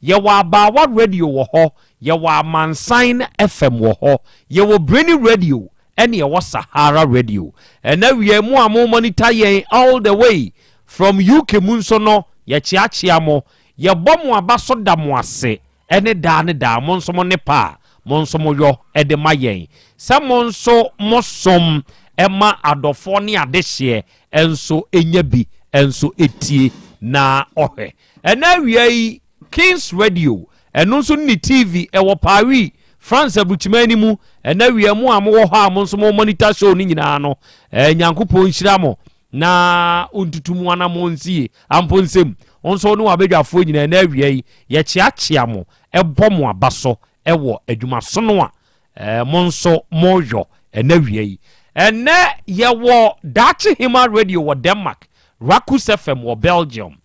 Yɛwɔ Abaawa Radio wɔ hɔ, yɛwɔ Amansan FM wɔ hɔ, yɛwɔ Brainy Radio ɛne yɛwɔ Sahara Radio. Ɛna wie mu a mo monitor yɛn all the way from UK mu nso no, yɛkyeakyea mo, yɛbɔ mo aba so, da mo ase ɛne daa ne daa. Mo nso mo ne pa a mo nso mo yɔ ɛde ma yɛn sɛ mo nso mo som ɛma adɔfoɔ ne adehyeɛ ɛnso ɛnya bi ɛnso ɛtie na ɔhwɛ. Ɛna awia yi, Kings Radio ɛno nso ne TV ɛwɔ Paris, France aburukyima anim. Ɛna awia mu a mowɔ hɔ a mo nso mo monitor show no nyinaa no, Nyankopɔn nhyira mo na ntutu mu anamo nsie ampo nsɛm nso ne wabadwafoɔ nyinaa. Ɛna awia yi, yɛkyeakyea mo, ɛbɔ mo aba so ɛwɔ adwumasono a mo nso moyɔ. Ɛna awia yi, ɛnɛ yɛwɔ Daakye Hima Radio wɔ Denmark, Rakus FM wɔ Belgium,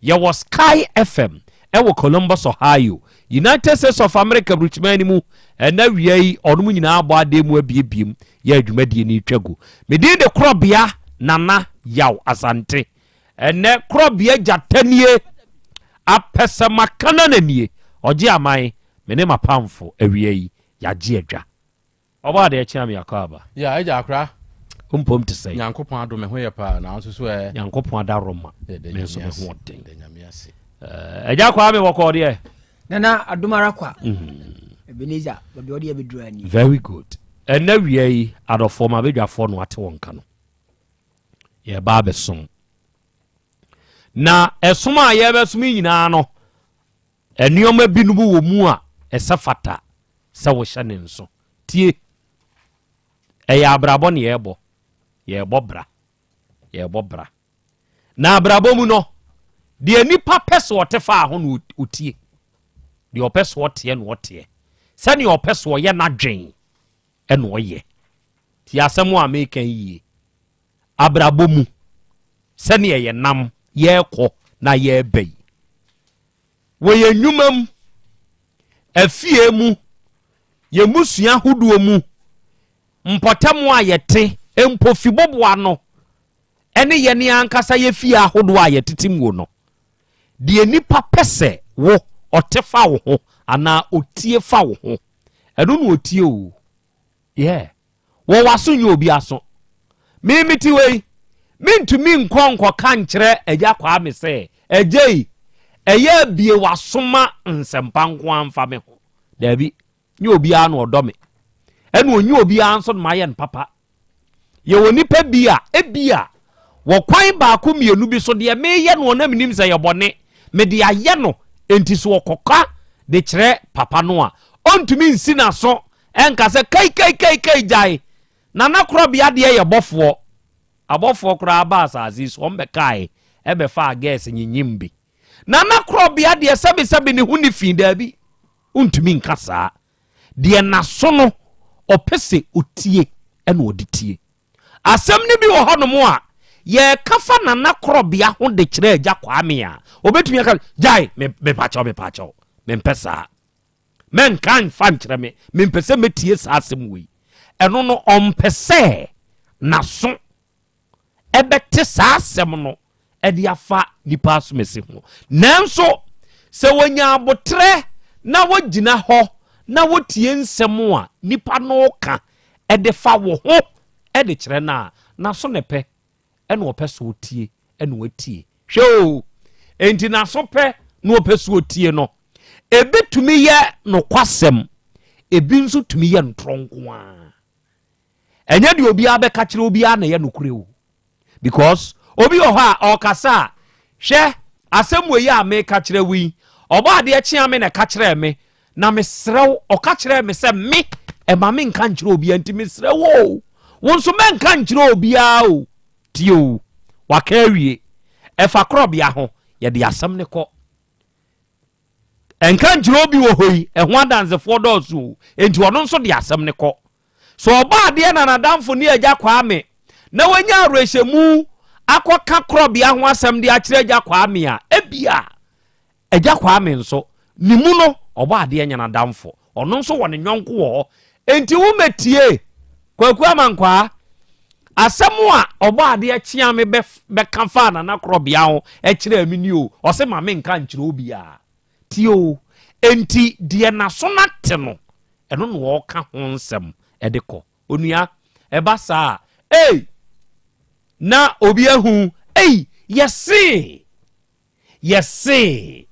yɛwɔ Sky FM ɛwɔ Columbus, Ohio, United States of America burukyima mu. Ɛna wia yi, ɔnom nyinaa abɔ adeɛ mu abiebiem yɛ adwumadie no twa gu. Medin de Korɔbea Nana Yaw Asante. Ɛnɛ Korɔbea gyatanie apɛsɛmakana nanie ɔgye aman. Me ne mapamfo awia yi yɛagye adwa ɔbɔ adeɛ kyea me akɔ aba. Ya, agya akora. Mpom te sɛ? Nyankopɔn adom, me ho yɛ paa, na nso so ɛ? Nyankopɔn adaroma. Yɛda me nso Nyame me ase. ho ɔden. Yɛda Nyame ase. Agya kwaa me wɔkɔɔ deɛ. Nana, adom ara kwa. Ebenezer, baabi a ɔde yɛbɛduru ani. Very good. Ɛnɛ wia yi, adɔfoɔ ma abadwafoɔ no ate wɔn ka no, yɛba abɛsom na ɛsom a yɛbɛsom yi nyinaa no, nneɛma binom wɔ mu a ɛsɛ fata sɛ wohyɛ ne nso. Tie, ɛyɛ abrabɔ ne yɛrebɔ, yɛrebɔ bra, yɛrebɔ bra na abrabɔ mu no deɛ, nipa pɛ so ɔte fa ho na ɔtie deɛ ɔpɛ so ɔteɛ na ɔteɛ sɛnea ɔpɛ so ɔyɛ n'adwen ɛna ɔyɛ. Tie asɛm a meka yie. Abrabɔ mu, sɛnea yɛnam yɛrekɔ na yɛreba yi, wɔ yɛn nnwuma mu, afie mu, yɛn mmusua ahodoɔ mu, mpɔtam a yɛte mpo, fiboboa no ɛne yɛne ankasa yɛ fie ahodoɔ a yɛtete mu no deɛ, nipa pɛ sɛ wo ɔte fa wo ho anaa otie fa wo ho, ɛno na otie o. Yeah, wɔ w'aso nyɛ obi aso. Mímí ti wei, mintumi nkɔ nkɔka nkyerɛ Agya Kwame sɛ, "Agya yi, ɛyɛ abie w'asoma nsɛmpa nko amfa me ho." Daabi, nyɛ obiara na ɔdɔ me, ɛna onye obiara nso na mayɛ no papa. Yɛwɔ nipa bi a ebi a wɔ kwan baako mmienu bi so deɛ meyɛ no, ɔnam nim sɛ yɛ bɔne mede ayɛ no, enti so ɔkɔka de kyerɛ papa no a, ɔntumi nsi n'aso ɛnka sɛ kai kai kai kai, gyae. Nana Korɔbea deɛ yɛ bɔfoɔ, abɔfoɔ koraa ba asase yi so, wɔn bɛkae ɛbɛfa agɛɛsɛ nyinyim bi. Nana Korɔbea deɛ, sɛbisɛbi, ne ho ne fi daabi, ntumi nka saa deɛ. N'aso no ɔpɛ sɛ otie ɛna ɔde tie. Asɛm no bi wɔ hɔnom a yɛka fa Nana Korɔbea ho de kyerɛ Agya Kwame a, obɛtumi aka, "Gyae, mepakyɛw, mepakyɛw, mempɛ saa, mɛnka mfa nkyerɛ me, mempɛ sɛ mɛtie saa asɛm wei." Ɛno no, ɔmpɛ sɛ n'aso ɛbɛte saa asɛm no ɛde afa nipa asomasi ho. Nanso sɛ wɔnya abotrɛ na wɔgyina hɔ na wɔtie nsɛm a nipa no ka ɛde fa wo ho ɛde kyerɛ no a, n'aso ne pɛ ɛna ɔpɛ so ɔtie ɛna watie. Hwɛ o, enti n'aso pɛ na ɔpɛ so ɔtie no, ebi tumi yɛ nokwasɛm, ebi nso tumi yɛ ntorɔ nko ara. Ɛnyɛ deɛ obiara bɛka kyerɛ obiara na ɛyɛ nokorɛ o, because obi wɔ hɔ a ɔkasa a, hwɛ, asɛm wɔ yi a meka kyerɛ wo yi, ɔbɔ adeɛ kyea me na ɛka kyerɛ me na mesrɛ wo, ɔka kyerɛ me sɛ me ɛma me nka nkyerɛ obiara, nti mesrɛ wo o, wo nso mɛnka nkyerɛ obiara o. Tie o, waka awie, ɛfa Korɔbea ho, yɛde asɛm ne kɔ ɛnka nkyerɛ obi wɔ hɔ yi, ɛho adansefoɔ dɔɔso o, enti ɔno nso de asɛm ne kɔ so. Ɔba adeɛ na n'adamfo ne Agya Kwame na wanya awerɛhyɛmu akɔka Korɔbea ho asɛm de akyerɛ Agya Kwame a, ebia Agya Kwame nso ne mu no, ɔbɔ adeɛ nya n'adamfo, ɔno nso wɔ ne nyɔnko wɔ hɔ, enti womɛtie Kwaku Amankwaa asɛm a ɔbɔ adeɛ kyea me bɛka fa Nana Korɔbea ho ɛkyerɛ mi ni o, ɔsɛ ma menka nkyerɛ obiara. Tie o, Enti deɛ n'aso no ate no, ɛno na ɔreka ho nsɛm de kɔ. Onua, ɛba saa a, ei, na obi ahu, ei, yɛsee, yɛsee,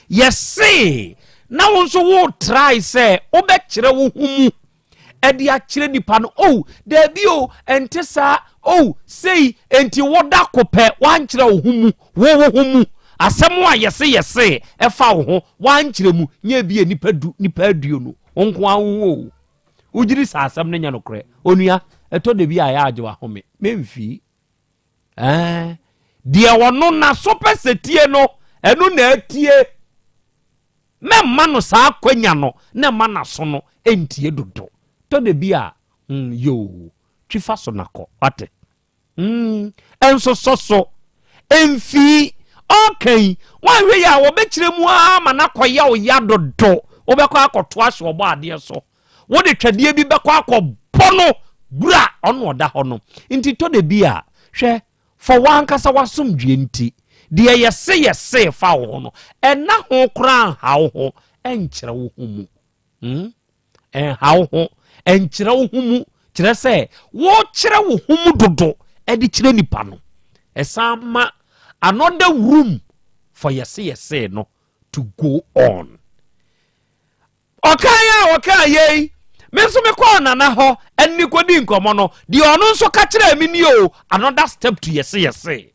yɛsee, na wo nso wo try sɛ wobɛkyerɛ wo ho mu ɛde akyerɛ nipa no, oh, daabi o, ɛnte saa, oh, sei, enti woda ko pɛ, woankyerɛ wo ho mu, wo wo ho mu, asɛm a yɛse yɛse ɛfa wo ho, woankyerɛ mu, nyɛ bi a nipa 10, nipa 20, wo nko ara wo ho o. Wogyiri saa asɛm no nyɛ nokorɛ. Onua, ɛtɔ da bi a ɛyɛ agye wahome, memfii. Deɛ ɔno n'aso pɛ sɛ tie no, ɛno na atie. Mɛmma no saa akwanya no, na ɛma n'aso no ntie dodo. Tɔ da bi a, yoo, twi fa so na kɔ, wate. Ɛnso sɔ so, mfii, ɔka yi, woanhwɛ yi a wɔbɛkyerɛ mu ara ma no akɔyɛ wo ya dodo, wobɛkɔ akɔto ahyɛ ɔbɔ adeɛ so. Wode twɛdeɛ bi bɛkɔ akɔbɔ no bura ɔno ɔda hɔ no. Nti tɔ da bi a, hwɛ, fa w'ankasa w'asomdwie nti, deɛ yɛse yɛse fa wo ho no, ɛna ho koraa nha wo ho, ɛnkyerɛ wo ho mu. Ɛnha wo ho, ɛnkyerɛ wo ho mu, kyerɛ sɛ wokyerɛ wo ho mu dodo ɛde kyerɛ nipa no. Ɛsan ma another room for yɛse yɛse no to go on. Ɔkan a ɔkan yei, me nso mekɔɔ Nana hɔ ɛne kɔdi nkɔmmɔ no, deɛ ɔno nso ka kyerɛɛ me ni o, another step to yɛse yɛse.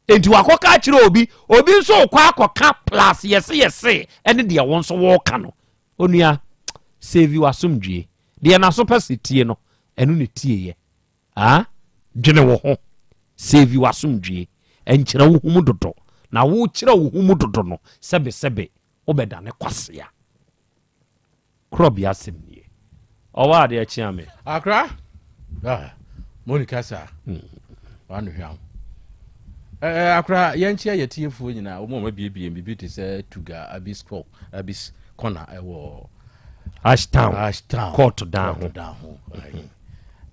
Enti wakɔka akyerɛ obi, obi nso kɔ akɔka plus yɛse yɛse ɛne deɛ wɔn nso wɔreka no. Onua, save w'asomdwie. Deɛ n'aso pɛ sɛ tie no, ɛno ne tie yɛ. Ah, dwene wo ho. Save w'asomdwie. Ɛnkyerɛ wo ho mu dodo. Na wokyerɛ wo ho mu dodo no, sɛbesɛbe, wobɛdane kwasea. Korɔbea asɛm nie. Ɔwɔ adeɛ kyea me. Akra? Ah, Monica sa. Wano hwam. Akra, yɛnkyea yɛtiefoɔ nyinaa, wɔn a wɔabiebie biribi te sɛ Tuga, Abis Kɔ, Abis Kɔna ɛwɔ Ashtown. Ashtown. Court dan ho. Court dan ho.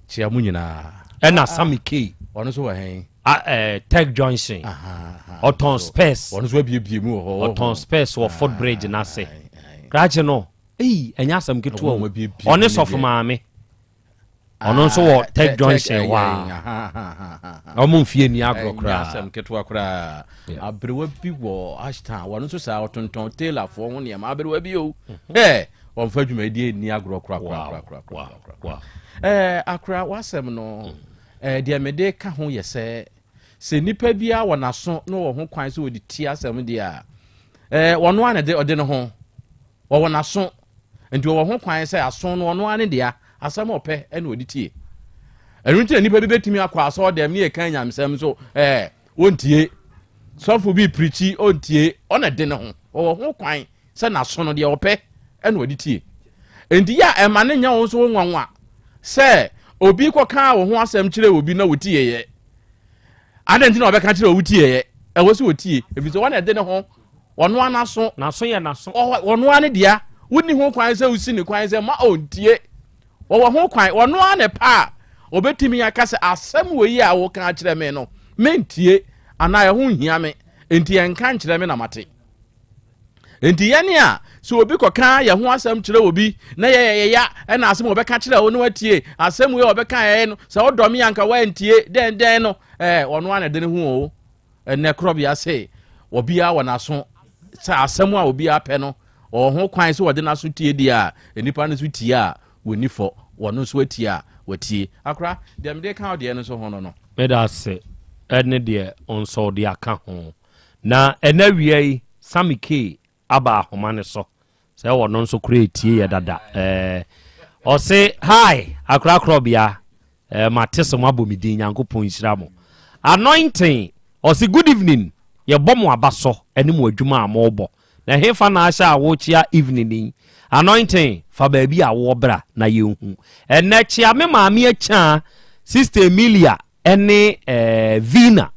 Kyea mu nyinaa. Ɛna Sammy K. Ɔno nso wɔ hɛn. Tech Junction. Ɔtɔn spares. Ɔno nso abiebie mu wɔ hɔ. Ɔtɔn spares wɔ footbridge n'ase. Krakye no, eyi ɛnyɛ asɛm ketewa o. Ɔne sɔfo maame. Ɔno nso wɔ Tech Junction hɔ a. Ɔmo mfie ni agorɔ koraa. Ɛnyɛ asɛm ketewa koraa. Aberewa bi wɔ Ashtown. Ɔno nso saa ɔtontɔn tailorfoɔ ho nneɛma. Aberewa bi o. Ɔmfa dwumadie ni agorɔ koraa koraa koraa koraa. Akora w'asɛm no, deɛ mede ka ho yɛ sɛ nipa biara wɔ n'aso na wɔ ho kwan sɛ wɔde tie asɛm deɛ a, ɔno ara na ɔde ne ho. Wɔwɔ n'aso. Nti wɔwɔ ho kwan sɛ aso no ɔno ara ne dea, asɛm a ɔpɛ ɛna ɔde tie. Ɛno nti na nipa bi bɛtumi akɔ asɔɔdɛm ne yɛka nyamesɛm nso, ɔntie. Sɔfo bi pirikyi, ɔntie, ɔna de ne ho. Wɔwɔ ho kwan sɛ n'aso no deɛ ɔpɛ ɛna ɔde tie. Nti yɛ a ɛma ne nya wɔn nso nwanwa sɛ obi kɔka wo ho asɛm kyerɛ obi na wotie yɛ. Adɛn nti na ɔbɛka kyerɛ wo tie yɛ? Ɛwɔ sɛ otie, ɛfiri sɛ wɔn na ɛde ne ho, ɔno ara n'aso. N'aso yɛ n'aso. Ɔno ara ne dea. Wonni ho kwan sɛ wosi ne kwan sɛ ma ɔntie. Wɔwɔ ho kwan, ɔno ara ne pa a ɔbɛtumi aka sɛ asɛm wɔ yi a woka akyerɛ me no, mentie anaa ɛho nhia me, enti ɛnka nkyerɛ me na mate. Enti yɛne a sɛ obi kɔka yɛn ho asɛm kyerɛ obi na yɛyɛ yɛya ɛna asɛm a ɔbɛka kyerɛ wo no watie, asɛm wei a ɔbɛka yɛn no sɛ wodɔ me anka woantie dɛn dɛn no, ɔno ara na ɛde ne ho o. Ɛnɛ korɔbea se obiara wɔ n'aso sɛ asɛm a obiara pɛ no ɔwɔ ho kwan sɛ wɔde n'aso tie deɛ a nnipa no nso tie a wɔni fɔ, wɔno nso atie a wɔtie. Akora, deɛ mede ka wo deɛ no nso ho no no. Meda ase ɛne deɛ nso wode aka ho. Na ɛnɛ awia yi, Sammy K aba ahoma ne so. Sɛ wɔno nso kora etie yɛ dada. Ɔse, hi, akora korɔbea. Mate sɛ mo abɔ me din, Nyankopɔn nhyira mo. Anointing, ɔse, good evening. Yɛbɔ mo aba so ɛne mo adwuma a mobɔ. Na ɛhefa na ahyɛ a wokyea evening yi? Anointing, fa baabi a wowɔ bra na yɛnhu. Ɛnɛ kyea me maame akyaa, Sister Emilia ɛne Vina.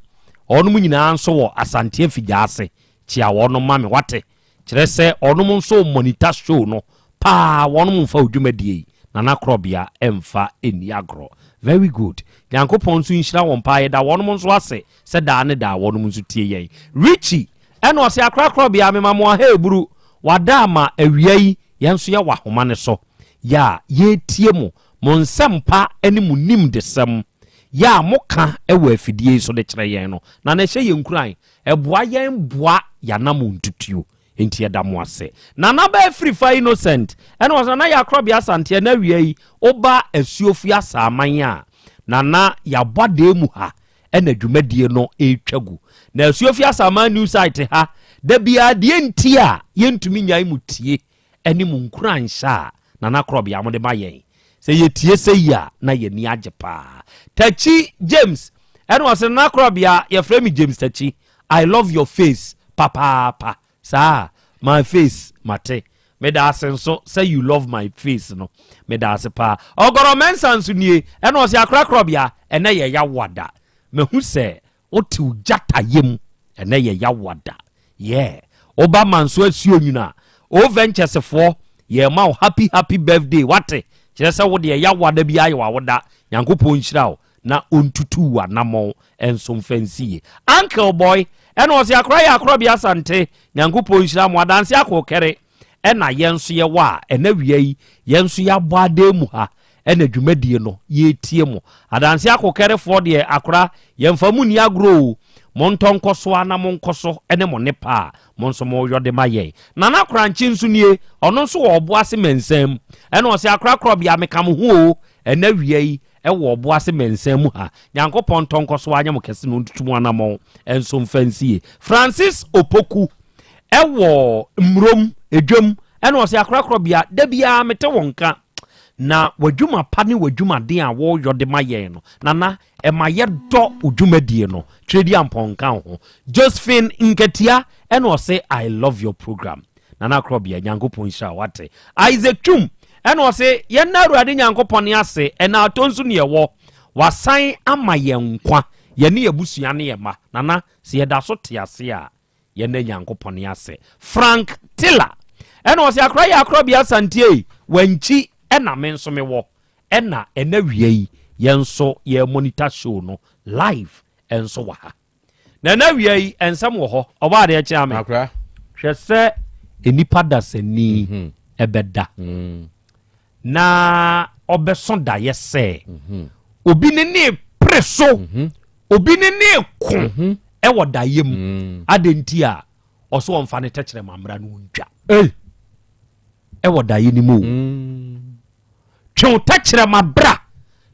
Ɔnom nyinaa nso wɔ Asante Afigya ase. Kyea wɔnom ma me wate. Kyerɛ sɛ ɔnom nso monitor show no paa, wɔnom mfa odwumadie yi. Nana Korɔbea ɛmfa ɛnni agorɔ. Very good. Nyankopɔn nso nhyira wɔn paa, yɛda wɔnom nso ase sɛ daa ne daa wɔnom nso tie yɛn. Richie ɛna ɔse akora Korɔbea mema mo aha eburu. Wada ama awia yi yɛn nso yɛwɔ ahoma no so yɛ a yɛretie mo, mo nsɛmpa ne mo nimdesɛm yɛ a moka wɔ afidie yi so de kyerɛ yɛn no, na na ɛhyɛ yɛn nkuran, ɛboa yɛn boa yɛn ntutuo. Nti yɛda mo ase. Nana bɛɛ Firifa Innocent ɛna wɔsɛ Nana yɛ Akorɔbea Asanteɛ na awia yi woba Asuofi Asaaman a, Nana yɛabɔ adan mu ha ɛna dwumadie no ɛretwa gu. Na Asuofi Asaaman new site ha da biara deɛ nti a yɛntumi nyae mu tie ɛne mu nkuranhyɛ a Nana Korɔbea mode ma yɛn sɛ yɛtie sɛ yi a, na yɛni agye paa. Takyi James ɛna wɔsɛ Nana Korɔbea, yɛfrɛ me James Takyi, I love your face papaapa. Saa my face mate, meda ase nso sɛ you love my face no, meda ase paa. Ɔgɔrɔ Mɛnsa nso nie, ɛna ɔsɛ Akorakorɔbea, ɛnɛ yɛ yawada, mahu sɛ wotew gyata yam, ɛnɛ yɛ yawada yɛ woba ma nso asuo nwuna o ventures foɔ yɛ ma wo happy happy birthday. Wate kyerɛ sɛ wo deɛ yawada bi ayɛ wawoda. Nyankopɔn nhyira wo na ɔntutu w'anammɔn nso mfa nsie. Uncle Boy ɛna ɔsɛ akora yɛ Akorɔbea Asante, Nyankopɔn nhyira mo. Adanse akɔkɛre ɛna yɛn nso yɛwɔ a ɛna wia yi yɛn nso yɛabɔ adan mu ha ɛna dwumadie no yɛtie mo. Adanse akɔkɛrefoɔ deɛ, akora yɛmfa mu ni agorɔ o. Montɔ nkɔ so a na monkɔ so ɛne mo nepa a mo nso moyɔ de ma yɛn. Nana Korankye nso nie, ɔno nso wɔ ɔbo ase mɛnsɛm, ɛna ɔsɛ Akorakorɔbea, meka mo ho o, ɛna wia yi ɛwɔ ɔbo ase mɛnsɛn mu ha. Nyankopɔn ntɔ nkɔ so anyɛ mo kɛse na ɔntutu mu anammɔn ɛnso mfa nsie. Francis Opoku ɛwɔ Mmurom edwam, ɛna ɔsɛ Akorakorɔbea, da biara mete wɔn nka na w'adwuma pa ne w'adwumaden a wɔreyɔ de ma yɛn no, Nana, ɛma yɛdɔ odwumadie no. Twerɛdi ampɔnka ho. Josephine Nkatia ɛna ɔsɛ I love your program, Nana Akorɔbea, Nyankopɔn nhyira wate. Isaac Twum ɛna ɔsɛ yɛn Awurade Nyankopɔn ase, ɛna atɔ nso ne yɛwɔ wasan ama yɛn nkwa, yɛne yɛbusua ne yɛ ma. Nana, sɛ yɛda so te ase a, yɛne Nyankopɔn ase. Frank Tiller ɛna ɔsɛ akora yɛ Akorɔbea Asantie wankyi, ɛna me nso mewɔ ɛna ɛna wia yi yɛn nso yɛ monitor show no live ɛnso wɔ ha. Na ɛna wia yi ɛnsɛm wɔ hɔ. Ɔbɔ adeɛ kyɛn ame. Akora. Hwɛ sɛ nipa dasani ɛbɛda na ɔbɛso daeɛ sɛ obi ne ne pere so, obi ne ne ko ɛwɔ daeɛ mu. Ade nti a ɔso ɔmfa ne tɛkyerɛma mmra no ɔntwa ɛwɔ daeɛ no mu o. Twew tɛkyerɛma bra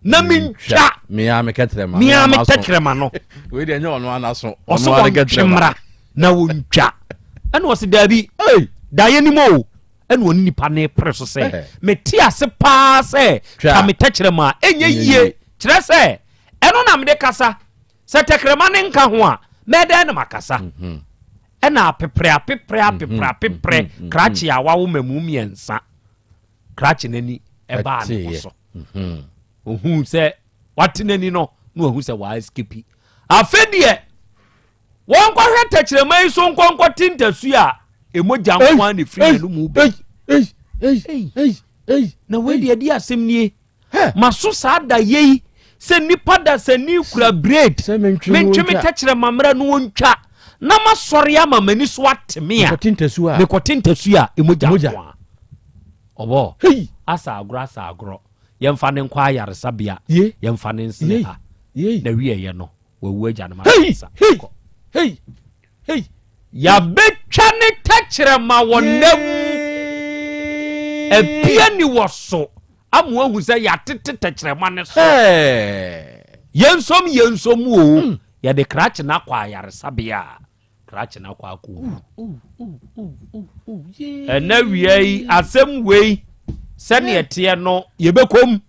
na mentwa. Mea me kɛtrɛma. Mea me tɛkyerɛma no. Wei deɛ ɛnyɛ ɔno anaso. Ɔso wɔntwe mmra na wɔntwa, ɛna ɔse daabi, daeɛ no mu o. Ɛna ɔne nipa ne pere so sɛ mete ase paa sɛ twa me tɛkyerɛma a ɛnyɛ yie, kyerɛ sɛ ɛno na mede kasa, sɛ tɛkrɛma ne nka ho a, mɛdɛn na makasa? Ɛna apeprɛ apeprɛ apeprɛ apeprɛ krakye a wawo mamu mmiɛnsa, krakye n'ani ɛbaa ne ho so, ohun sɛ wate n'ani no na wahu sɛ waa escape. Afe deɛ wɔnkɔhwɛ tɛkyerɛma yi so nkɔnkɔte ntasu a ɛmogya nko a ne firi n'anum bɛ. Na wei deɛ di asɛm nie, maso saa da yei sɛ nipa da sɛ ni kura blade mentwe me tɛkyerɛma mmerɛ no wɔntwa na masɔre ama m'ani so ate me a mekɔte ntasu a mekɔte ntasu a ɛmogya Mogya. nko a ɔbɔ asa agorɔ asa agorɔ, yɛmfa ne nkɔ ayaresabea, Ye. yɛmfa ne nsene Yei. ha Yei. na wieɛ no wawu agya no ma Hey! nsa. Hey! Kɔ. Hey! Hey! Yɛabɛtwa ne tɛkyerɛma wɔ nam apia ni wɔ so ama wahu sɛ yɛatete tɛkyerɛma ne so. Hey! Yɛnsom yɛnsom o, yɛde krakye no akɔ ayaresabea a krakye no akɔ akɔwu. Ɛnɛ wia yi asɛm wei sɛneɛ teɛ no yɛbɛkɔm.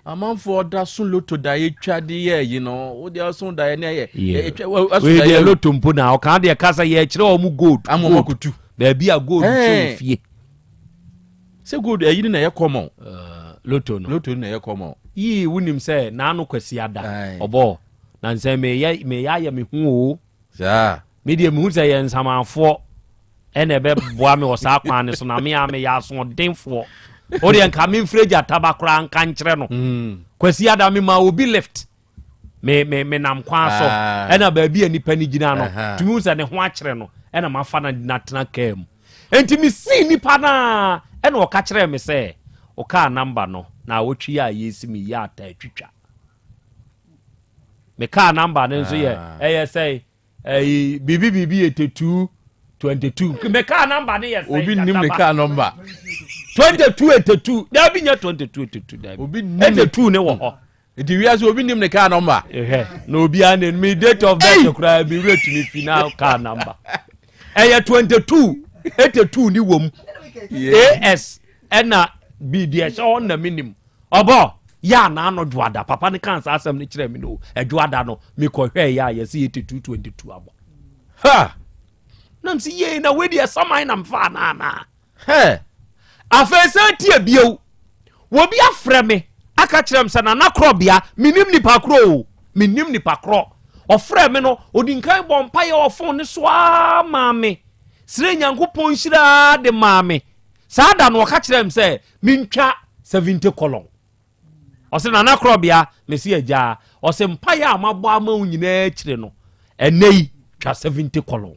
Amanfoɔ da so loto da yɛtwa de yɛ yi no, wode ɔso da yɛ ne ɛyɛ ɛtwa Wei deɛ loto mpo na ɔka deɛ ka sɛ yɛkyerɛ wɔ mu gold. Ama gold. ɔmo akɔtu. Baabi a gold hyɛ wɔ fie. Sɛ gold ɛyi no na ɛyɛ common. Loto no. Loto no na ɛyɛ common. Yii, wonim sɛ naano Kwasi ada Aye. ɔbɔ na nsɛ meyɛ meyɛ ayɛ me ho o. Saa. Medeɛ mehu sɛ yɛ nsamanfoɔ ɛna ɛbɛboa me wɔ saa kwan ne so, na me a meyɛ asoɔdenfoɔ, wodeɛ nka memfirɛ gya taba koraa nka nkyerɛ no. Kwasi ada me ma obi lift me me menam kwan so Ah. ɛna baabi a nipa ni gyina no, tumi hu sɛ ne ho akyerɛ no, ɛna mafa no natena kaa mu. Enti mesii nipa no a, ɛna ɔka kyerɛɛ me sɛ ɔkaa number no na awɔtwe yi a yɛsi me yi ata atwitwa. Me kaa number no nso yɛ Ah. ɛyɛ sɛ ɛyi biribi biribi 82 22. Me kaa number no yɛ sɛ Obi nim ne car number. 22 82. Dabi, nyɛ 22 82, dabi. Obi nim ne 82 ne wɔ hɔ. Nti wiase obi nim ne car number. Ehwɛ na obiara ne mi date of birth koraa mi wura tumi fi na car number ɛyɛ 22 82 ni wɔm as ɛna bi deɛ ɛhyɛ hɔ na mi nim. Ɔbɔ yɛ anaa no dwoada papa ne kan saa asɛm no kyerɛ mi no, ɛdwoada no mekɔhwɛ yɛ a yɛsɛ 82 22 abɔ. Ha. Nam sɛ yei na wei deɛ saman nam fa anaanaa. Hɛ. Afei sɛ tie bio, wɔbi afrɛ me aka kyerɛ m sɛ Nana Korɔbea, menim nipa korɔ o, menim nipa korɔ. Ɔfrɛ me no, ɔdi nkan bɔ mpayɛ wɔ phone ne so aa maa me serɛ Nyankopɔn hyiraa de maa me. Saa da no ɔka kyerɛ m sɛ mentwa 70 column. Ɔsɛ Nana Korɔbea, mesi agyaa. Ɔsɛ mpayɛ a mabɔ ama wo nyinaa akyire no, ɛnɛ yi twa 70 column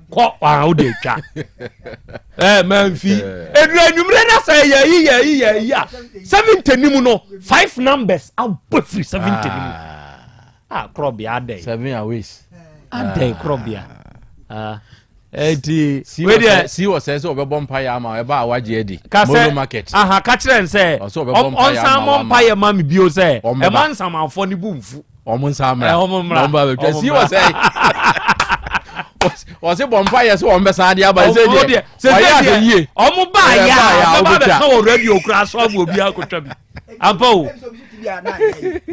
kɔ a wode twa ɛ mamfi ɛduru anwummerɛ no sɛ yɛyi yɛyi yɛyi a 70 nim no, five numbers abɔ firi 70 nim a Korɔbea adɛn? Seven aways. Adɛn, Korɔbea? Ah, enti Si wei wɔ deɛ sɛ si wɔ sɛ sɛ ɔbɛbɔ mpa yɛ ama ɛba a wagye adi. Ka Molo sɛ market. Aha, ka kyerɛ n sɛ Ɔsɛ ɔbɛbɔ mpaeɛ ɔnsan ama mmɔ wama. mpayɛ ma me bio sɛ Ɔmmɛba. ɛma nsamanfoɔ ne bu mfu. Ɔmo nsa mmra. Ɛ, ɔmo mmra. Na ɔmo ba bɛtwa. Ɔmo Si mmra. wɔ sɛ ɔsɛ bɔ mpa yɛ sɛ wɔn bɛsan de aba sɛ Ɔmo deɛ deɛ, sɛ ɔyɛ sɛ ahwɛ deɛ, yie. ɔmo ba Ɔyɛ yɛ ba yɛ a a, ɔbɛba wobɛtwa. bɛka wɔ radio kora so ama obi akotwa bi ampa o.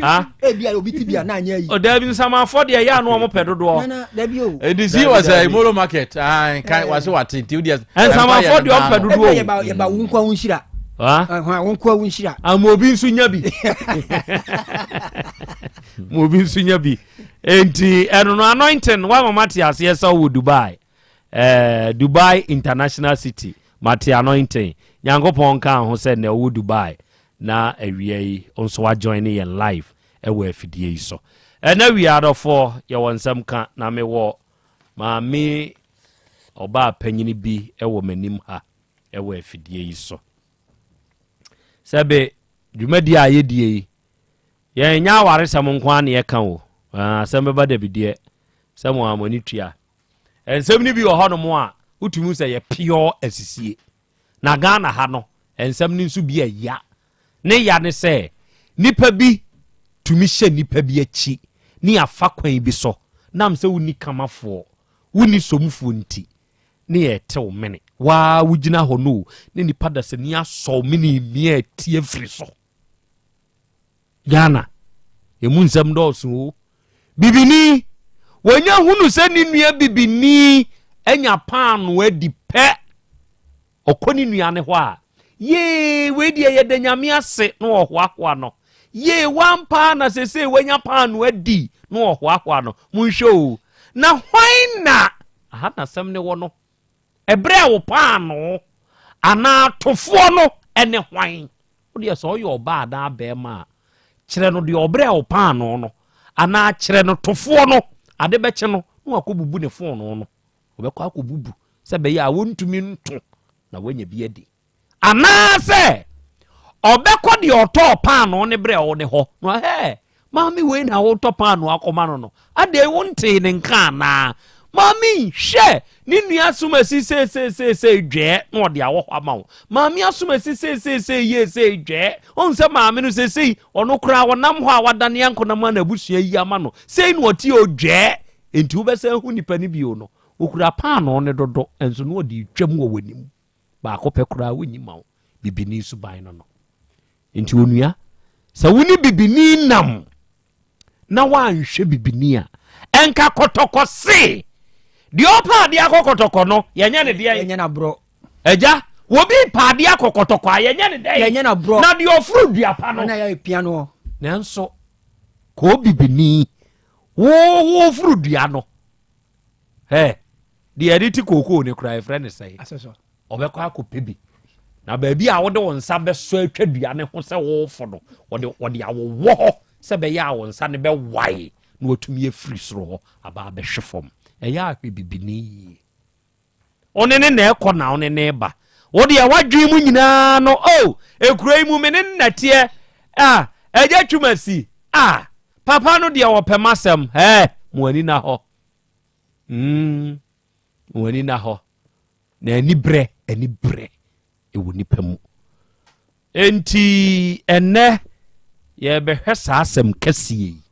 Ah? Ebi a obi ti bi a na anyɛ yi. Ɔdaabi, nsamanfoɔ deɛ ɛyɛ ano ɔmo pɛ dodoɔ. Nana, dabi o. Edi si Dabi, wɔ sɛ dabi. Molo market ayi kan wase wate nti o deɛ. Nsamanfoɔ deɛ ɔmpɛ dodoɔ Ebi o. a yɛba yɛba wo nkoa wo nhyira. Ah? Ɛhɔn, wo nkoa wo nhyira. Ama obi nso nya bi, ma obi nso nya bi. Enti ɛno no, anointing wama mate aseɛ sɛ wowɔ Dubai, Dubai International City. Mate anointing, Nyankopɔn nka ho sɛ nɛ wowɔ Dubai na awia yi nso wajoin ne yɛn live ɛwɔ afidie yi so. Ɛna wia adɔfoɔ, yɛwɔ nsɛm ka na mewɔ maame ɔbaa panyini bi ɛwɔ m'anim ha ɛwɔ afidie yi so. Sɛbe dwumadi a yɛdie yi, yɛnyɛ awaresɛm nko a ne yɛka o. Ah, asɛm bɛba dabideɛ sɛ mo amani tua nsɛm no bi wɔ hɔnom a wotumi sɛ yɛ pure asisie na Ghana ha no nsɛm no nso bi ɛya ne ya ne sɛ nipa bi tumi hyɛ nipa bi akyi ne afa kwan bi so nam sɛ wonni kamafoɔ, wonni somfoɔ, nti ne yɛtew mene waa wogyina hɔ no ne nipa da sɛ ni asɔw mene mmea atie firi so. Ghana emu nsɛm dɔɔso o. Bibini wɔnya hunu sɛ ne nua bibini anya paano adi pɛ, ɔkɔ ne nua ne hɔ a, yee, wei deɛ yɛda Nyame ase, na ɔhoahoa no. Yee, wampaa na sesei wanya paano adi, na ɔhoahoa no. Monhwɛ o, na hwan na aha na asɛm ne wɔ no? Ɛberɛ a wo paano anaa tofoɔ no ɛne hwan? Wodeɛ sɛ ɔyɛ ɔbaa anaa bɛrima a, kyerɛ no deɛ ɔberɛ a wo paano no anaa kyerɛ no tofoɔ no. Ade bɛkye no na wakɔbubu ne phone no, ɔbɛkɔ akɔbubu sɛ bɛyɛ a wɔntumi nto na wanya bi adi, anaasɛ ɔbɛkɔ deɛ ɔtɔɔ paano ne berɛ a ɔne hɔ no hɛ, maame wei na wotɔ paano akɔma no adɛn, wontee ne nka anaa? Maame, hwɛ, ne nua asomasi seeseeseesei dwɛɛ na ɔde awɔ hɔ ama wo. Maame asomasi seeseesei yie sei dwɛɛ ɔhu sɛ maame no seesei ɔno koraa ɔnam hɔ a wadane ankonam a n'abusua yi ama no sei na ɔte odwɛɛ. Enti wobɛsɛ hu nipa no bio no, okura paano ne dodo nso na ɔde twam wɔ w'anim baako pɛ koraa wonyi ma wo. Bibini suban no nti, onua, sɛ wo ne bibini nam na woanhwɛ bibini a, ɛnka kɔtɔkɔ se deɛ ɔpa adeɛ akɔ kɔtɔkɔ no, yɛnyɛ ne deɛ. Yɛnyɛ n'aborɔ. Agya, wobi pa adeɛ akɔ kɔtɔkɔ a, yɛnyɛ ne dɛn? Yɛnyɛ n'aborɔ. Na deɛ ɔforo dua pa no ɔna yɛ pia no. Nanso kɔɔ bibini wo wo foro dua no ɛ deɛ yɛde ti kookoo ne kora yɛfrɛ ne sɛe. Asɛsɔ. Ɔbɛkɔ akɔpɛ bi na baabi a wode wo nsa bɛsɔ atwa dua ne ho sɛ wɔrefo no, wɔde awowɔ hɔ sɛ bɛyɛ a wo nsa no bɛwae na watumi afiri soro hɔ aba abɛhwe fam. Ɛyɛ ahwɛ bibini yie. Wo ne ne na ɛkɔ na wo ne ne ba. Wo deɛ w'adwene mu nyinaa no, oh, ekuro yi mu me ne no na teɛ, ah, Agya Twumasi, ah, papa no deɛ ɔpɛ m'asɛm, hɛɛ, mo ani na hɔ. Mm, mo ani na hɔ. Na anibrɛ, anibrɛ ɛwɔ nipa mu. Enti ɛnnɛ yɛrebɛhwɛ saa asɛm kɛseɛ yi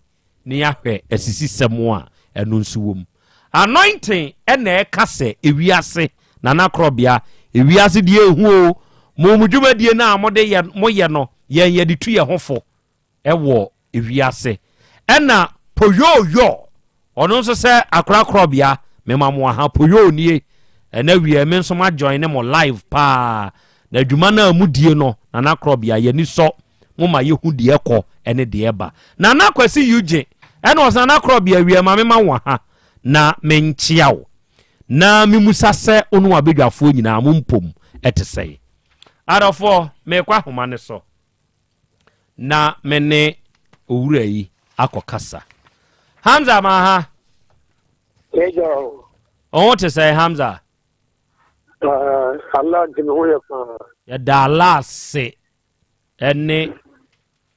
na yɛahwɛ asisisɛm a ɛno nso wɔ mu. Anointing ɛna ɛka sɛ ewiase Nana Korɔbea, ewiase deɛ ehu o, mo mo dwumadie no a mode yɛ moyɛ no yɛn yɛde tu yɛn ho fo. wɔ wiase. Ɛna poyooyɔ ɔno nso sɛ akorakorɔbea mema mo aha poyoo nie ɛna wie me nso ma join ne mo live paa na adwuma no a mo die no nana korɔbea yɛni sɔ mo ma yɛhu deɛ ɛkɔ ɛne deɛ ɛba nana kwasi eugene ɛna ɔsɛ nana korɔbea wie ma mema wo aha na menkyea wo na memusa sɛ wo ne wabadwafoɔ nyinaa mo mpom ɛte sɛe adɔfoɔ mekɔ ahoma no so na me ne owura yi akɔkasa. Hamza ma ha. Ɔho te sɛ Hamza. Allah nti me ho yɛ paa. Yɛda Allah ase ɛne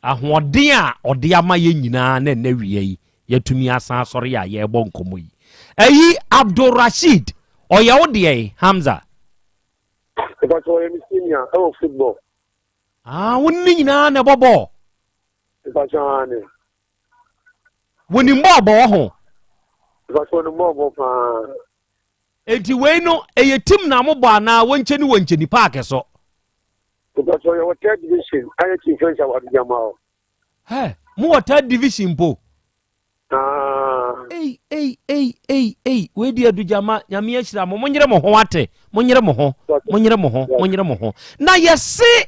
ahoɔden a ɔde ama yɛn nyinaa na ɛnɛ wia yi yɛatumi asan asɔre a yɛrebɔ nkɔmmɔ yi. Ɛyi Abdul Rashid ɔyɛ wo deɛ Hamza? Ìbàtí ɔyɛ mi senior ɛwɔ football. Ah, wo ne nyinaa na ɛbɔ bɔɔl. Mpatsɔ aane. Wonim bɔɔl bɔ wɔ ho. Mpatsɔ wonim bɔɔl bɔ paa. Enti wei no ɛyɛ team na mo bɔ anaa wɔnkyɛni wɔnkyɛni paaki so. Mpatsɔ yɛwɔ third division ayɛ team fɛn sɛ wadu gyama hɔ. Hɛ, mo wɔ third division mpo. Ah. Ei ei ei ei ei wei di adugyama nyame ahyira mo monyere mo ho ate monyere mo ho monyere mo ho monyere mo ho na yɛse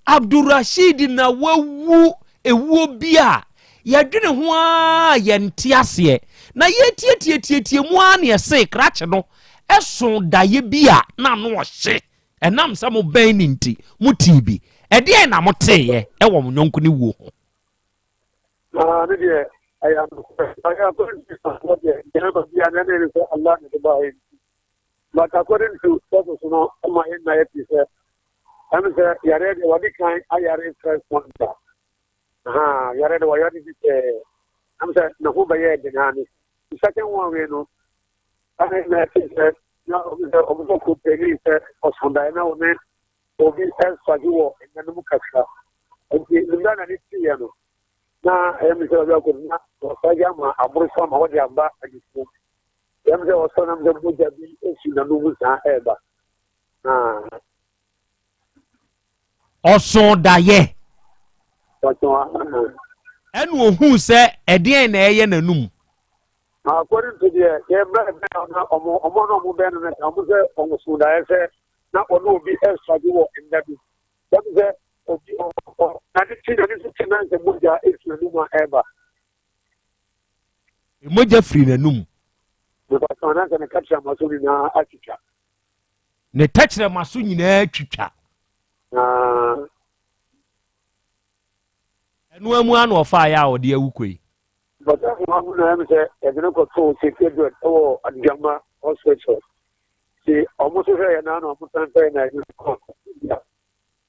Abdulrasheed na wawu ewuo bi a yɛdwene ho a yɛnte aseɛ na yɛtietietietie mu a na yɛse krakye no ɛso daeɛ bi a na ano ɔhye ɛnam sɛ mo bɛn ne nti mo tii bi ɛdeɛn na mo teeɛ ɛwɔ mo nyɔnko ne wuo ho. Ah, ne deɛ ɛyɛ nokorɛ. Ɛyɛ according to Islamfoɔ deɛ, deɛ ɛba biara no ɛne ne sɛ Allah na ɛde baeɛ nti. But according to sources no, ɛma yɛn nyinaa yɛte sɛ, ɛne sɛ yareɛ deɛ wɔde kan ayare first one da. Aha, yareɛ deɛ wɔyare bi pɛɛ. Ɛne sɛ ne ho bɛyɛɛ den ara ne. The second one wei no, ɛne na ɛte sɛ, na ɔmo sɛ ɔmo sɛ kɔmpani sɛ ɔsɔndaeɛ na ɔne obi ɛsɔgye wɔ nna no mu kakra nti mmerɛ na ne teeɛ no na ɛyɛ me sɛ ɔbɛ akɔ na ɔsɔgye ama aboro so ama wɔde aba adesua ɛyɛ me sɛ ɔsɔ nam sɛ mogya bi esi n'ano mu saa ɛɛba na ɔso dayɛ ɛna ohuu sɛ ɛdeɛn na ɛyɛ n'anum. According to deɛ yɛbrɛ bɛn na ɔmo ɔmo na ɔmo bɛn no no ɔmo sɛ ɔmo so daeɛ sɛ na ɔne obi resɔre wɔ nna bi. Ɛm sɛ obi ɔ na ne ti na ne so ti na sɛ mogya efiri n'anum a ɛreba. Mogya firi n'anum. Mepatɔ na sɛ ne tɛkyerɛma so nyinaa atwitwa. Ne tɛkyerɛma so nyinaa atwitwa. Ɛno amu ano ɔfaa yɛ a ɔde awu kɔ yi. Bɔtɔfo hɔ no na ɛm sɛ yɛde no kɔtoo St. Edward wɔ Adugyama Hospital. Nti ɔmo nso hwɛ yɛn na na ɔmo transfer yɛn na yɛde no kɔɔ India.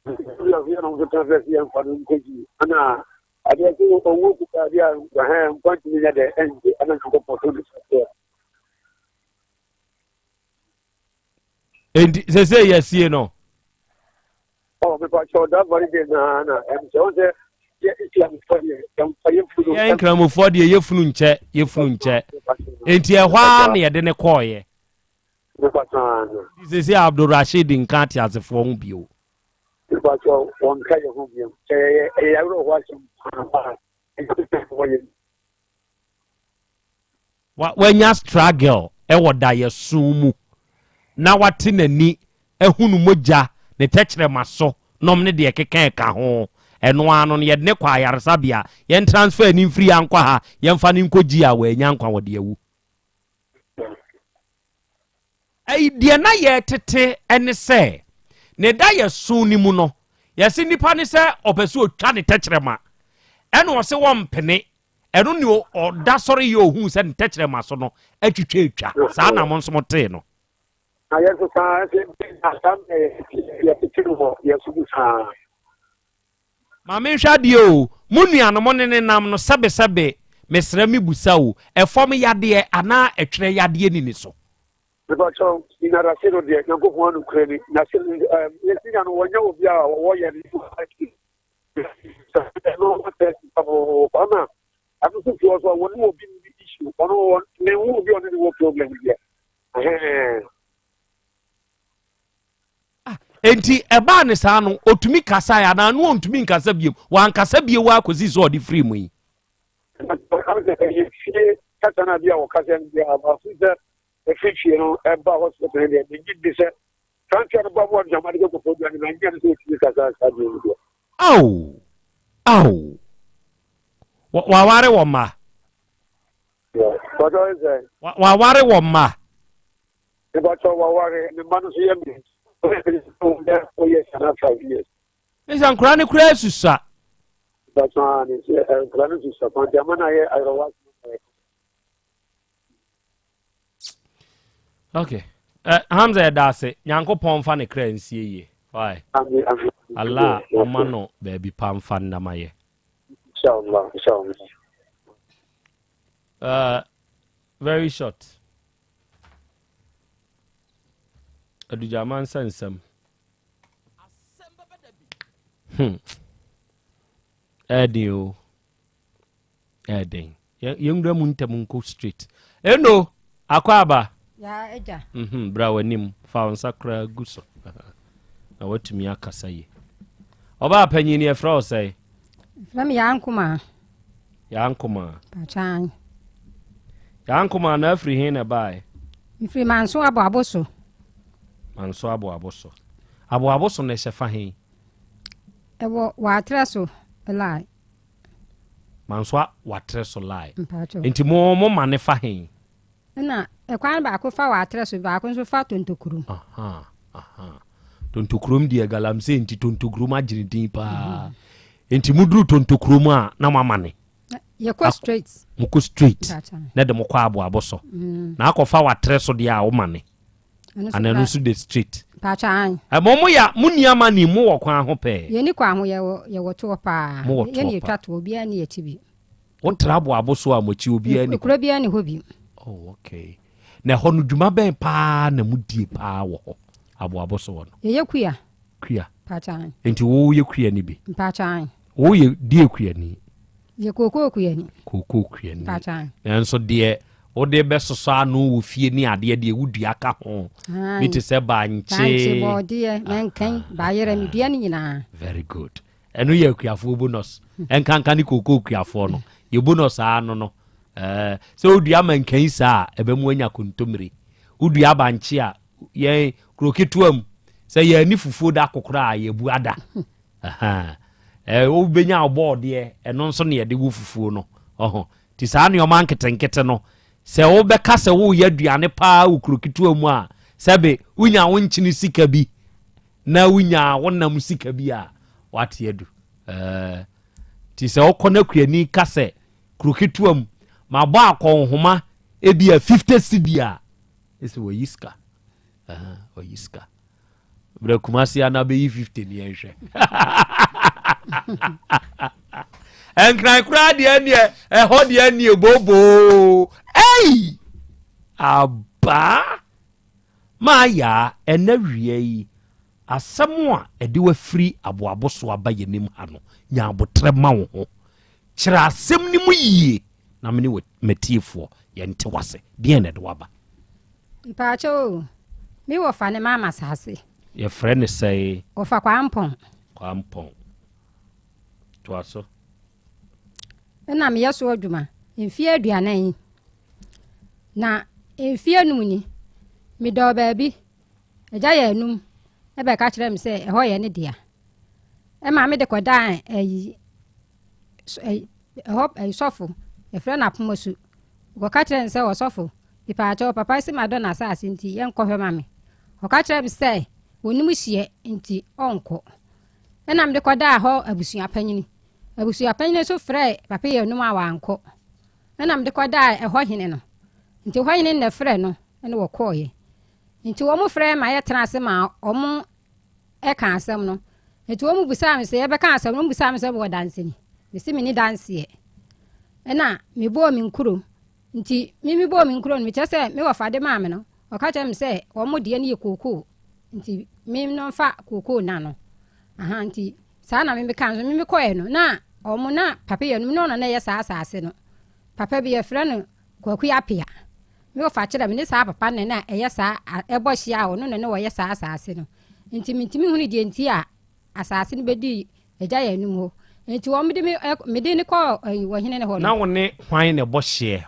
India nso yɛn na ɔmo nso transfer sɛ yɛmfa no nkɔgyi. Ɛna adeɛ so owuo kuta bi a ɛhɛn nkwa ntumi nyɛ dɛ ɛngye ɛna Nyankopɔn so ne sɛ. Enti sese yɛsie no. Oh, mepa kyɛw that very day na na ɛm sɛ wɔn sɛ yɛ Islamfoɔ deɛ yɛmfa yɛ funu. Yɛn nkramofoɔ deɛ yɛ funu nkyɛ yɛ funu nkyɛ nti ɛhɔ ara na yɛde ne kɔɔyɛ. Mepa kyɛw ana. Sese Abdulrasheed nka ateasefoɔ ho bio. Mepa kyɛw wɔn nka yɛ ho bio sɛ ɛyɛ ɛyɛ awerɛhoɔ asɛm paa ɛyɛ sɛ wɔyɛ. Wanya struggle wɔ daeɛso mu na wate n'ani ahunu mogya, ne tɛkyerɛma so nom ne deɛ ɛkeka ɛka ho. Ɛno ara no no yɛde no kɔ ayaresabea, yɛn transfer no mfiri ha nkɔ ha, yɛmfa no nkɔ G a wannya nkwa wɔde awu. Ɛyi deɛ na yɛtete ne sɛ ne da yɛ so no mu no yɛse nipa ne sɛ ɔpɛ sɛ ɔtwa ne tɛkyerɛma ɛna ɔse wɔmpene ɛno ne ɔda sɔre yɛ ohuu sɛ ne tɛkyerɛma so no atwitwa atwa saa na mo nso mo tee no. Na yɛn nso saa sɛ na saa mmerɛ yɛtete no wɔ yɛn so bi saa. Ma menhwɛ adeɛ o, mo nuanom ne ne nam no sɛbesɛbe, mesrɛ me busa o, ɛfam yadeɛ anaa ɛtwerɛ yadeɛ ni ne so? Mepakyɛw, Nnyadase no deɛ, Nyankopɔn anokorɛ ni, na sɛ yɛn senior no wɔnyɛ obi a wɔwɔ yɛn ɛno papaapa na ɛno nso fi hɔ so a wɔne obi nni issue, ɔno menhu obi a ɔne ne wɔ problem deɛ. Ɛhɛn. Ah, enti ɛbaa ne saa no, ɔtumi kasae anaa no ɔntumi nkasa bio? Wankasa bio ara kɔsii sɛ ɔde firii mu yi. Ɛyɛ fie kasa no a bi a wɔkasa no bi a baako sɛ ɛfiri fie no ɛba hospital no deɛ megye di sɛ transia no ba mu ɔde amade kɔkɔfo aduane na nyɛ no sɛ ɔtumi kasa saa deɛ no deɛ. Ao! Ao! Waware wɔ mma? Waware wɔ mma? Mepakyɛw waware, ne mma no nso yɛ mmiɛnsa. Ɔyɛ four years anaa five years. Ɛsɛ nkora no koraa susua. Mepakyɛw a ne sɛ nkora no susua paa nti ama no ayɛ ayerɛwɔ asɛm. Okay. Uh, Hamza yɛda ase. Nyankopɔn mfa ne kra nsie yie. Why? Amen, amen. Allah ɔma no baabi pa mfa nnama yɛ. Inshallah, inshallah. Very short. Adugyama nsa nsɛm. Hmm. Ɛden o. Ɛden. Yɛnwura mu ntɛm nkɔ straight. Eno, akɔ aba. Ya agya. Mhm, bra w'anim, fa wo nsa koraa gu so. Na watumi akasa yie. Ɔbaa panyin yɛfrɛ wo sɛe? Frɛ me Yaa Nkomaa. Yaa Nkomaa. Pakyan. Yaa Nkomaa na afiri he na ɛbaeɛ? Mfiri Manso Aboabo so. Manso Aboabo so. Aboabo so na ɛhyɛ fa he? Ɛwɔ Waatrɛ so lie. Manso Waatrɛ so lie. Mpakyɛw. Nti mo mo ma ne fa he? Ɛna ɛkwan baako fa Waatrɛ so, baako nso fa Tontokurom. Aha, aha. Tontokurom deɛ galamsey nti Tontokurom agyene din paa. Mm -hmm. Nti moduru Tontokurom a na moamane. Yɛkɔ straight. Mokɔ straight. Na de mokɔ aboabo so. Mm. Na akɔfa Waatrɛ so deɛ a womane. Ana ɛno nso de straight. Paatwa an. Ɛmɔ mo ya mo ni ama ni mo wɔ kwan ho pɛɛ. Yɛni kwan ho yɛwɔ yɛwɔ toɔ paa. Mo wɔ toɔ paa. Yɛni yɛtwa toɔ obiara ni yɛkyi bi. Wotra aboabo so a mo akyi obiara ni hɔ. Kuro biara ni hɔ bi. Oh, okay. Na ɛhɔ no dwuma bɛn paa na mo die paa wɔ hɔ aboabo so hɔ no? Yɛyɛ kua. Kua. Mpakyɛw. Nti wo yɛ kua ni bi? Mpakyɛw. Wo yɛ die kua ni? Yɛ kookoo kua ni. Kookoo kua ni. Mpakyɛw. Nanso deɛ wode bɛsosɔ ano wɔ fie ne adeɛ deɛ wodua ka ho. Bi te sɛ bankye. Bankye, bɔɔdeɛ, mɛnkɛn, bayerɛ, medua ne nyinaa. Very good. Ɛno yɛ akuafoɔ bonus. Ɛnkanka ne kookoo kuafoɔ no. Yɛ bonus ara no no. Ɛɛ, sɛ wodua mankan saa a, ɛbɛmu anya kontommire. Wodua bankye a, yɛn kuro ketewa mu, sɛ yɛn ani fufuo da kokoraa a, yɛbu ada. Ɛɛ, wobɛnya ɔbɔɔdeɛ, ɛno nso na yɛde wo fufuo no. Ɔho. Nti saa nneɛma nketenkete no, sɛ wobɛka sɛ woreyɛ aduane paa wɔ kuro ketewa mu a, sɛbe wonya wo nkyene sika bi na wonya wo nam sika bi a, wate adu. Ɛɛ, nti sɛ wokɔ na kuani ka sɛ kuro ketewa mu mabɔ akɔnhoma ebi a 50 cedi a, ɛsɛ wɔyi sika. Ɛɛ, wɔyi sika. Brɛ Kumasi ana bɛyi 50 ni ɛnhwɛ. Ɛnkran koraa deɛ neɛ ɛhɔ deɛ neɛ booboo. Ei! Abaa! Maayaa, ɛnɛ wia yi, asɛm a ɛde wafiri aboabo so aba yɛnim ha no, nya abotrɛ ma wo ho. Kyerɛ asɛm no mu yie na mene matiefoɔ yɛnte wase. Deɛn na ɛde waba? Mpaakyɛw o, me wɔfa ne maama asase. Yɛfrɛ ne sɛe? Wɔfa Kwampɔn. Kwampɔn. Toa so. Ɛna meyɛ so adwuma mfeɛ 40. Na mfeɛ 5 ni, medɔɔ baabi, agya yɛ anum ɛbɛka kyerɛ me sɛ ɛhɔ yɛ ne dea. Ɛma mede kɔdaa ɛyi ɛhɔ ɛyi sɔfo, yɛfrɛ no Apomasu. Wɔka kyerɛ no sɛ ɔsɔfo, mepaakyɛw papa se madɔ n'asase nti yɛnkɔhwɛ ma me. Ɔka kyerɛ me sɛ wɔnim hyeɛ nti ɔnkɔ. Ɛna mede kɔdaa hɔ abusua panyini. Abusua panyini nso frɛɛ papa yɛ anum a wankɔ. Ɛna mede kɔdaa ɛhɔ hene no. Nti hɔ hene na frɛ no ɛna wɔkɔɔeɛ. Nti wɔn frɛ ma yɛtena ase ma wɔn ɛka asɛm no. Nti wɔn busaa me sɛ yɛbɛka asɛm no, wɔn busaa me sɛ mewɔ danseni. Mese menni danseɛ. Ɛna mebɔɔ me nkuro. Nti me mebɔɔ me nkuro no, mekyerɛ sɛ me wɔfa de maa me no, ɔka kyerɛ me sɛ wɔn deɛ no yɛ kookoo. Nti me no mfa kookoo na no. Aha, nti saa na me meka nso me mekɔɛ no, na wɔn na papa yɛ no, me ne ɔno na ɛyɛ saa asase no. Papa bi yɛfrɛ no Kwaku Apea. Me wɔfa kyerɛ me ne saa papa no na ɛyɛ saa ɛbɔ hyia a ɔno na ne wɔyɛ saa asase no. Nti mentumi hunu deɛ nti a asase no bɛdii agya yɛn anim hɔ. Nti wɔn de me mede no kɔɔ ɔhene no hɔ no. Na wo ne hwan na ɛbɔ hyeɛ?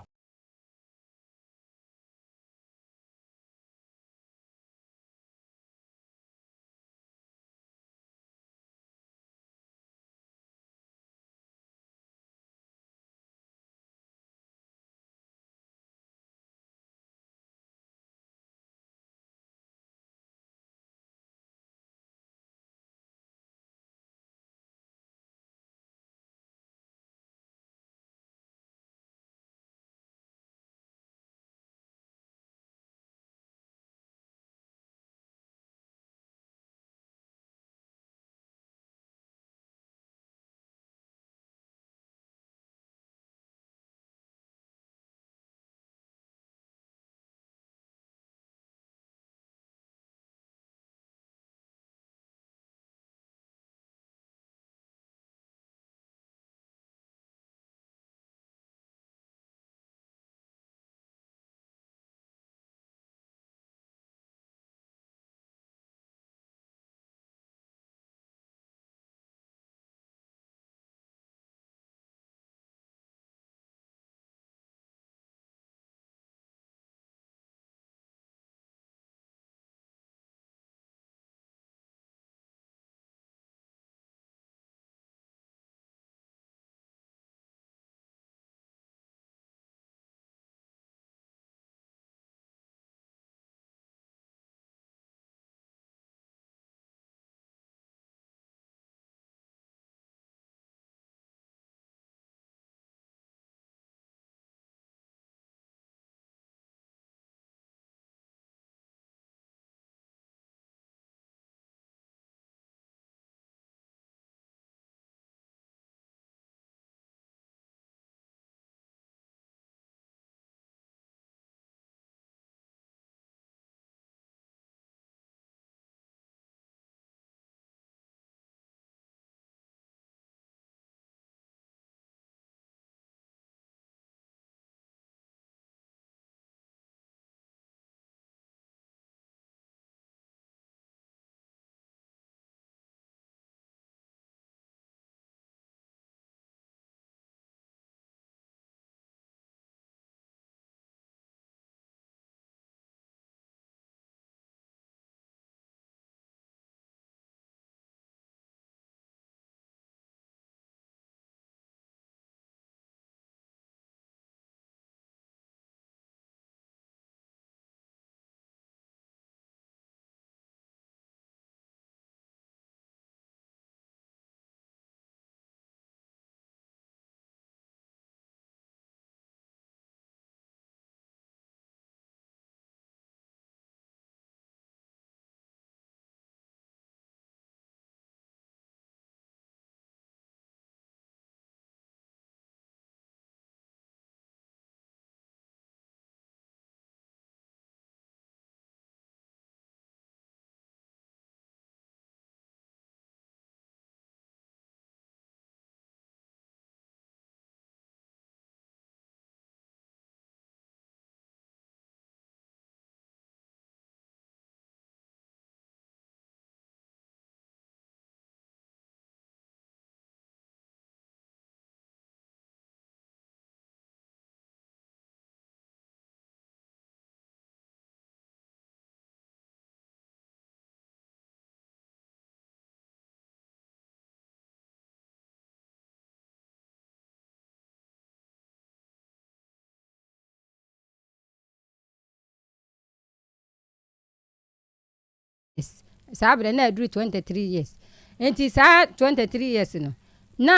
Saa berɛ na aduru 23 years. Nti saa 23 years no, na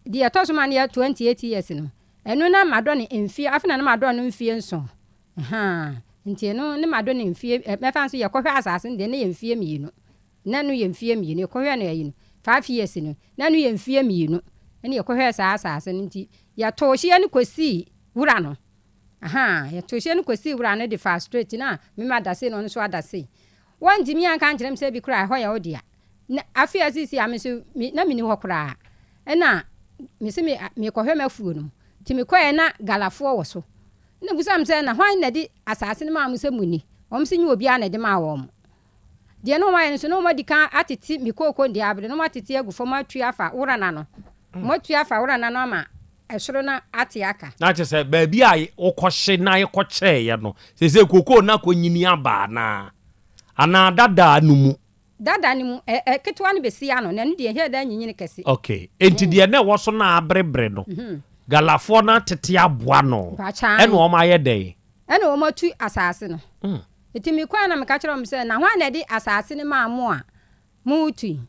deɛ ɛtɔ so ma no yɛ 28 years no, ɛno na madɔ no mfie, afei na na madɔ no mfie nson. Ahaa. Nti ɛno ne madɔ no mfie, mɛfa nso yɛkɔhwɛ asase no deɛ na yɛ mfie mmienu. Na ɛno yɛ mfie mmienu, yɛkɔhwɛɛ no ayi no, 5 years no, na ɛno yɛ mfie mmienu ɛna yɛkɔhwɛɛ saa asase no. Nti yɛtoo hyeɛ no kɔsii wura no. Ahaa, yɛtoo hyeɛ no kɔsii wura no de faa straight na me mada sei na ɔno nso ada sei. Wɔntumi anka ankyerɛ me sɛ bi koraa ɛhɔ yɛ wo dea. Na afei a seesei a me nso me, na menni hɔ koraa. Ɛna mese me, mekɔhwɛ m'afuo no mu. Nti mekɔɛ na Galafoɔ wɔ so. Ɛna bisa me sɛ, na hwan na ɛde asase no maa mo sɛ monni? Wɔn se nyɛ obiara na ɛde maa wɔn. Deɛ na wɔayɛ no nso, na wɔadi kan atete me kooko deɛ abere, na wɔatete agu fam atu afa wura no ano. Wɔatu afa wura no ano ama ɛsoro no ate aka. Na kyerɛ sɛ baabi a wokɔhye na yɛkɔkyɛeɛ no, seesei kookoo no akɔnyini aba anaa? Anaa dadaa no mu? Dada no mu, ɛ ketewa no bɛsi ano, na ɛno deɛ ɛhia da nyinyini kɛse. Okay, enti deɛ na ɛwɔ so no a aberebere no, Galafoɔ no atete aboa no, ɛna wɔn ayɛ dɛn? Ɛna wɔn atu asase no. Enti mekɔe na meka kyerɛɛ wɔn sɛ, Na hwan na ɛde asase no maa mo a moretu yi?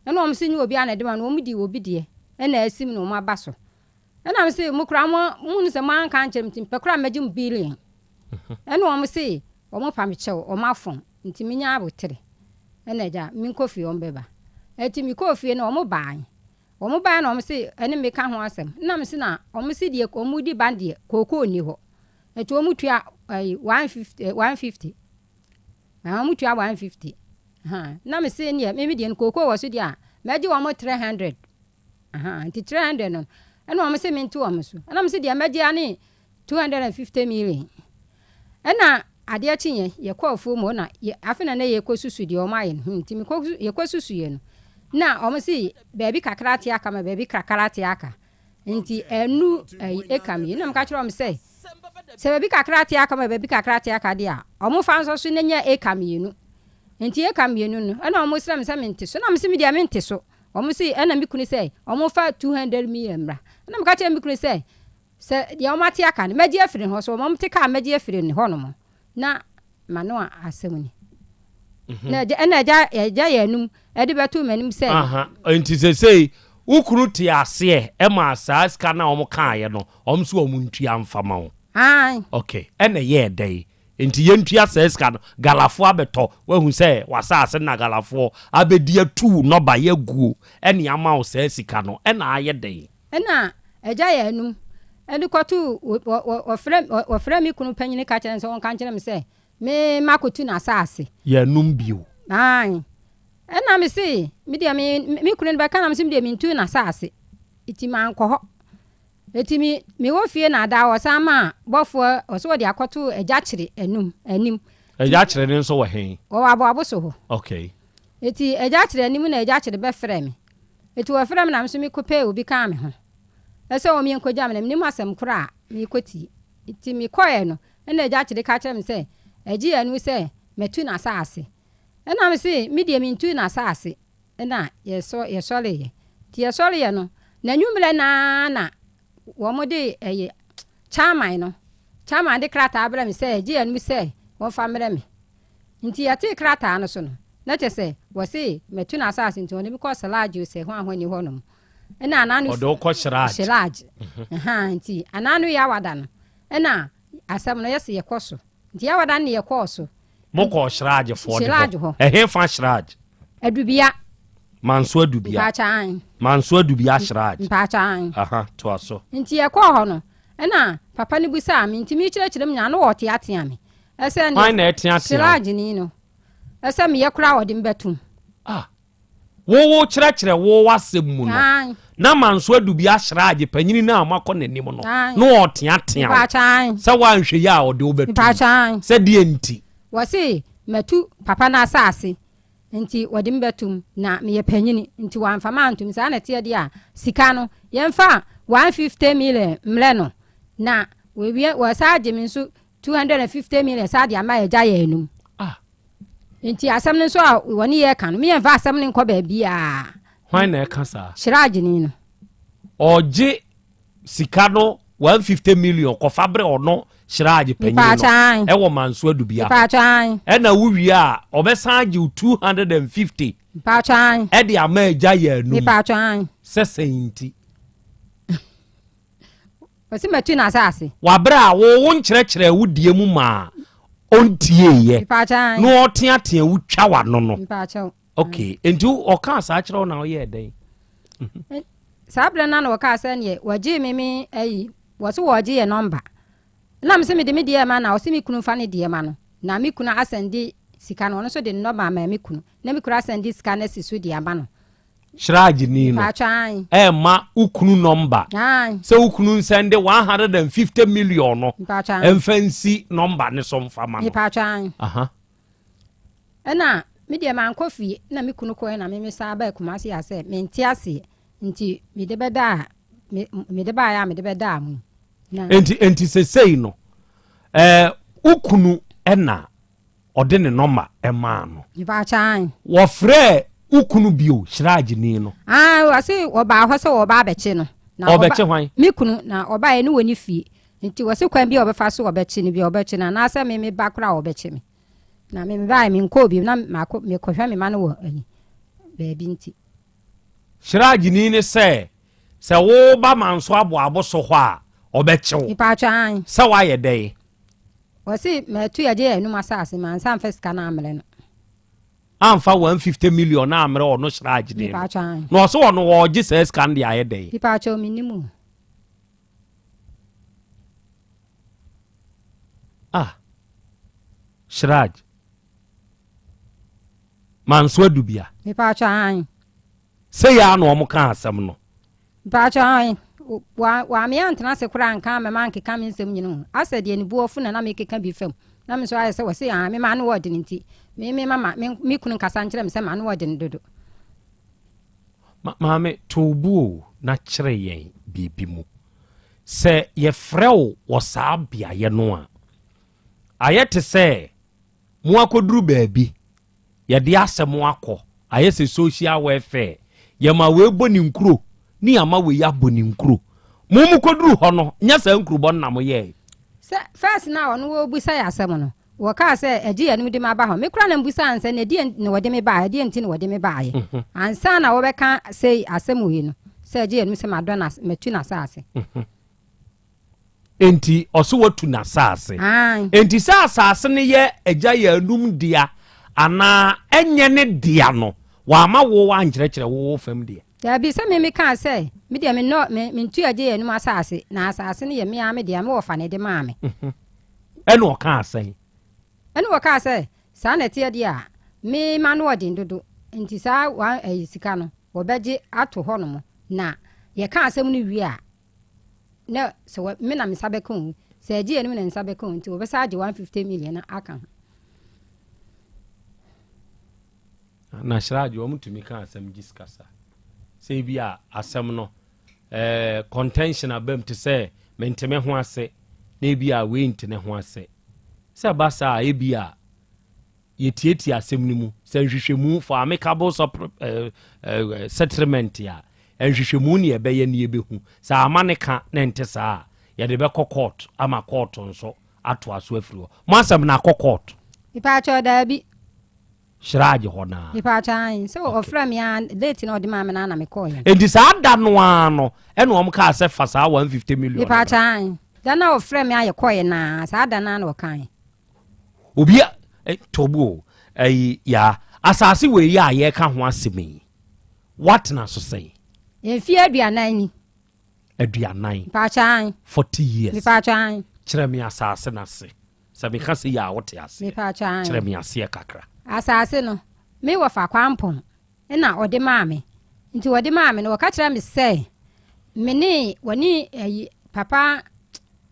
Ɛna wɔn se, Nyɛ obiara na ɛde maa no, wɔn dii obi deɛ, ɛna asim na wɔn aba so. Ɛna mese, Mo koraa mo mohunu sɛ moanka ankyerɛ me nti, mepɛ koraa mɛgye mo billion. Ɛna wɔn se, wɔn pa me kyɛw, wɔn afɔm, nti menya abotere. Ɛna agya, menkɔ fie, wɔn bɛba. Ɛnti mekɔɔ fie no, wɔn baae. Wɔn baeɛ na wɔn se ɛne me ka ho asɛm. Ɛna mese na wɔn se deɛ wɔn di ban deɛ, kookoo nni hɔ. Nti wɔn tua ɛyi 150 150. Na wɔn tua 150. Ha na me se neɛ me deɛ no kookoo wɔ so deɛ a mɛgye wɔn 300. Aha nti 300 no ɛna wɔn se mente wɔn so. Ɛna me se deɛ mɛgye ane 250 million. Ɛna adeɛ kyeeɛ yɛkɔɔ afuo mu na afe na na yɛkɔ susu deɛ wɔn ayɛ no. Nti mekɔ yɛkɔ susu yɛ no na wɔn se baabi kakra ate aka ma baabi kakra ate aka. Nti ɛnu ɛyi eka mmienu na meka kyerɛ wɔn sɛ sɛ baabi kakra ate aka ma baabi kakra ate aka deɛ a wɔn fa nso so na nya eka mmienu. Nti eka mmienu no ɛna wɔn srɛ me sɛ mente so na me se me deɛ mente so. Wɔn se ɛna me kunu sɛ wɔn fa 200 million mmra. Ɛna meka kyerɛ me kunu sɛ sɛ deɛ wɔn ate aka no mɛgye afiri ne hɔ so wɔn te kaa mɛgye afiri ne hɔ nom na ma no a asɛm ni. Na ɛgya ɛna ɛgya ɛgya yɛ anum ɛde bɛto m'anim sɛ. Aha, nti sesei wo kunu te aseɛ ɛma saa sika no a wɔn kaeɛ no, wɔn nso wɔn ntua mfa ma wo? Ae. Okay, ɛna ɛyɛɛ dɛn? Nti yɛntua saa sika no, Galafoɔ abɛtɔ, wahu sɛ w'asase na Galafoɔ abɛdi atu nnɔbaeɛ aguo ɛne ama wo saa sika no, ɛna ayɛ dɛn? Ɛna agya yɛ anum ɛde kɔto wɔfrɛ wɔfrɛ me kunu panyin ka kyerɛ no sɛ ɔnka nkyerɛ me sɛ me makɔtu n'asase. Yɛ anum bio. Ae. Ɛna me se me deɛ me me kunu no bɛka na me se me deɛ mentu n'asase. Eti mankɔ hɔ. Eti me mewɔ fie na ada ɔsan ma bɔfoɔ ɔsɛ wɔde akɔto agya kyere anum anim. Agya kyere ne nso wɔ he? Wɔwɔ aboabo so hɔ. Eti agya kyere anim na agya kyere bɛfrɛ me. Eti wɔfrɛ me na me nso mekɔpɛɛ obi kaa me ho. Ɛsɛ wɔn yɛnkɔgya me na menim asɛm koro a mekɔtie. Nti mekɔɛ no ɛna agya kyere ka kyerɛ me sɛ agye anu sɛ matu n'asase. Ɛna me se me deɛ mentu n'asase. Ɛna yɛsɔ yɛsɔreeɛ. Nti yɛsɔreeɛ no n'anwummerɛ naa na wɔn de ɛyɛ chairman no chairman de krataa brɛ me sɛ agye anu sɛ wɔmfa mmerɛ me. Nti yɛtee krataa no so no na kyerɛ sɛ wɔse matu n'asase nti wɔde me kɔ Selaagye sɛ ho ahɔni hɔnom. Ɛna anano Ɔde wo kɔ Siraaj. Siraaj. Ɛha nti anano yɛ awada no ɛna asɛm no yɛsɛ yɛkɔ so. Nti yɛawada no ne yɛkɔɔ so. Mokɔɔ Siraajfoɔ de Siraaj hɔ. Ɛhe fa Siraaj? Adubia. Manso Adubia. Mpaakyan. Manso Adubia Siraaj. Mpaakyan. Aha, toa so. Nti yɛkɔɔ hɔ no ɛna papa no busaa me nti mekyerɛkyerɛ mu nyinaa na wɔteatea me. Ɛsɛ Hwan na ɛteatea wo? Siraaj ni no. Ɛsɛ meyɛ koraa wɔde me bɛtom. Ah. Wowo kyerɛkyerɛ wo w'asɛm mu no. Ae. Na Manso Adubia Siraaj panyini no a moakɔ n'anim no Ae. na ɔteatea wo. Mpaakyan. Sɛ woanhwɛ yi a ɔde wo bɛtom. Mpaakyan. Sɛ deɛ nti? Wɔse matu papa no asase nti wɔde me bɛtom na meyɛ panyini nti wɔamfa me antom. Saa na ɛteɛ deɛ a sika no yɛmfa 150 million mmerɛ no na wɔwie wɔsa agye me nso 250 million saa de ama agya yɛ anum. Ah. Nti asɛm no nso a wɔne yɛ ka no meyɛmfa asɛm no nkɔ baabiaa. Hwan na ɛka saa? Hyerɛagyeni no. Ɔgye sika no 150 million kɔfa berɛ ɔno Hyerɛagye panyini no Mpaakyan. ɛwɔ Manso Adubia hɔ. Mpaakyan. Ɛna wowie a ɔbɛsan agye wo 250 Mpaakyan. ɛde ama agya yɛ anum. Mpaakyan. Sɛ sɛn nti? Wɔsi matu n'asase. Wabrɛ a wo wo nkyerɛkyerɛ wo die mu maa Ɔntieeɛ Mepaakyɛw ae. na ɔteatea wo twa w'ano no. Mepaakyɛw. Okay, nti ɔkaa saa kyerɛ wo na woyɛɛ dɛn? Saa berɛ no na wɔkaa sɛ neɛ wɔgyee me me ayi wɔ so wɔgye yɛ nɔmba na me sɛ mede me deɛ ma na ɔse me kunu fa ne deɛ ma no na me kunu asɛnde sika no ɔno nso de ne nɔmba ama me kunu na me kunu asɛnde sika no asi so de ama no. Shrajni no ɛma wo kunu nɔmba sɛ wo kunu nsɛnde 150 million no ɛmfa nsi nɔmba ne so mfa ma no. Ɛna me deɛ mankɔ fie na me kunu kɔɛ na me me saa baa Kumasi a sɛ mente aseɛ nti mede bɛdaa mede baeɛ a mede bɛdaa mu. Nti nti sesei no ɛɛ wo kunu ɛna ɔde ne nɔma maa no. Mpakyɛ ae. Wɔfrɛɛ wo kunu bio, Siraajni no. Ae, wɔse wɔbaa hɔ sɛ wɔba abɛkye no. Na Ɔrebɛkye hwan? Me kunu, na ɔbaeɛ no wɔ ne fie. Nti wɔse kwan bi a wɔbɛfa so wɔbɛkye no bi a wɔbɛkye no, anaasɛ me me ba koraa a wɔbɛkye me. Na me mebaeɛ menkɔɔ bio, na makɔ mekɔhwɛ me ma no wɔ ayi baabi nti. Siraajni no sɛ, sɛ woba Manso Aboabo so hɔ a, ɔbɛkye wo. Mpakyɛ ae. Sɛ woayɛ dɛn? Ɔse matu agye anum asase mansa amfa sika no ammrɛ no. Amfa 150 million no ammrɛ ɔno Sragyni no. Na ɔse ɔno ɔɔgye saa sika no de ayɛ dɛn? Mepaakyɛw mennim o. Ah Shraj Manso Adubia. Mepaakyɛw aane. Sei ara na wɔn kaa asɛm no. Mpakyɛw ae, wa, wame antena ase koraa anka amma mankeka me nsɛm nyina o. Asɛ deɛ ne bo afu na na mekeka bi fam. Na me nso ayɛ sɛ wɔse aa me m'ano wɔ den nti, me me mama, me, me kunu nkasa nkyerɛ me sɛ m'ano wɔ den dodo. Ma, maame, to wo bo o na kyerɛ yɛn biribi mu. Sɛ yɛfrɛ wo wɔ saa beaeɛ no a, ayɛ te sɛ moakɔduru baabi Yɛde asɛm akɔ, ayɛ sɛ social welfare. Yɛma wei bɔ ne nkuro, ne yɛama wei abɔ ne nkuro. Mo mo kɔduru hɔ no, nyɛ saa nkurobɔ no na mo yɛɛ. Sɛ first no a ɔno ɔrebisa yɛ asɛm no, wɔkaa sɛ ɛgye yɛn de me aba hɔ. Me koraa na mebisaa no sɛ na ɛdeɛn na wɔde me baeɛ, ɛdeɛn nti na wɔde me baeɛ. Ansa na wɔbɛka sei asɛm wei no, sɛ ɛgye yɛn sɛ madɔ no, matu n'asaase. Enti ɔse watu n'asaase. Enti sɛ asaase no yɛ agya Yaanum dea anaa ɛnyɛ ne dea no, wamma wo ankyerɛkyerɛ wo wo fam deɛ. Daabi, sɛ me mekaa sɛ, me deɛ mennɔ, me, mentu agya Yaanum asaase, na asaase no yɛ me ara me dea, me wɔfa na ɛde maa me. Ɛna ɔkaa sɛn? Ɛna ɔkaa sɛ, Saa na ɛteɛ deɛ a, me m'ano ɔden dodo, enti saa wa, ɛyi, sika no, wɔbɛgye ato hɔnom, na yɛka asɛm no wie a, na sɛ wɔ me na me nsa bɛka o sɛ agye yɛn na nsa bɛka o nti wɔbɛsa agye 150 million na aka ho. Na hyeragye wɔn tumi ka asɛm gye sika sa sɛ ebi a asɛm no ɛɛ eh, contention abam te sɛ mente me ho ase na ebi a wei nte ne ho ase sɛ ba saa ebi a Yɛtiatia asɛm no mu. Sɛ nhwehwɛmu for amicable sɔpr eh, eh, settlement a, nhwehwɛmu ne yɛbɛyɛ ne yɛbɛhu. Sɛ ama ne ka na ɛnte saa a, yɛde bɛkɔ court ama court nso atoa so afiri hɔ. Mo asɛm no akɔ court? Mepaakyɛw daabi. Shraj hɔ naa. Mepaakyɛw ae. Sɛ ɔfrɛ me a date na ɔde maa me naa na mekɔɔ yɛ. Enti saa da no ara no ɛna wɔn kaa sɛ fa saa 150 million. Mepaakyɛw ae. Da no a ɔfrɛ me a yɛkɔɔ yɛ naa saa da no ara na ɔkae. Obi a eh, tobo o, ayi ya asase wei yi a yɛreka ho asɛm yi, woatena so sɛn? Mfeɛ 40 ni. 40. Mpakyɛ ae. 40 years. Mepakyɛ ae. Kyerɛ me asase no ase. Sɛ meka sɛ yɛ a wote aseɛ. Mepakyɛ ae. Kyerɛ me aseɛ kakra. Asase no, me wɔfa Kwampɔn na ɔde maa me. Nti ɔde maa me no, ɔka kyerɛ me sɛ me ne wɔne ayi papa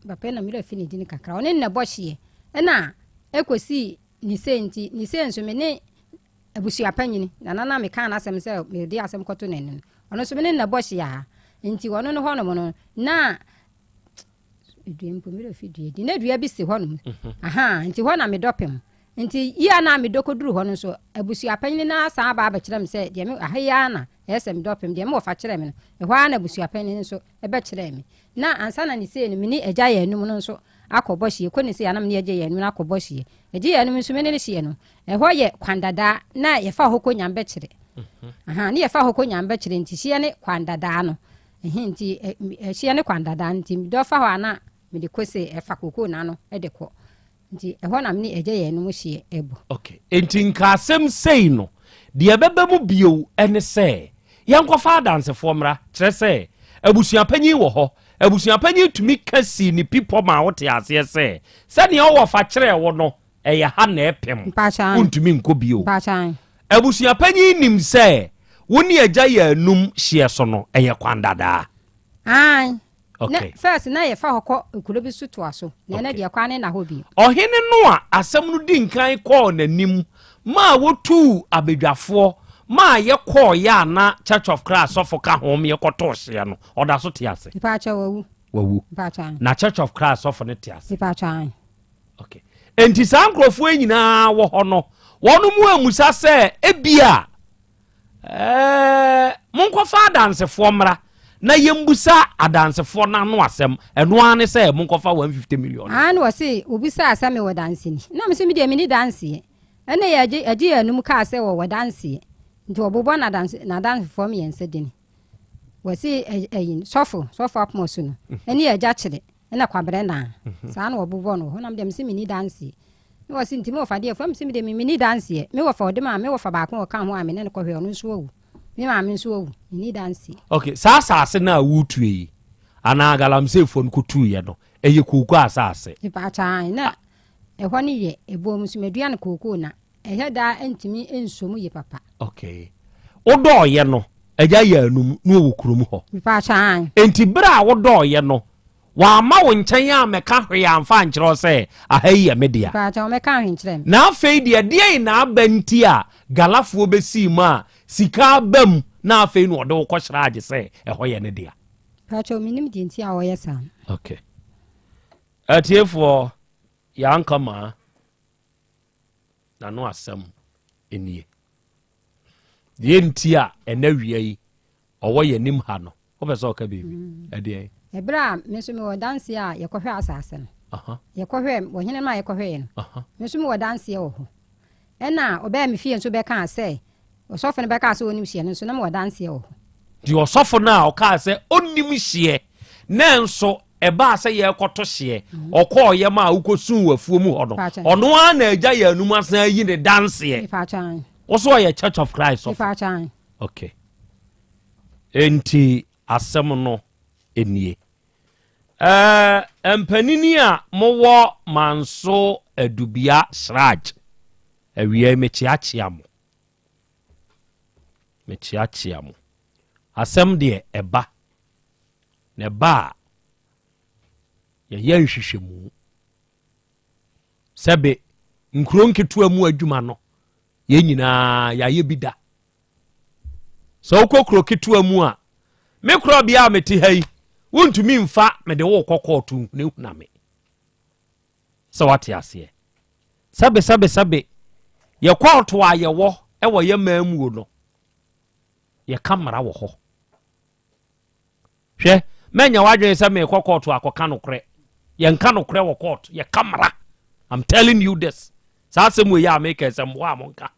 papa na mmerɛ fi ne din kakra ɔne nnɛ bɔ hyeɛ ɛna ɛkɔsi ne sei nti ne sei nso me ne abusua panyini na nana mekaa n'asɛm sɛ mede asɛm kɔto n'anim ɔno nso me ne nnɛ bɔ hyeɛ a nti ɔno no hɔnom no na dua mpo mmerɛ fi dua di na dua bi si hɔnom mhm. aha nti hɔ na medɔ pem nti yi a na medɔ kɔduru hɔ no nso abusua panyin no asan aba abɛkyerɛ me sɛ deɛ me aha yi ara na ɛyɛ sɛ medɔ pem deɛ me wɔfa kyerɛ me no ɛhɔ ara na abusua panyin nso ɛbɛkyerɛ me na ansa na ne sei no me ne agya yɛ anum no nso akɔ bɔ hyeɛ kɔ ne sei anam ne agya yɛ anum no akɔ bɔ hyeɛ agya yɛ anum nso me ne ne hyeɛ no ɛhɔ yɛ kwan dadaa na yɛfa hɔ kɔ nyambɛkyerɛ mhm. aha ne yɛfa hɔ kɔ nyambɛkyerɛ nti hyeɛ ne kwan dadaa no Ɛhe nti ɛhyeɛ ne kwan dada nti medɔ fa hɔ a na mede kose ɛfa kokoo n'ano de kɔ. Nti ɛhɔ na me ne agya yɛn nom hyeɛ ɛbɔ. Okay. Enti nka asɛm sei no, deɛ ɛbɛba mu bio ne sɛ, yɛnkɔfa adansefoɔ mmra, kyerɛ sɛ, abusuapanyin wɔ hɔ. Abusuapanyin tumi ka sii ne pi pɔ maa wote aseɛ sɛ, sɛdeɛ wo wɔfa kyerɛɛ wo no, ɛyɛ ha na ɛpem. Mpakyɛw. Wontumi nkɔ bio. Mpakyɛw. Abusuapanyin nim sɛ wo ne agya yɛ anum hyeɛ so no, ɛyɛ kwan dadaa. Aane. Okay. Na first na yɛfa hɔ kɔ kuro bi so toa so, na ɛnɛ Okay. deɛ kwan no nna hɔ bio. Ɔhene no a asɛm no di nkan kɔɔ n'anim maa wotuu abadwafoɔ maa yɛkɔɔeɛ a na Church of Christ asɔfo ka ho ma yɛkɔtoo hyeɛ no, ɔda so te ase? Mpakyɛw, wawu. Wawu. Mpakyɛw, aane. Na Church of Christ asɔfo no te ase? Mpakyɛw, aane. Okay. Enti saa nkurɔfoɔ yi nyinaa wɔ hɔ no, wɔn mu amusa sɛ ebia ɛɛ monkɔfa adansefoɔ mmra na yɛmbusa adansefoɔ no ano asɛm. Ɛno ara ne sɛ monkɔfa 150 million. Aa na wɔse obisaa sɛ mewɔ danseni. Na mese me deɛ menni danseɛ. Ɛna yɛgye yɛgye yɛn anum kaa sɛ wɔwɔ danseɛ. Nti wɔbobɔ n'adanse n'adansefoɔ mmiɛnsa dini. Wɔse ɛyi sɔfo sɔfo apoma so no ɛne agya kyerɛ. Ɛna kwabrɛ naa. Saa na wɔbobɔ no wɔ hɔ. Na me deɛ mese menni danseɛ. Ne wɔse nti me wɔfa deɛ fam mese me deɛ menni danseɛ. Me wɔfa ɔde maa me wɔfa baako a ɔka ho a me ne no kɔhwɛ ɔno nso awu. Me maame nso awu. Menni danseɛ. Ok, saa asase no a woretue yi, anaa galamseyfoɔ no kɔtuiɛ no, ɛyɛ kooko asase? Mepaakyɛw, aane. Na ɛhɔ no yɛ ɛboɔ mu nso madua no kooko na ɛhɛ daa ntumi nsɔ mu yie papa. Ok. Wodɔɔeɛ no, agya yɛ anum na ɔwɔ kurom hɔ. Mepaakyɛw, aane. Enti berɛ a wodɔɔeɛ no, wamma wo nkyɛn ammɛka hwee amfa ankyerɛ wo sɛ, Aha yi yɛ me dea? Mepaakyɛw, ɔmmɛkaa hwee nkyerɛɛ me. Na afei deɛ, ɛdeɛn na aba nti a Galafoɔ bɛsii mu a sika aba mu na afei na ɔde wo kɔhyira agye sɛ ɛhɔ yɛ ne dea? Mepaakyɛw, mennim deɛ nti a ɔyɛ saa no. Ok. Atiefoɔ, yɛanka maa. N'ano asɛm nie. Deɛ nti a ɛnɛ wia yi ɔwɔ yɛn anim ha no, wopɛ sɛ ɔka biribi? Ɛdeɛn? Ɛberɛ a me nso mewɔ danseɛ a yɛkɔhwɛ asase no, yɛkɔhwɛ ɔhene no a yɛkɔhwɛeɛ no, me nso mewɔ danseɛ wɔ hɔ. Ɛna ɔbaa me fie nso bɛkaa sɛ, ɔsɔfo no bɛkaa sɛ ɔnim hyeɛ no nso, na mewɔ danseɛ wɔ hɔ. Nti ɔsɔfo no a ɔkaa sɛ ɔnnim hyeɛ, nanso ɛbaa sɛ yɛrekɔto hyeɛ, ɔkɔɔ yɛm a wokɔsuu wɔ afuo mu hɔ no, ɔno ara na agya yɛn anum asan ayi ne danseɛ. Wo so ɔyɛ Church of Christ sɔfo? Okay. Enti asɛm no nie. Ɛɛ mpanini a mowɔ Manso Adubia Shraj, awia yi mekyeakyea mo. Mekyeakyea mo. Asɛm deɛ ɛba. Na ɛba a, yɛyɛ nhwehwɛmu. Sɛbe nkuro nketewa mu adwuma no, yɛn nyinaa yɛayɛ bi da. Sɛ wokɔ kuro ketewa mu a, me korɔbea a mete ha yi, wontumi mfa mede wo kɔ kɔɔto nhunahuna me. Sɛ wate aseɛ. Sɛbe sɛbe sɛbe, yɛ kɔɔto a yɛwɔ wɔ yɛ man muo no, yɛka mmara wɔ hɔ. Hwɛ, mɛnyɛ w'adwene sɛ merekɔ kɔɔto akɔka nokorɛ. Yɛnka nokorɛ wɔ kɔɔto, yɛka mmara. I'm telling you this. Saa asɛm wei a meka sɛ mmoa a monka.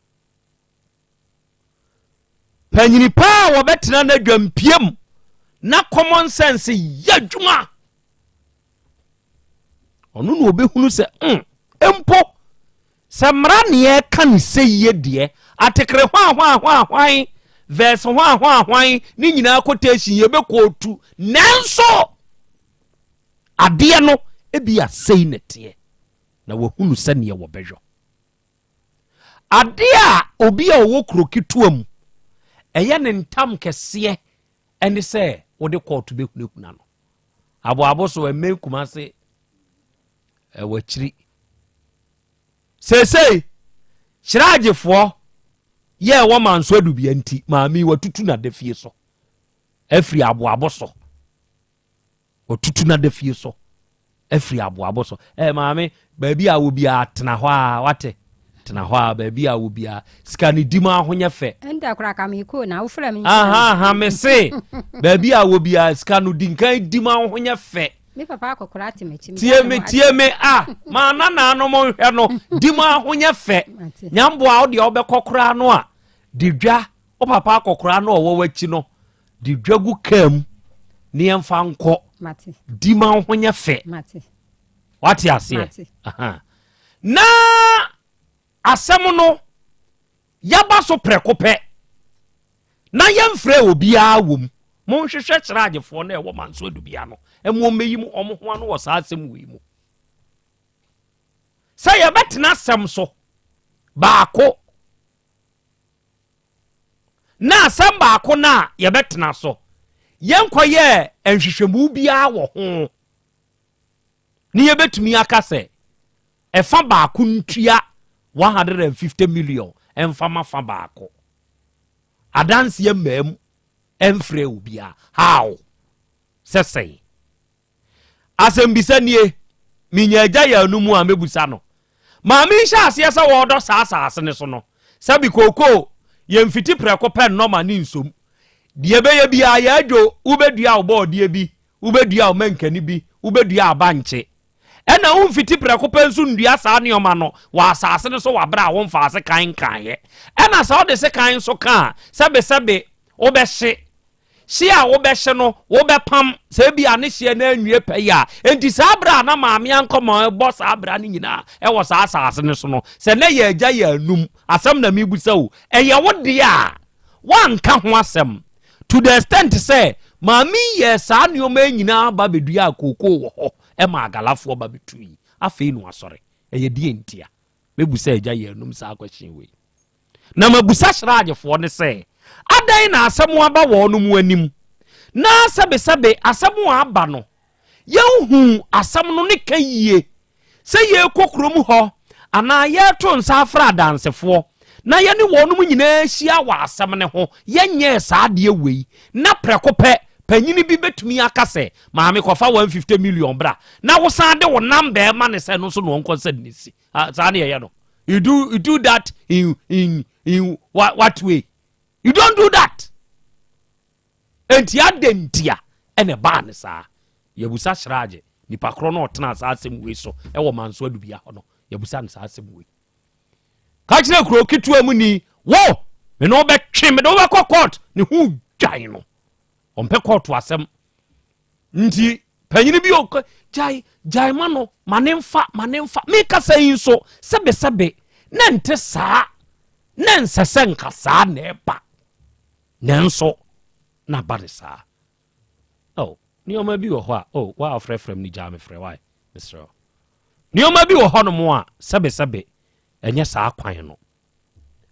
Panyini paa a wɔbɛtena n'adwampiem na common sense yɛ adwuma. Ɔno na ɔbɛhunu sɛ mm, mpo sɛ mmara ne ɛka ne sɛ yie deɛ atekere hwanhwanhwanhwan verse hwanhwanhwan ne nyinaa quotation yɛbɛkɔɔtu nanso adeɛ no ebi asɛi ne teɛ na wahunu sɛneɛ wɔbɛyɔ adeɛ a obi a ɔwɔ kuro ketewa mu ɛyɛ ne ntam kɛseɛ ɛne sɛ wode kɔɔto bɛhunahuna no Aboabo so ɛmmɛn Kumase ɛwɔ akyiri. Seesei Hyeragyefoɔ yɛ ɛwɔ Manso Adubea nti maame yi watutu n'adafie so afiri aboabo so. Watutu n'adafie so afiri aboabo so. Ɛ maame baabi a wɔ biara tena hɔ a wate tena hɔ a baabi a wɔ biara sika ne di mu ahonyɛ fɛ. Ɛnda koraa ka mekɔ na wofrɛ me. Aha aha me se baabi a wɔ biara sika no di nkan di mu ahonyɛ fɛ. Me papa akɔkora ate m'akyi. Tie me tie me a maa nananom nhwɛ no di mu ahonyɛ fɛ. Nyamboa wo deɛ wobɛkɔ koraa no a di dwa wo papa akɔkora no ɔwɔ w'akyi no di dwa gu kaa mu ne yɛmfa nkɔ di ma ho nyɛ fɛ. Wate aseɛ? Na asɛm no yɛaba so prɛko pɛ na yɛmfrɛ obiara wɔ mu. Monhwehwɛ kyerɛagyefoɔ no a ɛwɔ Manso Adubea no ma wɔmmɛyi mu wɔn ho ano wɔ saa asɛm wei mu. Sɛ yɛbɛtena asɛm so baako na asɛm baako no a yɛbɛtena so yɛnkɔyɛɛ nhwehwɛmu biara wɔ ho ne yɛbɛtumi aka sɛ ɛfa baako ntua 150 million ɛmfa ma fa baako adanseɛ mmaa mu ɛmfrɛ obiara how sɛ sɛn asɛmbisa nie menya agya yɛ no mu a mɛbusa no maame nhyɛ aseɛ sɛ wɔdɔ saa asase no so no sɛbi kookoo yɛmfiti prɛko pɛ nnɔma ne nsom deɛ ɛbɛyɛ biara yɛadwo wobɛdua wo bɔɔdeɛ bi wobɛdua wo mankani bi wobɛdua abankye ɛna womfiti prɛko pɛ nso ndua saa nneɛma no wɔ asase no so wɔ abere a womfa ase kan nkaeɛ ɛna sɛ wode sekan nso ka a sɛbesɛbe wobɛhye hye a wobɛhye no wobɛpam sɛ ebi a ne hyeɛ no anwie pɛ yi a enti saa berɛ a na maame ankɔma ɛbɔ saa berɛ no nyinaa ɛwɔ saa asase no so no sɛ na yɛ agya yɛ anum asɛm na mebusa o ɛyɛ wo deɛ a woanka ho asɛm to the extent sɛ maame yɛ saa nneɛma yi nyinaa ba bɛdua kookoo wɔ hɔ ɛma agalafoɔ ba bɛtu yi afei no asɔre ɛyɛ deɛ ntia mɛbusa agya yɛ anum saa question wei na mabusa hyerɛagyefoɔ ne sɛ adan na asɛm aba wɔn no mu anim na sɛbesɛbe asɛm a aba no yɛnhu asɛm no ne ka yie sɛ yɛrekɔ kurom hɔ anaa yɛreto nsa afra adansefoɔ na yɛne wɔn mu nyinaa ahyia wɔ asɛm ne ho yɛnyɛɛ saa adeɛ wei na prɛko pɛ panyini bi bɛtumi aka sɛ maame kɔfa 150 million bra na wosan de wo number ma ne sɛ no nso na ɔnkɔ sɛ ne si ah, saa ne yɛyɛ no. You do that in what way? You don't do that. Enti adɛn ntia ɛna ɛbaa ne saa? Yɛbusa hyerɛagye nipa korɔ no ɔtena saa asɛm wei so ɛwɔ Manso Adubia hɔ no. Yɛbusa no saa asɛm wei ka kyerɛ kuro ketewa mu ni wo mene wobɛtwe mede wobɛkɔ court ne ho dwan no ɔmpɛ court asɛm nti panyini bi ɔkɔ gyae gyae ma no ma ne mfa ma ne mfa. Mekasa yi nso sɛbesɛbe na nte saa na nsɛ sɛ nka saa na ɛba nanso na ba ne saa. Oh, nneɛma bi wɔ hɔ a, oh, wa afrɛfrɛ m no gyaa me frɛ wae mesrɛ wo. Nneɛma bi wɔ hɔ nom a sɛbesɛbe ɛnyɛ saa kwan no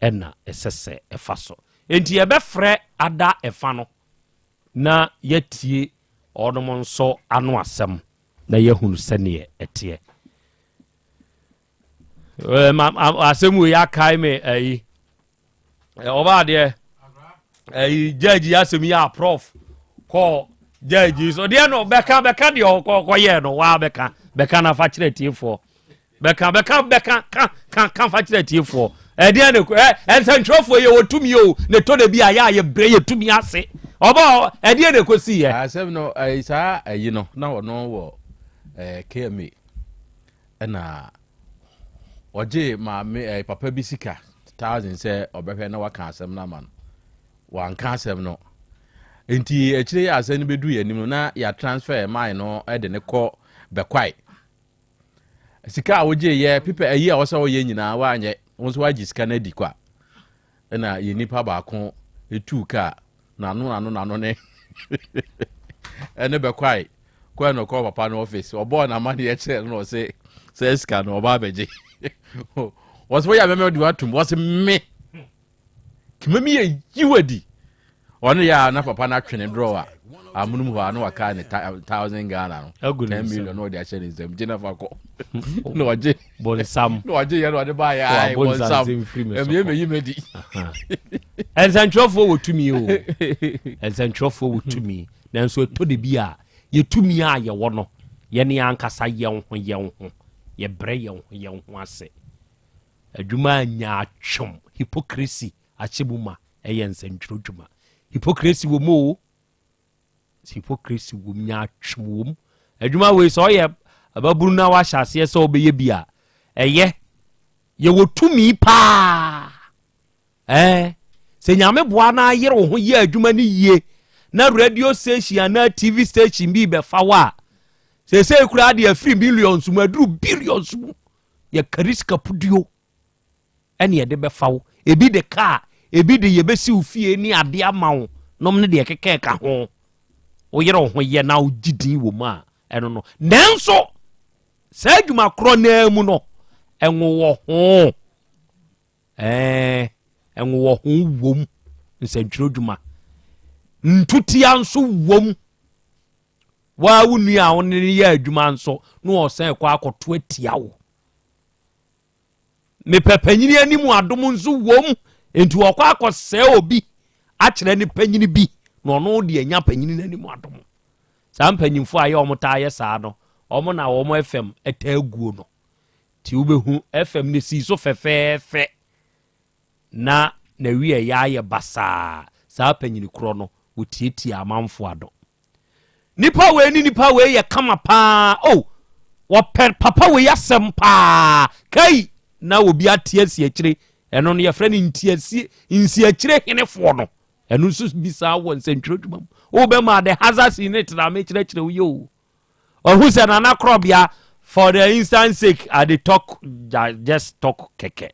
ɛna ɛsɛ sɛ ɛfa so enti yɛbɛfrɛ ada ɛfa no na yɛatie ɔnom nso ano asɛm na yɛahunu sɛneɛ ɛteɛ. Asɛm wei akae me ayi ɔbaa deɛ ayi judge asɛm yi a prof kɔ judge so deɛ no bɛka bɛka deɛ ɔkɔyɛɛ no waa bɛka bɛka na fa kyerɛ tiefoɔ bɛka bɛka bɛka ka ka ka fa kyerɛ tiefoɔ ɛdeɛ ne ɛ nsɛntwerɛfoɔ yɛ wɔ tumi o ne tɔ de bi a yɛ a yɛbrɛ yɛ tumi ase ɔbɔ ɛdeɛ ne kɔsi yɛ. Asɛm no ɛyi saa ɛyi no na ɔno wɔ KMA ɛna ɔgye maame papa bi sika 1,000 sɛ ɔbɛhwɛ na waka asɛm no ama no wanka asɛm no nti akyire yɛ asɛm no bɛdu yɛn anim no na yɛ transfer man no ɛde ne kɔ Bɛkwae sika a wogye yɛ pepɛ ayi a wɔsɛ wɔyɛ nyinaa wanyɛ wɔn nso wagye sika no adi kwa ɛna yɛ nipa baako etu kaa n'ano n'ano n'ano ne ɛne Bɛkwae kɔɛ no kɔ papa no office ɔbɔɔ n'amaneɛ kyerɛ no na ɔsɛ sɛ sika no ɔba abɛgye wɔsɛ wɔyɛ abɛmɛ de watum wɔsɛ me kìmɛ mi yɛ yiwa di ɔno yɛ a na papa no atwene drawer amunum hɔ a na waka ne 1,000 Ghana no Agu ne 10 nsam. million na ɔde ahyɛ ne nsam gye na fa kɔ na ɔgye Bɔnsam. Na ɔgye yɛ na ɔde ba yɛ ayi Wa bɔnsam bɔnsam sɛ mfiri me so ɛmi kɔ. ɛmɛ yi mɛ di. Nsɛntwerɛfoɔ wɔ tumi o nsɛntwerɛfoɔ wɔ tumi nanso ɛtɔ de bi a yɛtumi a yɛwɔ no yɛne ankasa yɛn ho yɛn ho yɛbrɛ yɛn ho yɛn ho ase adwuma anya atwom hypocrisy ahyɛ mu ma ɛyɛ nsɛntwerɛ dwuma hypocrisy wɔ mu o hypocrisy wɔ mu nya atwom wɔ mu adwuma wei sɛ ɔyɛ ababunu na wahyɛ aseɛ sɛ ɔbɛyɛ bi a ɛyɛ yɛwɔ tumi paa sɛ Nyame boa na ayere wo ho yɛ adwuma no yie na radio station anaa TV station bi bɛfa wo a seesei koraa deɛ afiri millions mu aduru billions mu. Yɛkari sika puduo ɛne yɛde bɛfa wo. Ebi de kaa, ebi de yɛbɛsi wo fie ne adeɛ ama wo nom ne deɛ keka ɛka ho. Woyere wo ho yɛ na wogye din wɔ mu a, ɛno no. Nanso saa adwuma korɔ naa mu no, ɛnwowɔ ho. Ɛɛ, ɛnwowɔ ho wom, nsɛntwerɛ dwuma. Ntutia nso wom. Waa wo nua a wo ne no yɛ adwuma nso na ɔsan kɔ akɔto atia wo. Mepɛ panyini anim adom nso wom, nti ɔkɔ akɔsɛe obi akyerɛ ne panyini bi na ɔno de anya panyini n'anim adom. Saa mpanyimfoɔ a yɛ wɔn taa yɛ saa no, wɔn na wɔn FM taa guo no. Nti wobɛhu FM no sii so fɛfɛɛfɛ na n'awieeɛ ayɛ basaa. Saa panyini korɔ no, wɔtiatia amanfoɔ ano. Nipa wei ne nipa wei yɛ kama paa. Oh, wɔpɛ papa wei asɛm paa. Kai na obi ate asi akyire. Ɛno no yɛfrɛ no ntiasie, nsiakyire henefoɔ no. Ɛno nso bi saa wɔ nsɛntwerɛ adwuma mu. Wobɛma the hazards in it na mekyerɛkyerɛ wo yɛ o. Ɔhu sɛ Nana Korɔbea, for the instance sake, I dey talk, just talk kɛkɛ.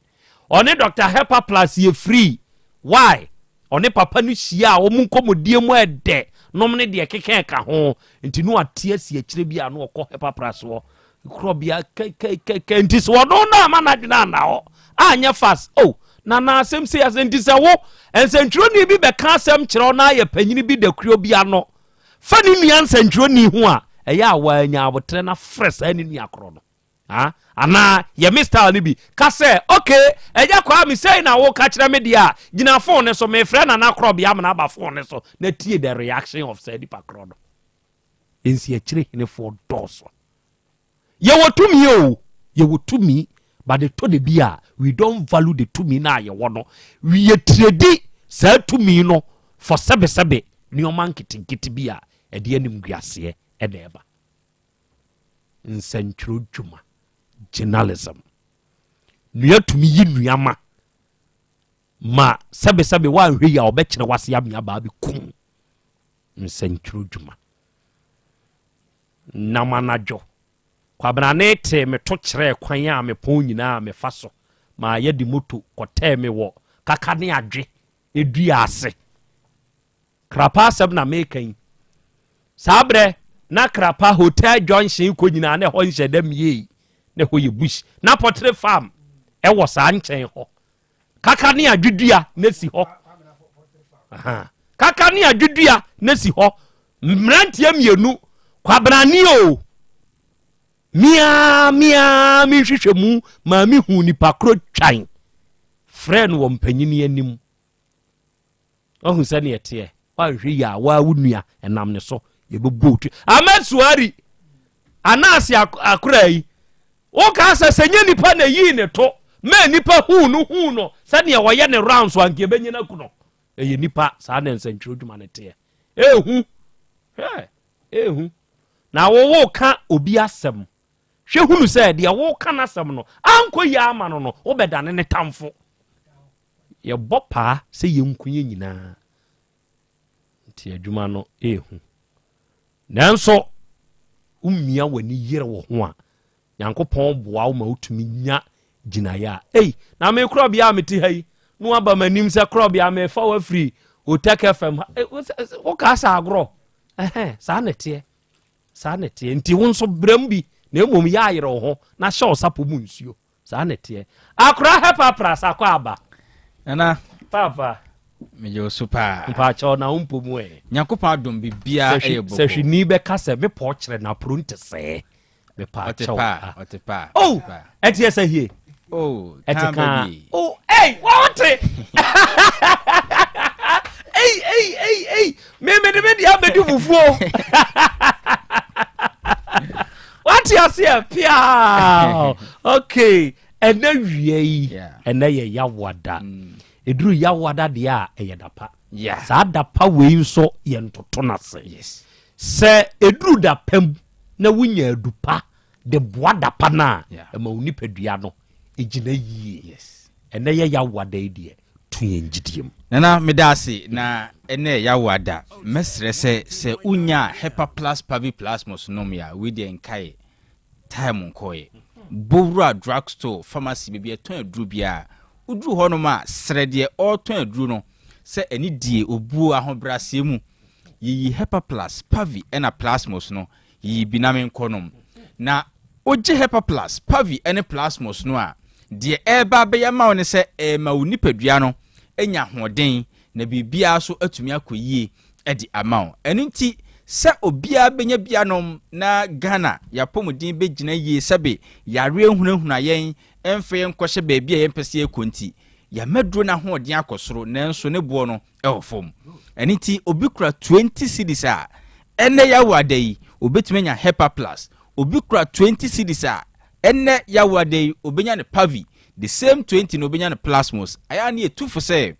Ɔne Dr. Hepa Plus yɛ free. Why? Ɔne papa no hyia a, wɔn nkɔmmɔdie mu ɛdɛ nom ne deɛ keka ɛka ho. Nti no ate asi akyire bi a na ɔkɔ Hepa Plus hɔ. Korɔbea kɛkɛkɛkɛ. Nti sɛ ɔno no ama n'adwene anna hɔ anyɛ fast. Oh, Nana asɛm sei asɛm. Nti sɛ wo nsɛntwerɛni bi bɛka asɛm kyerɛ wo na ayɛ panyini bi da kuro bi ano fa ne nua nsɛntwerɛni ho a, ɛyɛ a wanya abotrɛ na frɛ saa ne nua korɔ no. Ha? Anaa yɛ me style no bi ka sɛ, okay, ɛgya kwaa me sei na woka kyerɛ me deɛ a, gyina phone ne so, mefrɛ Nana Korɔbea amena aba phone ne so na tie the reaction of saa nipa korɔ no. Nsi akyire henefoɔ dɔɔso. Yɛwɔ tumi o, yɛwɔ tumi, but ɛtɔ de bi a we don't value the tumi no a yɛwɔ no. Yɛtiredi saa tumi no for sɛbesɛbe nneɛma nketenkete bi a ɛde animguaseɛ ɛna ɛba. Nsɛntwerɛ dwuma, journalism, nua tumi yi nnuama ma sɛbesɛbe woanhwɛ yi a ɔbɛkyerɛ wase amea baa bi kum. Nsɛntwerɛ dwuma nam anadwo kwabrane tee me to kyerɛɛ kwan a mepɔn nyinaa mefa so ma yɛde moto kɔtɛɛ me wɔ kaka ne adwe edua ase. Krapa asɛm na meka yi. Saa berɛ na Krapa Hotel Junction kɔ nyinaa na ɛhɔ nhyɛ dɛ miei, na ɛhɔ yɛ bush. Na Poultry Farm ɛwɔ saa nkyɛn hɔ. Kaka ne adwedua na si hɔ. Kaka ne adwedua na si hɔ. Mmeranteɛ mmienu, kwabrane o, mia mia mehwehwɛ mu maa mehu nipa koro twan frɛ no wɔ mpanyini anim. Ɔhu sɛneɛ teɛ, woanhwɛ yi a waa wo nua ɛnam ne so yɛbɛbɔ otu. Ahmed Suari anaase akora yi woka sɛ sɛ nyɛ nipa na yii ne to ma nipa huu no huu no sɛdeɛ wɔyɛ ne rounds anka yɛbɛnyina ku no. Ɛyɛ nipa saa na nsɛntwerɛ dwuma no teɛ. Ɛhu hwɛ, ɛhu na wowo ka obi asɛm, hwɛ hunu sɛ deɛ woka n'asɛm no ankɔ yie ama no no wobɛdane ne tamfo. Yɛbɔ paa sɛ yɛnku yɛ nyinaa nti adwuma no ɛhu. Nanso wommia w'ani yere wo ho a, Nyankopɔn boa wo ma wotumi nya gyinaeɛ a, ei, na me korɔbea a mete ha yi na waba m'anim sɛ korɔbea mefa wo afiri Otec FM ha, wokaa sɛ agorɔ. Ɛhɛn, saa na ɛteɛ, saa na ɛteɛ. Nti wo nso brɛ mu bi na mmom yɛ ayerɛ wo ho na hyɛ wo sapo mu nsuo. Saa na ɛteɛ. Akora hɛpa prasa kɔ aba. Nana. Papa. Megye wo so paa. Mpaakyɛw na wo mpo mu ɛ. Nyankopɔn adom biribiara ɛyɛ bɔkɔ. Sɛ hwini bɛka sɛ mepɔ kyerɛ na poro nte sɛɛ. Mepaakyɛw. Ɔte paa, ɔte paa. Oh, ɛte ɛsɛ hie. Oh, ɛte kaa. Oh, ei, wɔte. Ei, ei, ei, ei. Me me de me de abɛdi fufuo. Wate aseɛ pia. Okay, ɛnɛ wia yi, ɛnɛ yɛ yawada. Ɛduru yawada deɛ a ɛyɛ dapa. Saa dapa wei nso yɛ ntoto n'ase. Sɛ ɛduru dapa mu na wonya adupa de boa dapa no a, ɛma wo nipadua no ɛgyina yie. Ɛnɛ yɛ yawada yi deɛ, to yɛn gyidie mu. Nana meda ase na ɛnɛ yawada mɛsrɛ sɛ sɛ wonya Hepa Plus Pavi Plasmos nom yɛ a, wei deɛ nkae time nkɔɛ. Bowura drug store, pharmacy, baabi a ɛtɔn aduro biara. Woduru hɔnom a, srɛ deɛ ɔretɔn aduro no sɛ anidie, obuo, ahobrɛaseɛ mu, yiyi Hepaplus, Pavi ɛna Plasmos no, yiyi bi na menkɔnom. Na wogye Hepaplus, Pavi ne Plasmos no a, deɛ ɛreba abɛyɛ ama wo ne sɛ ɛrema wo nipadua no anya ahoɔden na biribiara nso atumi akɔ yie de ama wo. Ɛno nti sɛ obiara bɛnya bi anom na Ghana yɛapɔmuden bɛgyina yie sɛbe yareɛ nhunahuna yɛn mfa yɛn nkɔhyɛ baabi a yɛmpɛ sɛ yɛkɔ nti, yɛama duro no ahoɔden akɔ soro nanso ne boɔ no wɔ fam. Ɛno nti obi kura 20 cedis a, ɛnnɛ Yawoada yi obɛtumi anya Hepa Plus. Obi kura 20 cedis a, ɛnnɛ Yawoada yi obɛnya no Pavi. The same 20 no obɛnya no Plasmos. Ayɛ a ne yɛtu fo sɛ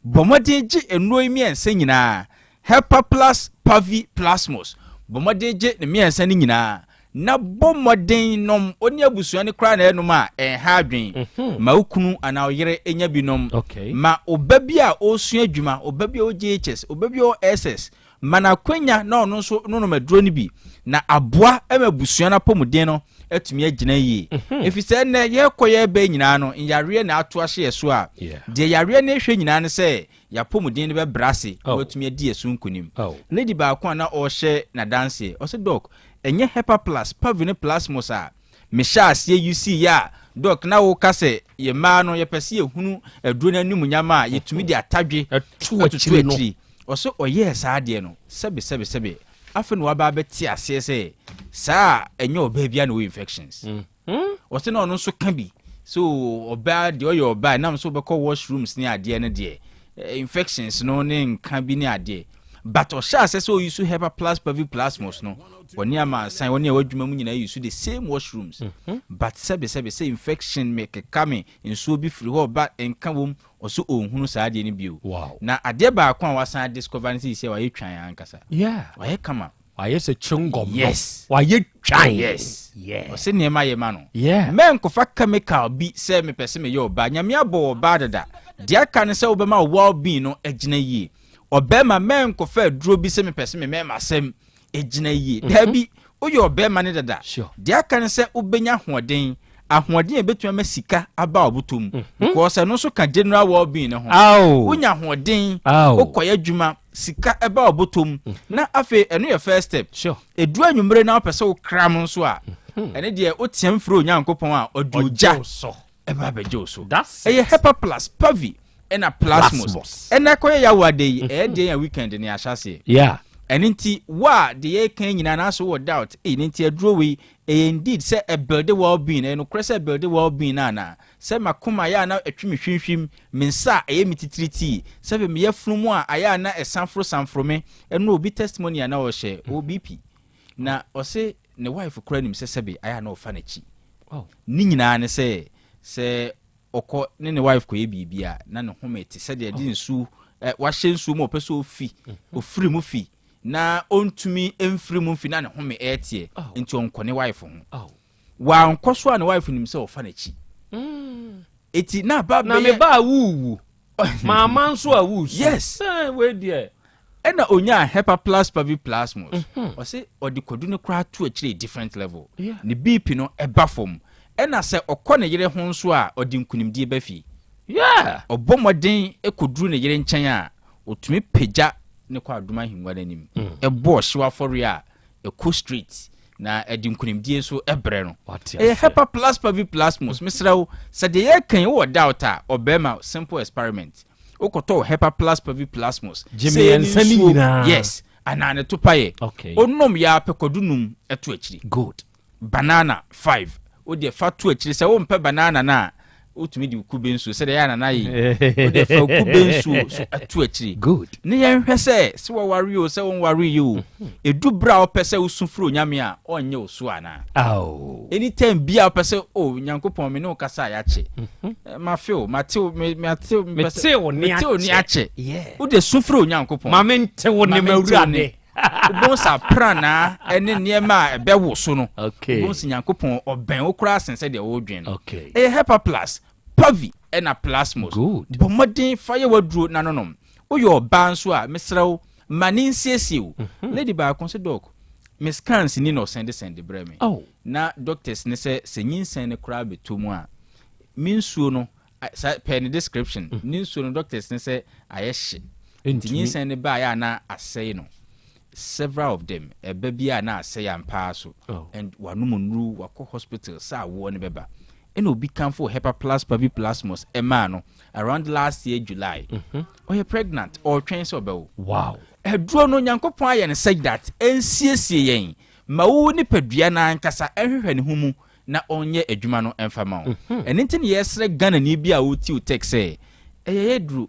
Bɔ mmɔden gye nnuro yi mmiɛnsa nyinaa, Hepaplus Pavi Plasmos. Bɔ mmɔden gye ne mmiɛnsa no nyinaa, na bɔ mmɔden nom. Wo ne abusua no koraa na ɛrenom a, ɛnha adwene. Mhm. Ma wo kunu anaa wo yere nya bi nom. Ma wo ba bi a ɔresua adwuma, wo ba bi a ɔwɔ JHS, wo ba bi a ɔwɔ SS, Ma no akwanya na ɔno nso nonom aduro no bi, na aboa ma abusua no apɔmuden no atumi agyina yie. Ɛfiri sɛ nnɛ yɛrekɔ yɛreba yi nyinaa no, nyareɛ na ato ahyɛ yɛn so a, deɛ yareɛ no rehwɛ nyinaa ne sɛ yɛn apɔmuden no bɛbrɛ ase na watumi adi yɛn so nkonim. Lady baako a na ɔrehyɛ n'adanseɛ, ɔse, Doc, ɛnyɛ Hepaplus, Pavi ne Plasmos a Mehyɛɛ aseɛ usii yɛ a doc na wo ka sɛ yɛ mmaa no yɛpɛ sɛ yɛhunu aduro no animuonyam a yɛtumi de atadwe Ɛto akyiri no. akyiri. Ɔse ɔyɛɛ saa adeɛ no sɛbe sɛbe sɛbe afei na waba abɛte aseɛ sɛ saa a ɛnyɛ ɔbaa biara na ɔwɔ infections. Ɔse na ɔno nso ka bi sɛ oo ɔbaa deɛ ɔyɛ ɔbaa ɛnam sɛ wobɛkɔ washrooms ne adeɛ no deɛ infections no ne nka bi ne adeɛ but ɔhyɛ aseɛ sɛ ɔyi so Hepa Plus Pavi Plasmos no Wɔne amansan, wɔne ɛwɔ adwuma mu nyinaa use the same washrooms. Mhm. But sɛbe sɛbe sɛ infection me keka me nsuo bi firi hɔ ba nka wom ɔso ɔnhunu saa adeɛ no bio. Wow. Na adeɛ baako a wasan discover ne sɛ sɛ wayɛ twan ankasa. Yeah. Wayɛ kama. Wayɛ sɛ chewing gum no. Yes. Wayɛ twan. Yes. Yeah. Ɔsɛ nneɛma yɛ ma no. Yeah. Mɛnkɔfa chemical bi sɛ mepɛ sɛ meyɛ ɔbaa. Nyame abɔ ɔbaa dada. Deɛ aka ne sɛ wobɛma wo well being no agyina yie. Ɔbɛrima mɛnkɔfa aduro bi sɛ mepɛ sɛ me mɛma asɛm gyina yie. Mhm. Daabi, woyɛ ɔbarima ne dada. Deɛ aka ne sɛ wobɛnya ahoɔden, ahoɔden a ɛbɛtumi ama sika aba ɔbotɔ mu. Mhm. Because ɛno nso ka general well-being no ho. Wonya ahoɔden, wokɔyɛ adwuma, sika ɛba ɔbotɔ mu. Mhm. Na afei ɛno yɛ first step. Ɛduru anwummere na wopɛ sɛ wokra mo nso a, ɛne deɛ woteam frɛ Onyankopɔn a ɔde ogya ɛba abɛgye wo so. Ɛyɛ Hepa Plus, Pavi, ɛna Plasmos. Ɛna ɛkɔyɛ yawo ada yi, ɛyɛ deɛ yɛn weekend ne ahyɛ aseɛ. Yeah. Ɛno nti, wo a deɛ yɛreka yi nyinaa na so wɔ doubt, ei, ne nti aduro wei, ɛyɛ indeed sɛ ɛbuilde well being, ɛyɛ nokorɛ sɛ ɛbuilde well being no anaa? Sɛ m'akoma ayɛ a na ɛtwe me hwimhwim, me nsa a ɛyɛ me titiritii, sɛbe me yafunu mu a ayɛ a na ɛsanforo sanforo me, ɛno obi testimony a na ɔhyɛ, ɔwɔ BP, na ɔse ne wife koraa nim sɛ sɛbe ayɛ a na ɔfa n'akyi. Ne nyinaa ne sɛ, sɛ ɔkɔ ne ne wife kɔyɛ biribi a, na ne home te sɛdeɛ ɛde nsuo ɛ wahyɛ nsuo mu a ɔpɛ sɛ ofi ofiri mu fi na ɔntumi mfiri mu mfi na ne home ɛreteɛ nti ɔnkɔ ne wife ho. Wankɔ so a ne wife nim sɛ ɔfa n'akyi. Eti na aba Na me bɛyɛ ba a wuwu. Maama nso a wusu. Yes. Eh, wei deɛ. Ɛna onyaa Hepaplus paviplasmus. Ɔse ɔde kwadu no koraa to akyire different level. Ne BP no ɛba fam. Ɛna sɛ ɔkɔ ne yere ho nso a ɔde nkunimdie ba fie. Ɔbɔ mmɔden kɔduru ne yere nkyɛn a, ɔtumi pagya ne kɔ adom ahengua no anim. Ɛbɔ ɔhyew afɔreɛ a ɛkɔ straight na ɛde nkunimdie nso brɛ no. Ɛyɛ Hepaplus paviplasmus. Mesrɛ wo, sɛ deɛ yɛreka yi wowɔ doubt a, ɔbarima, simple experiment. Wokɔtɔ wo Hepa Plus Pavi Plasmos. Gye mmiɛnsa ne nyinaa. Yes. Anaa ne topa yɛ. Okay. Onom yɛ apɛ kwadu num ɛto akyiri. Good. Banana five. Wo deɛ fa to akyiri sɛ wompɛ banana no a wotumi de kube nsuo sɛdeɛ ɛyɛ anana yi wode fa kube nsuo so ɛto akyiri. Good. Ne yɛnhwɛ sɛ sɛ wɔware o sɛ wɔnware yi o ɛdu berɛ a wopɛ sɛ wosu frɛ Onyame a ɔnyɛ wo so anaa. Ao. Anytime bi a wopɛ sɛ o oh, Nyankopɔn me ne wo kasa a yɛakyɛ. Mhm. Eh, mafe o, mate o, mate o, mete wo ne akyɛ. Wode su frɛ Onyankopɔn. Ma mente wo ne m'awurade. Wobɛhu sɛ apranaa ne nneɛma a ɛbɛwo so no. Okay. Wobɛhu sɛ Nyankopɔn ɔbɛn wo koraa sen sɛdeɛ wodwen no. Okay. Ɛyɛ Hepa Plus, Pavi ɛna Plasmos. Good. Bɔ mmɔden fa yɛ w'aduro na nonom. Woyɛ ɔbaa nso a, mesrɛ wo, ma ne nsiesie wo. Mhm. Lady baako sɛ, Doc, Me scans ni na ɔsɛnde sɛnde brɛ me. Oh. Na doctors ne sɛ sɛ nyinsɛn no koraa bɛtɔ mu a, me nsuo no, sa pɛ ne description, ne nsuo no doctors ne sɛ ayɛ hye. Nti nyinsɛn no baeɛ a na asɛe no. Several of them, ɛba bi a na asɛe ampaa so. Oh. And wanom nnuru, wakɔ hospital sɛ awoɔ no bɛba. Ɛna obi kamfo Hepaplus Paviplasmus ɛmaa no around last year July. Ɔyɛ pregnant, ɔretwɛn sɛ ɔbɛwo. Wow. Aduro no, Nyankopɔn ayɛ no such that ɛnsiesie yɛn ma wo nipadua no ankasa ɛnhwehwɛ ne ho mu na ɔnyɛ adwuma no ɛmfa ma wo. Ɛno nti na yɛsrɛ Ghanani bi a wotie wo text sɛ, ɛyɛ yɛ aduro.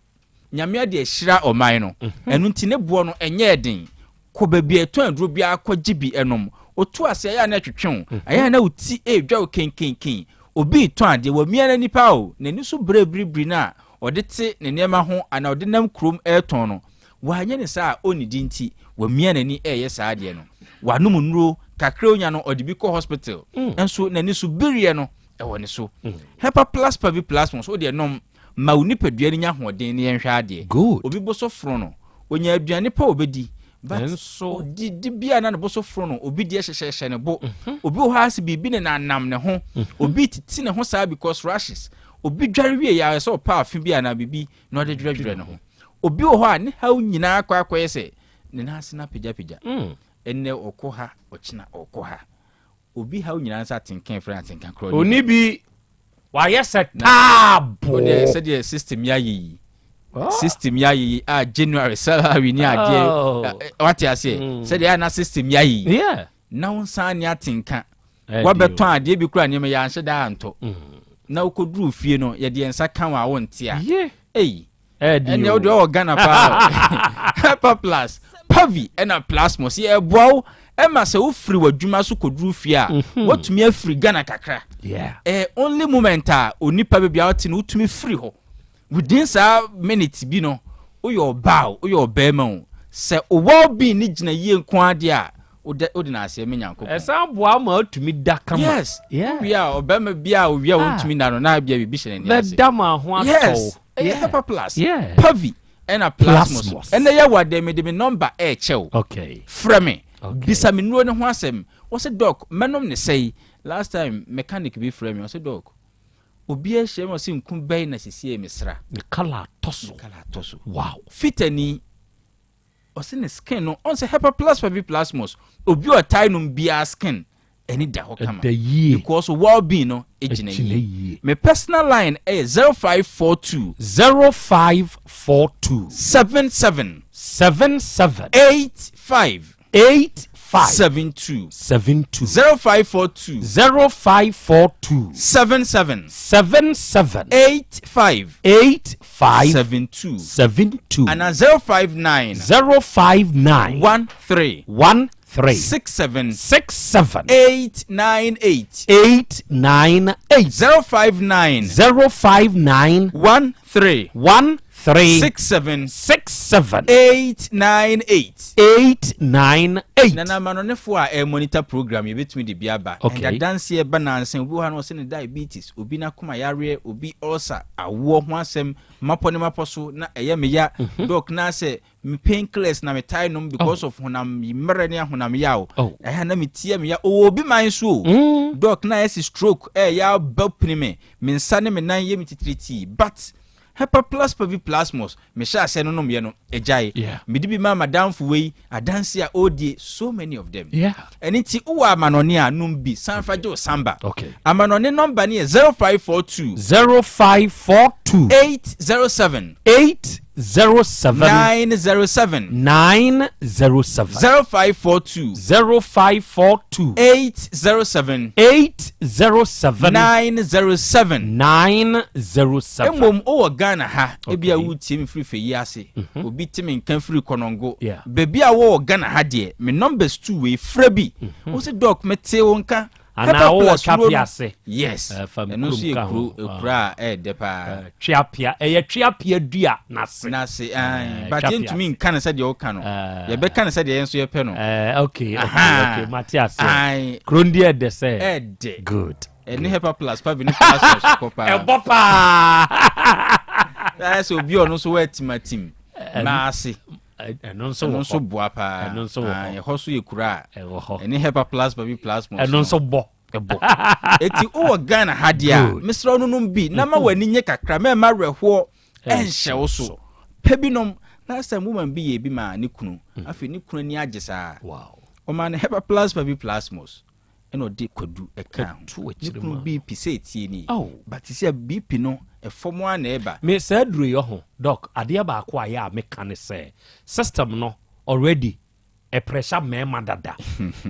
Nyame ade ahyira ɔman no. Ɛno nti ne boɔ no ɛnyɛɛ den. Kɔ baabi a ɛtɔn aduro biara kɔgye bi nom. Woto ase ɛyɛ a na ɛtwetwe wo. Ɛyɛ a na wo ti ɛredwa wo kenkenken. Obi retɔn adeɛ, wamia n'ani paa o, n'ani so brɛbribri no a ɔde te ne nneɛma ho anaa ɔde nam kurom retɔn no, wanyɛ no saa a ɔnnidi nti, wamia n'ani reyɛ saa adeɛ no. Wanom nnuro, kakra a ɔnya no ɔde bi kɔ hospital, nso n'ani so bereɛ no ɛwɔ ne so. Hepaplus paviplasmus, wo deɛ nom ma wo nipadua no nya ahoɔden na yɛnhwɛ adeɛ. Good. Obi bo so foro no, ɔnya aduane pa a ɔbɛdi, but Nanso. ɔdidi bi a na ne bo so foro no, obi deɛ hyehyɛhyɛ ne bo. Obi wɔ hɔ a sɛ biribi nenanam ne ho, obi titi ne ho saa because rashes. Obi dware wie a, ɛsɛ sɛ ɔpɛ afe bi anaa biribi na ɔde dwerɛdwerɛ ne ho. Obi wɔ hɔ a ne haw nyinaa akɔ akɔyɛ sɛ ne nan ase no apagyapagya. Ɛnnɛ ɔkɔ ha, ɔkyena ɔkɔ ha. Obi haw nyinaa nsa atenka ɛfrɛ no atenka korɔ. Oni bi wayɛ sɛ taabo. Wodeɛ sɛdeɛ system yɛ ayɛ yi. System yɛ ayɛ yi a January salary ni adeɛ. Oh. Wate aseɛ? Sɛdeɛ a na system yɛ ayɛ yi. Yeah. Na wo nsa ne atenka. Ɛdeɛ Wabɛtɔn adeɛ bi koraa nneɛma yɛ anhyɛ da antɔ. Na wokɔduru fie no yɛde yɛn nsa ka wɔn a wonte a. Yeah. Ei. Ɛdeɛ Ɛnɛ wode ɔwɔ Ghana paa. Hepa Plus, Pavi ɛna Plasmos yɛboa wo ɛma sɛ wofiri w'adwuma so kɔduru fie a woatumi afiri Ghana kakra. Yeah. Ɛyɛ only moment a onipa baabi a wote no wotumi firi hɔ within saa minute bi no, woyɛ ɔbaa o, woyɛ ɔbarima o, sɛ wo well being ne gyina yie nko ara deɛ a wode wode no aseɛ me Nyankopɔn. Ɛsan boa ma atumi da kama. Yes. Yeah. Wowie a ɔbarima bi a owie a Ah. wɔntumi nna no na ebia biribi hyɛ n'ani ase. Bɛda ma ho atɔ wo. Yes. Ɛyɛ Yeah. Hepa Plus, Yeah. Pavi ɛna Plasmos. Plasmos. Ɛnɛ yɛ wa dɛ mede me number ɛɛkyɛ wo. Okay. Frɛ me. Okay. Bisa me nnuro no ho asɛm. Wɔsɛ doc mɛnom ne sɛi. Last time mechanic bi frɛ me ɔsɛ doc obi ahyia me ɔsɛ nku bɛyi na sisie me sra. Ne colour atɔ so. Ne colour atɔ so. Wow. Fitani ɔsɛ ne skin no ɔn sɛ Hepa Plus Pavi Plasmos obi a ɔtae nom biara skin ɛni da hɔ kama. Ɛda yie. Because well being no egyina Ɛgyina yie. yie. Me personal line ɛyɛ 0542 0542 77 77 85 85 72 72 0542 0542 77 77 85 85 72 72 and 059 059 13 13 67 67 898 898 059 059 13 13 67 67 898 898. Nana amanɔnefoɔ a ɛyɛ monitor program yɛbɛtumi de bi aba. Okay. And adanseɛ ba nansa obi wɔ ha na ɔsɛ ne diabetes, obi n'akoma yareɛ, obi ulcer, awoɔ ho asɛm, mapɔ ne mapɔ so na ɛyɛ me ya. Doc na sɛ me painkillers na me tae nom because of honam mmerɛ ne ahonam yaw. Oh. Ɛha na me tie me ya. Ɔwɔ obi man so o. Doc na ɛsi stroke ɛyɛ aba pini me, me nsa ne me nan yɛ me titiritii but Hepa Plus Pavi Plasmos mehyɛ aseɛ no nomyɛ no agyae. Yeah. Mede bi maa madamfo wei adanse a ɔredie so many of them. Yeah. Ɛno nti wowɔ amanɔne a nom bi san fa gye wo samba. Okay. Amanɔne nɔmba no yɛ 0542 0542 807 807 907 907 0542 0542 807 807 907 907. Mmom wowɔ Ghana ha ebi a Okay. wotie me firi fɛ yi ase obi te me nka firi Kɔnɔngo Yeah. baabi a wɔwɔ Ghana ha deɛ me numbers two wei frɛ bi wo sɛ doc mete wo nka Anaa Hepa wowɔ Plus Twape wuro no- ase. Yes. Fa me Ɛno nso kurom yɛ ka kuro ho. ekura a ɛɛdɛ paa. Tweapea ɛyɛ tweapea dua n'ase. N'ase ae but Tweapea yɛntumi ase. nka no sɛdeɛ woka no. Yɛbɛka no sɛdeɛ yɛn nso yɛpɛ no. Okay, okay, Aha. okay, mate ase. Ae. Kuro ndi ɛdɛ sɛ. Ɛɛdɛ. Good. Ɛne Hepa Plus pa bi ne Plus kɔ paa. Ɛbɔ paa. Ayɛ sɛ obi a ɔno nso wɔ atimatim maase. Ɛno nso Ɛno wɔ nso hɔ. boa paa. Ɛno nso wɔ Ah, hɔ. ɛhɔ so yɛ kura a Ɛwɔ hɔ. ɛne Hepa Plus Pavi Plasmos Ɛno no nso bɔ. Ɛbɔ. Eti wowɔ Ghana ha deɛ a, Good. mesrɛ wo, nonom bi na ma w'ani nye kakra, mɛma awerɛhoɔ ɛnhyɛ wo so. Pɛ bi nom. Last time woman bi yɛ bi maa ne kunu, afei ne kunu ani agye saa. Ɔmaa no Hepa Plus Pavi Plasmos ɛna ɔde kwadu ɛka ho. Ɛto Ne akyire kunu ma. BP sɛ etie ni, Oh. but sɛ BP no ɛfɔm a na ɛba. Me saa duro yi ho, Doc, adeɛ baako a yɛ a meka ne sɛ system no already ɛpressure mmarima dada,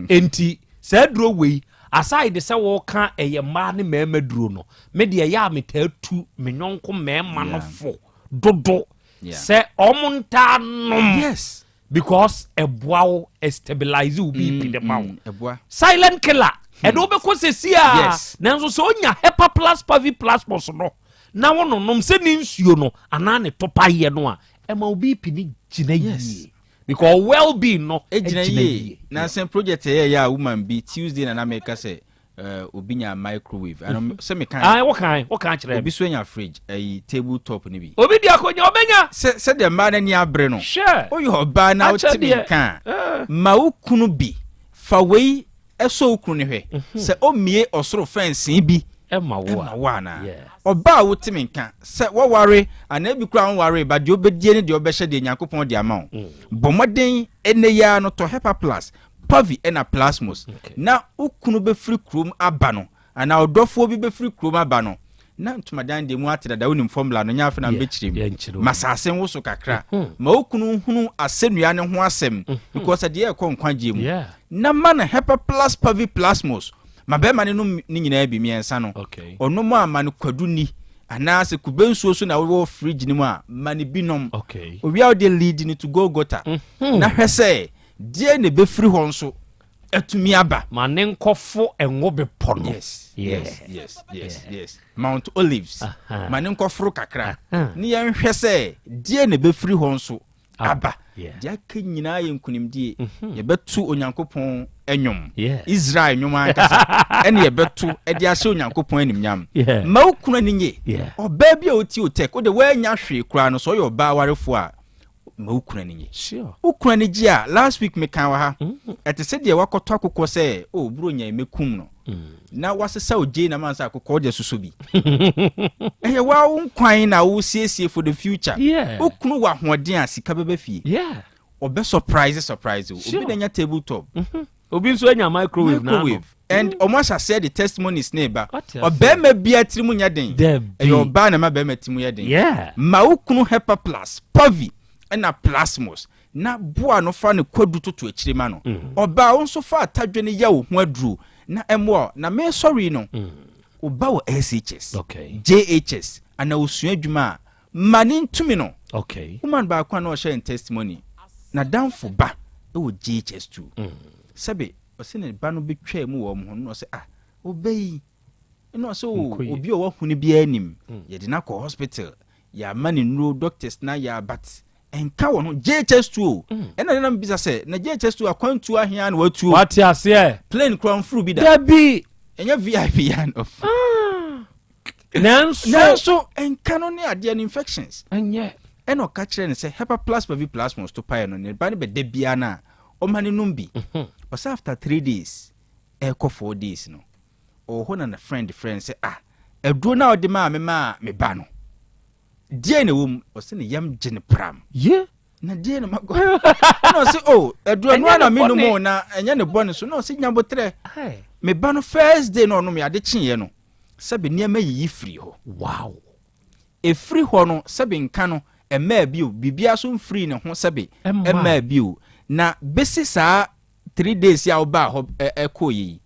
enti saa duro wei, aside sɛ wɔka ɛyɛ mmaa ne mmarima duro no, me deɛ ɛyɛ a metaa tu me nyɔnko mmarima no fo dodo sɛ ɔmo ntaa nom because ɛboa wo, ɛstabilize wo BP de ma wo. Ɛboa. Silent killer ɛde wobɛkɔ sɛsi a, nanso sɛ onya Hepa Plus Pavi Plasmos no na wononom sɛ ne nsuo no anaa ne topayɛ no a, ɛma wo BP ne gyina yie because well being no ɛgyina ɛgyina yie. Na sɛ project ɛyɛ yɛ a, woman bi Tuesday na na meka sɛ obi nya microwave ano sɛ meka. Ah, wokan kyerɛ obi me. So anya fridge, ɛyi table top no bi. Obi di akonya ɔbɛnya. Sɛ sɛdeɛ mmaa no ani abere no, Hwɛ. woyɛ ɔbaa na wote me Akyɛdeɛ. nka a, ma wo kunu bi fa wei ɛsɔ wo kunu no hwɛ sɛ ɔmmie ɔsoro fɛnsee bi ɛma wo ɛma a wo anaa. Ɔbaa a wote me nka sɛ wɔware anaa ebi koraa wonware ba deɛ, wobɛdie ne deɛ wobɛhyɛ deɛ Nyankopɔn de ama wo, bɔ mmɔden ɛnɛ yi ara no tɔ Hepa Plus Pavi ɛna Plasmos na wo kunu bɛfiri kurom aba no anaa ɔdɔfoɔ bi bɛfiri kurom aba no na ntomadan deɛ mu ate dada. Wonim formula no, nyɛ afei na mbɛkyerɛ mu. Yɛnkyerɛ mu. Ma saase nwo so kakra ma wo kunu hunu asɛnnua ne ho asɛm because ɛdeɛ ɛkɔ nkwagyeɛ mu na ma no Hepa Plus Pavi Plasmos ma bɛrima no nom ne nyinaa bi mmiɛnsa no. Ɔnom a, ma no kwadu ni anaasɛ kube nsuo so na wowɔ fridge no mu a, ma no bi nom. Owia wode lead no to Golgota na hwɛ sɛ deɛ na ɛbɛfiri hɔ nso atumi aba. Ma ne nkɔfo ɛngo bepɔ no. Yes, Mount Olives. Ma ne nkɔforo kakra ne yɛnhwɛ sɛ deɛ na ɛbɛfiri hɔ nso aba. Deɛ aka nyinaa yɛ nkonimdie. Yɛbɛto Onyankopɔn nnwom. Israel nnwom ankasa ɛne yɛbɛto ɛde ahyɛ Onyankopɔn animnyam. Ma wo kunu ani nye. Ɔbaa bi a ɔtie o tech wode woanya hwee koraa no, sɛ ɔyɛ ɔbaa warefoɔ a, ma wo kunu ani nye. Wo kunu ani gye a, last week meka wɔ ha, ɛte sɛ deɛ wakɔtɔ akokɔ sɛ o buro nya mɛkum no na wasesa o gye na mansa akokɔ wode asosɔ bi. Ɛyɛ waa wo nkwan na wosiesie for the future. Wo kunu wɔ ahoɔden a, sika bɛbɛ fie. Ɔbɛ surprise surprise o. Obi na nya table top. Obi nso anya microwave na ano. Microwave, and ɔmo ahyɛ aseɛ de testimonies ne ba. Wate ase. Ɔbɛrima bia tiri mu nyɛ den. Dabi. Ɛyɛ ɔbaa na ma bɛrima tiri mu yɛ den. Ma wo kunu Hepa Plus Pavi ɛna Plasmos na boa no fa ne kwadu toto akyire ma no. Ɔbaa wo nso fa atadwe no yɛ wo ho aduro na ɛmmoa wo. Na mesɔre no, ɔba wɔ SHS, JHS ana osua adwuma a, ma ne ntumi no. Woman baako a na ɔhyɛ n testimony na danfo ba ɛwɔ JHS 2, sɛbe ɔsɛ ne ba no bɛtwaa mu wɔ ɔmo ho no na ɔsɛ, ah, ɔbɛ yi ɛna ɔsɛ o Nkɔ yie. Obi a ɔwɔ biara nim yɛde no akɔ hospital, yɛama ne nnuro, doctors na yɛ, but ɛnka wɔ no JHS 2 o. Ɛna ne nam bisa sɛ na JHS 2 akwantuo ahea na watuo. Wate aseɛ. Plane kora mfuru bi da. Dabi. Ɛnyɛ VIP ya no. Nanso Nanso ɛnka no ne adeɛ no infections. Ɛnyɛ. Ɛna ɔka kyerɛ no sɛ Hepa Plus Pavi Plasmos to paeɛ no, ne ba no bɛda biara no a, ɔma no nom bi. Ɔsɛ after 3 days ɛrekɔ 4 days no, ɔwɔ hɔ na ne friend sɛ, ah, aduro no a ɔde maa me maa me ba no, deɛ na ɛwɔ mu? Ɔsɛ ne yam gye ne pram. Na deɛ na makɔ ɛna ɔsɛ o aduro no Ɛnyɛ a na ne menom bɔne. o na ɛnyɛ ne bɔne so na ɔsɛ nyabotrɛ me ba no first day na ɔnom yɛ ade kyeeɛ no, sɛbe nneɛma yiyi firi hɔ. Ɛfiri hɔ no, sɛbe nka no ɛmmaa bio, biribiara so mfiri ne ho, sɛbe Ɛmmaa. ɛmmaa bio na bɛsi saa 3 days a wobaa hɔ ɛkɔɔ yi,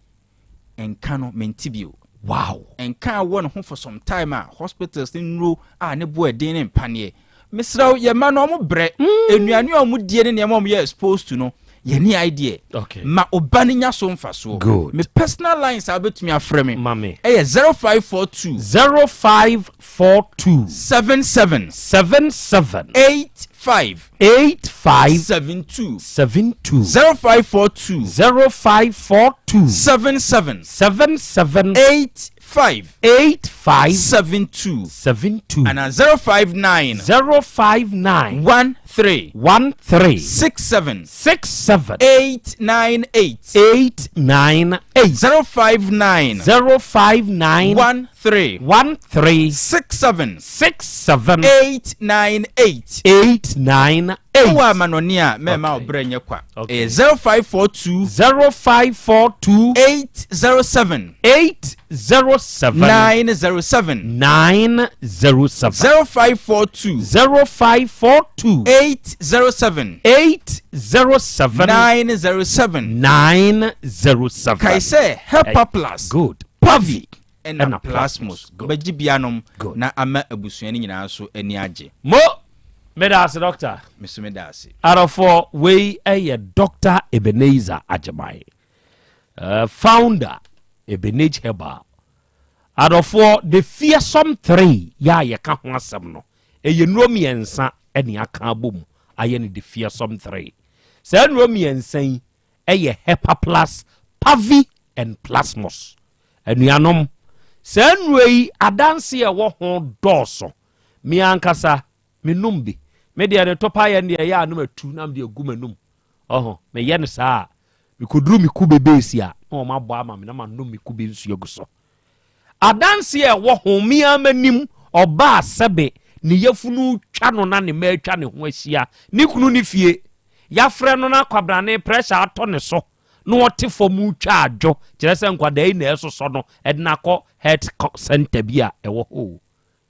nka no mente bio. Nka a wɔ ne ho for some time a hospitals ne nnuro a ne bo ɛden ne mpaneɛ. Mesrɛ wo, yɛma no ɔmo brɛ nnuane a ɔmo die ne nneɛma a ɔmo yɛ exposed to no, yɛne idea. Ma ɔba no nya so mfasoɔ. Me personal lines a wobɛtumi afrɛ me Ma me. ɛyɛ 0542 0542 77 77 85. 5 8 5 7 2 7 2 0542 0542 77 7 7 8 5 8 5 7 2 7 2 anaa 059 059 1 3 1 3 6 7 6 7 8 9 8 8 9 8 059 059 1 3 1 3 6 7 6 7 8 9 8 8 9 8. Wowɔ amanɔne a, mɛmma wo berɛ nyɛ kwa. Ɛyɛ 0542 0542 807 807 907 907 0542 0542 807 807 907 907. Kae sɛ Helper Plus, Good. Pavi ɛna Ɛna Plasmos Plasmos. Good. wobɛgye bianom Good. na ama abusua no nyinaa nso ani agye. Mo, meda ase doctor. Me nso meda ase. Adɔfoɔ, wei yɛ Doctor Ebenezer Agyemang, founder Ebenage Herbal. Adɔfoɔ, the fearsome three yɛ a yɛka ho asɛm no, ɛyɛ nnuro mmiɛnsa ɛne aka abom ayɛ no the fearsome three. Saa nnuro mmiɛnsa yi ɛyɛ Hepaplus, Pavi and Plasmos. Anuanom, saa nnuro yi adanse a ɛwɔ ho dɔɔso. Me ankasa menom bi. Me deɛ ne tɔpa yɛ no deɛ ɛyɛ a na matu na mede agu m'anum. Ɔho, meyɛ no saa a, mekɔduru me kube beesi a, na wɔn abɔ ama me na manom me kube nsuo agu so. Adanse a ɛwɔ ho, me ara m'anim, ɔbaa sɛbe ne yafunu retwa no na ne mma atwa ne ho ahyia, ne kunu ne fie, yɛafrɛ no na kwabrane pressure atɔ ne so na ɔte fam retwa adwo, kyerɛ sɛ nkwadaa yi na ɛresosɔ no de no akɔ health center bi a ɛwɔ hɔ o.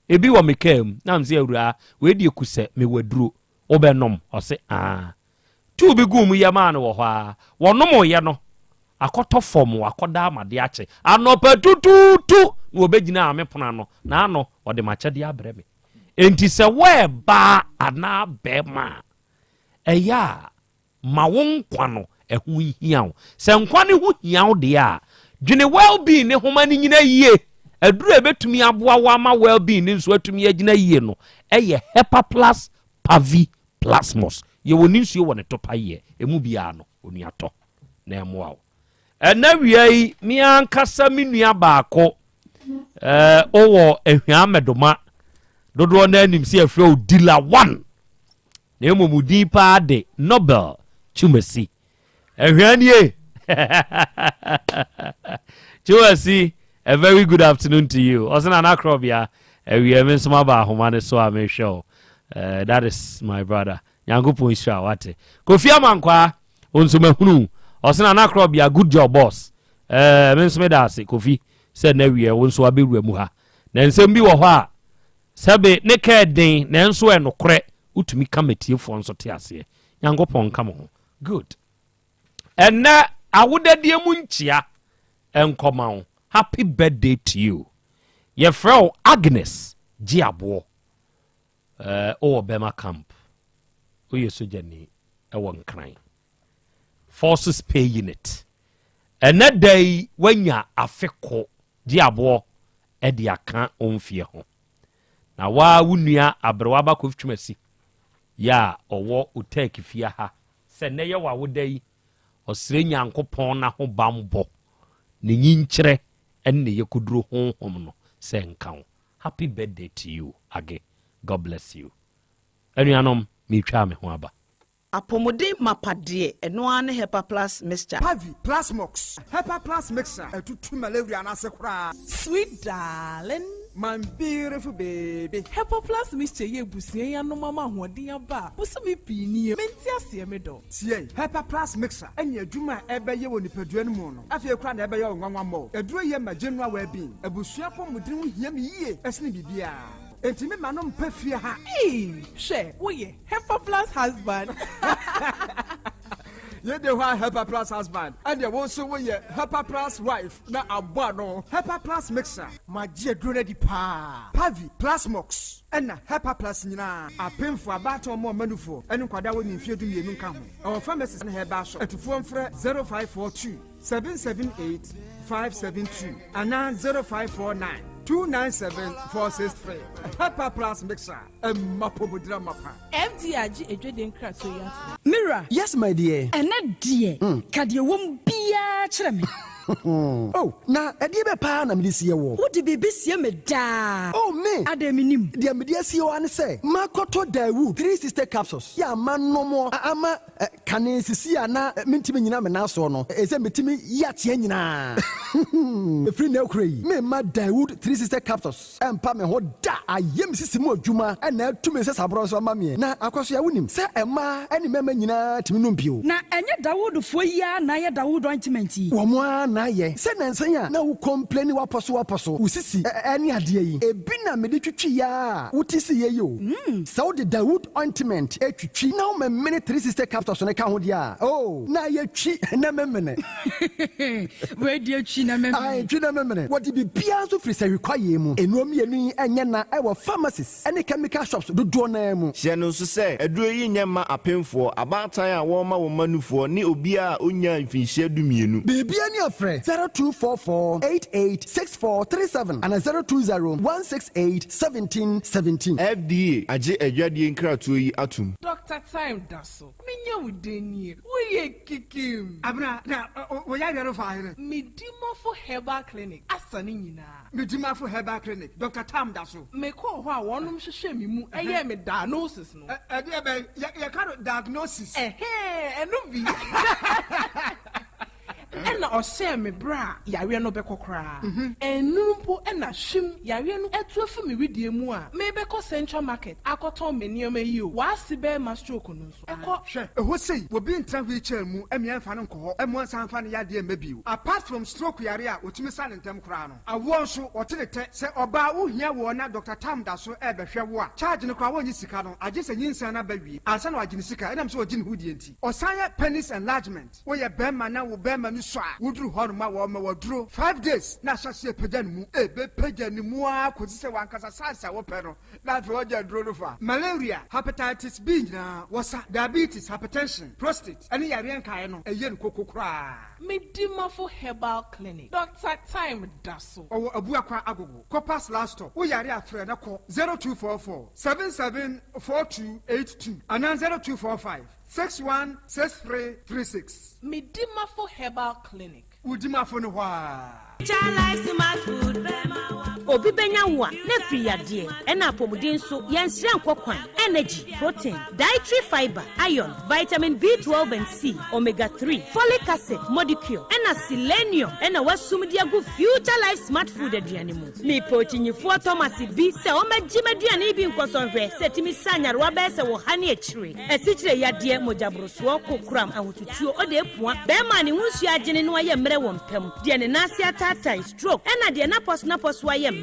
Ebi wɔ me kaa mu, na mese awuraa, wei deɛ kusɛ, mewɔ aduro, wobɛnom? Ɔse aa. Tuu bi guu mu yɛ maa no wɔ hɔ ara. Wɔnomoeɛ no, akɔtɔ fam, wakɔda ama adeɛ akye. Anɔpa tutuutu na wɔbɛgyinaa me pono ano, na ano wɔde m'akyɛdeɛ abrɛ me. Enti sɛ woɛbaa anaa bɛrima a, ɛyɛ a Ma wo nkwa no ɛho nhia wo. Sɛ nkwa no ho hia wo deɛ a, dwene well-being ne ho ma no nyina yie. Aduro a ɛbɛtumi aboa wo ama well-being no nso atumi agyina yie no yɛ Hepaplus Pavi Plasmos. Yɛwɔ ne nsuo wɔ ne topaeɛ. Ɛmu biara no, onua tɔ na ɛmmoa wo. Ɛnɛ wia yi, me ankasa me nua baako, ɛɛ, wowɔ Ahwia Mɛdoma, dodoɔ no anim sɛ yɛfrɛ wo Dila One. Na mmom wo din paa de Nobel Twumasi. Ɛhwɛ nie. Twumasi, a very good afternoon to you. Ɔsɛ Nana Krɔbea, awia me nso maba ahoma no so a mehwɛ wo. That is my brother. Nyankopɔn nhyira wate. Kofi Amankwaa, wo nso mahunu. Ɔsɛ Nana Krɔbea, good job boss. Me nso meda ase Kofi sɛ na awia wo nso abɛwura mu ha. Na nsɛm bi wɔ hɔ a Sɛbe ne ka ɛden nanso ɛnokorɛ wotumi ka ma tiefoɔ nso te aseɛ. Nyankopɔn nka mo ho. Good. Ɛnnɛ awodadie mu nkyea nkɔma wo. Happy birthday to you. Yɛfrɛ wo Agnes Gyeaboɔ. Ɛɛ wowɔ Burma camp. Woyɛ sogyani ɛwɔ Nkran. Forces Pay Unit. Ɛnnɛ da yi woanya afe ko Gyeaboɔ de aka wo mfeɛ ho. Na wo ara wo nua aberewa ba Kofi Twumasi yɛ a ɔwɔ Otek fie ha sɛ nnɛ yɛ w'awoda yi, ɔsrɛ Nyankopɔn n'ahobanbɔ, ne nyinkyerɛ ne ne yɛkɔduro honhom no sɛ nka wo. Happy birthday to you Age. God bless you. Anuanom, meretwa me ho aba. Apɔmuden mapa deɛ, ɛno ara ne Hepa Plus mixture. Pavi, Plasmox. Hepa Plus mixture, ɛtutu malaria no ase koraa. Sweet darling. My beautiful baby. Hepa Plus mixture yi abusua yi anom ama ahoɔden aba a bosome pii nie. Mente aseɛ me dɔ. Tie, Hepa Plus mixture ne adwuma a ɛbɛyɛ wɔ nipadua no mu no, afei koraa na ɛbɛyɛ wo nwanwa mmɔ. Aduro yi yɛ ma general well-being. Abusua apɔmuden ho hia me yie sene biribiara. Enti me ma no mpa fie ha. Eii hwɛ woyɛ Hepa plus husband. Yei de hɔ a Hepa plus husband ɛneɛ wo nso wo yɛ Hepa plus wife na abɔ ano Hepa plus mixer. Magye aduro no adi paa. Pavi, Plasmox ɛna Hepa plus nyinaa. Apemfoɔ, abaatan ɔmo ɔma nufoɔ ɛne nkwadaa a wɔnni mfeɛ 12 nka ho. Ɛwɔ pharmacies ne herbal shop. Atufoɔ mfrɛ 0542 778 572 anaa 0549. 297 463. Hepa Plus Mixture, ɛma pomodira mapa. FDA agye adwadie nkratoɔ yi atom. Mira. Yes, my dear. Ɛnɛ deɛ, ka deɛ ɛwɔ mu biara kyerɛ me. Oh, na ɛdeɛ bɛ paa na mede sie wɔ? Wode biribi sie me daa. Oh, me. Adɛn, menim? Deɛ mede asie wɔ ne sɛ makɔtɔ Daewoo 360 capsules yɛ ama nomɔ ama kane sisi a na mentumi nyina me nan soɔ no, ɛsɛ metumi yi ateɛ nyinaa. Ɛfiri na akura yi, memma Daewoo 360 capsules ɛmpa me ho da. Ayɛ me sisi mu adwuma ɛna atumi sɛ saborɔ nso ama meɛ. Na akɔ so a, wonim sɛ ɛmaa ne mmarima nyinaa tumi nom bio. Na ɛnyɛ Dawoodfoɔ yi ara na ayɛ Dawood ointment yi? Wɔn ara na ayɛ. Sɛ nansan a na wo complain wapɔ so wapɔ so wo sisi ɛne adeɛ yi, ebi na mede twitwi ya a wote si yɛ yi o. Sɛ wode Dawood ointment etwitwi na woma mene 360 capsules no ka ho deɛ a, oh, na yɛtwi na memene. Wei deɛ, twi na memene. Ae, twi na memene. Wɔde biribiara nso firi sɛ hwekwaeɛ mu. Nnuro mmienu yi ɛnyɛ na ɛwɔ pharmacies ne chemical shops dodoɔ naa mu. Hyɛ no nso sɛ, aduro yi nyɛ mma apemfoɔ, abaatan a wɔrema wɔn mma nufoɔ ne obiara a ɔnnyaa mfinhyia 12. Biribia ni afrɛ 0244 88 64 37 ana 020 168 17 17. FDA agye adwadie nkratoɔ yi atom. Dr. Time da so. Menya wo den nie. Woyɛ kikim. Abena, na wɔyɛ adeɛ no fa ahene? Medimafo Herbal Clinic asa ne nyinaa. Medimafo Herbal Clinic, Dr. Tam da so. Mekɔɔ hɔ a wɔnom hwehwɛ me mu ɛyɛɛ me diagnosis no. Ɛdeɛ bɛn? Yɛka no diagnosis. Ɛhɛn, ɛno bi. Ɛna ɔhyɛɛ me berɛ a yareɛ no bɛkɔ koraa. Ɛnuru mpo ɛna hwim yareɛ no ɛtu afi me widie mu a mebɛkɔ Central Market akɔtɔn me nneɛma yi o. Waase bɛrima stroke no nso ɛkɔ. Hwɛ, ɛhɔ sei, obi ntena wheelchair mu ɛmea mfa no nkɔ hɔ, ɛmo ansa mfa no yadeɛ mma bio. Apart from stroke yare a wɔtumi sa ne ntɛm koraa no, awoɔ nso wɔte ne tɛ. Sɛ ɔbaa wohia woɔ na Dr. Tam da so ɛrebɛhwɛ wo a, charge no koraa wɔnnye sika no, agye sɛ nyinsɛn no aba wie ansa na wagye ne sika, ɛnam sɛ ɔgye ne ho die nti. Ɔsan yɛ penis enlargement. Woyɛ bɛrima na wo bɛrima no sɔ a, woduru hɔ nom a, wɔma waduro 5 days na ahyɛseɛ pagya ne mu. Ɛbɛpagya ne mu ara kɔsi sɛ wankasa size a wopɛ no, na afei wɔgye aduro no fa. Malaria, hepatitis B nyinaa wɔsa, diabetes, hypertension, prostate ɛne yareɛ nkaeɛ no, ɛyɛ no koko koraa. Medimafo Herbal Clinic, Dr. Time da so. Ɔwɔ Abuakwa Agogo, Kɔpas last stop. Woyare afrɛ na kɔ 0244 774282 anaa 0245 616336. Medimafo Herbal Clinic. Wodimafo no hɔ a. Obi bɛnya wo a na afiri yadeɛ ɛna apɔmuden nso yɛnsrɛ nkɔ kwan. Energy, protein, dietary fiber, iron, vitamin B12 and C, omega 3, folic acid molecule ɛna selenium ɛna wasum de agu Future Life Smart Food aduane mu. Mepɛ okyinyifoɔ Thomas bi sɛ ɔmɛgye m'aduane bi nkɔsɔnhwɛ sɛ tumi sa nyarewa bɛyɛ sɛ wɔ ha ne akyire, asikyire yadeɛ, mogyaborosoɔ, kokoram, ahotutuo, ɔde epua bɛrima ne ho nsuo agyene no ayɛ mmerɛ wɔ mpam, deɛ ne nan ase ataatae, stroke, ɛna deɛ napɔso napɔso ayɛ mmerɛ.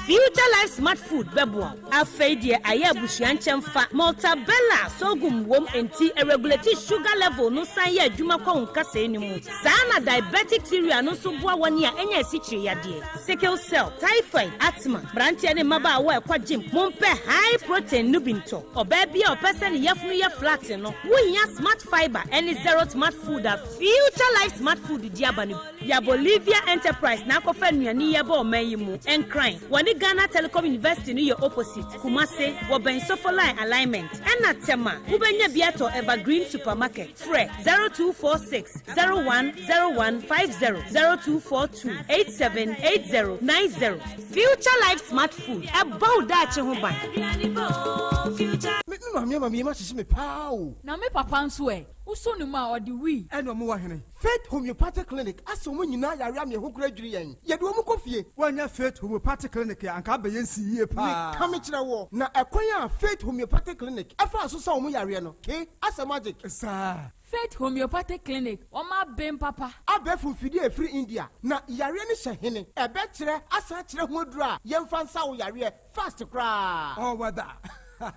Future Life Smart Food bɛboa wo. Afei deɛ ayɛ abusua nkyɛn fa Maltabella sorghum wom nti ɛregulate sugar level no, san yɛ adwuma kɔ wo nkasɛɛ no mu saa. Na diabetic cereal no nso boa wɔne a ɛnyɛ asikyire yadeɛ, sickle cell, typhoid, asthma. Mmeranteɛ ne mmabaawa a ɛkɔ gym, mompɛ high protein no bi ntɔ. Ɔbaa bi a ɔpɛ sɛ ne yafunu yɛ flat no, wohia Smart Fiber ɛne Zero Smart Food a Future Life Smart Food di aba no. Yɛ Bolivia Enterprise na akɔfa nnuane yɛ bɔ ɔman yi mu. Nkran, wɔne Ghana Telecom University no yɛ opposite. Kumase, wɔbɛn Sofoline alignment, ɛna Tɛma, wobɛnya bi atɔ Evergreen Supermarket. Frɛ 0246 010150, 0242 878090. Future Life Smart Food, ɛbɔ wo daakye ho ban. Me maame ama mi ma hyehyɛ me paa o. Na me papa nso ɛ, wosɔ ne mu a, ɔde wii. Ɛna ɔmo wɔ hene? Faith Homeopathic Clinic asɛ ɔmo nyinaa yare ama ɛho kura dwiri yɛn, yɛde ɔmo kɔ fie. Wɔnyɛ Faith Homeopathic Clinic a, anka abɛyɛ nsi yie paa. Meka me kyerɛ wɔ na ɛkwan a Faith Homeopathic Clinic ɛfa so sa ɔmo yareɛ no ke asɛ magic. Saa. Faith Homeopathic Clinic, wɔn aben papa. Abɛɛfo mfidie a ɛfiri India na yareɛ no hyɛ hene, ɛbɛkyerɛ asan kyerɛ ho aduro a yɛmfa nsa wo yareɛ fast koraa. Ɔwɔ da.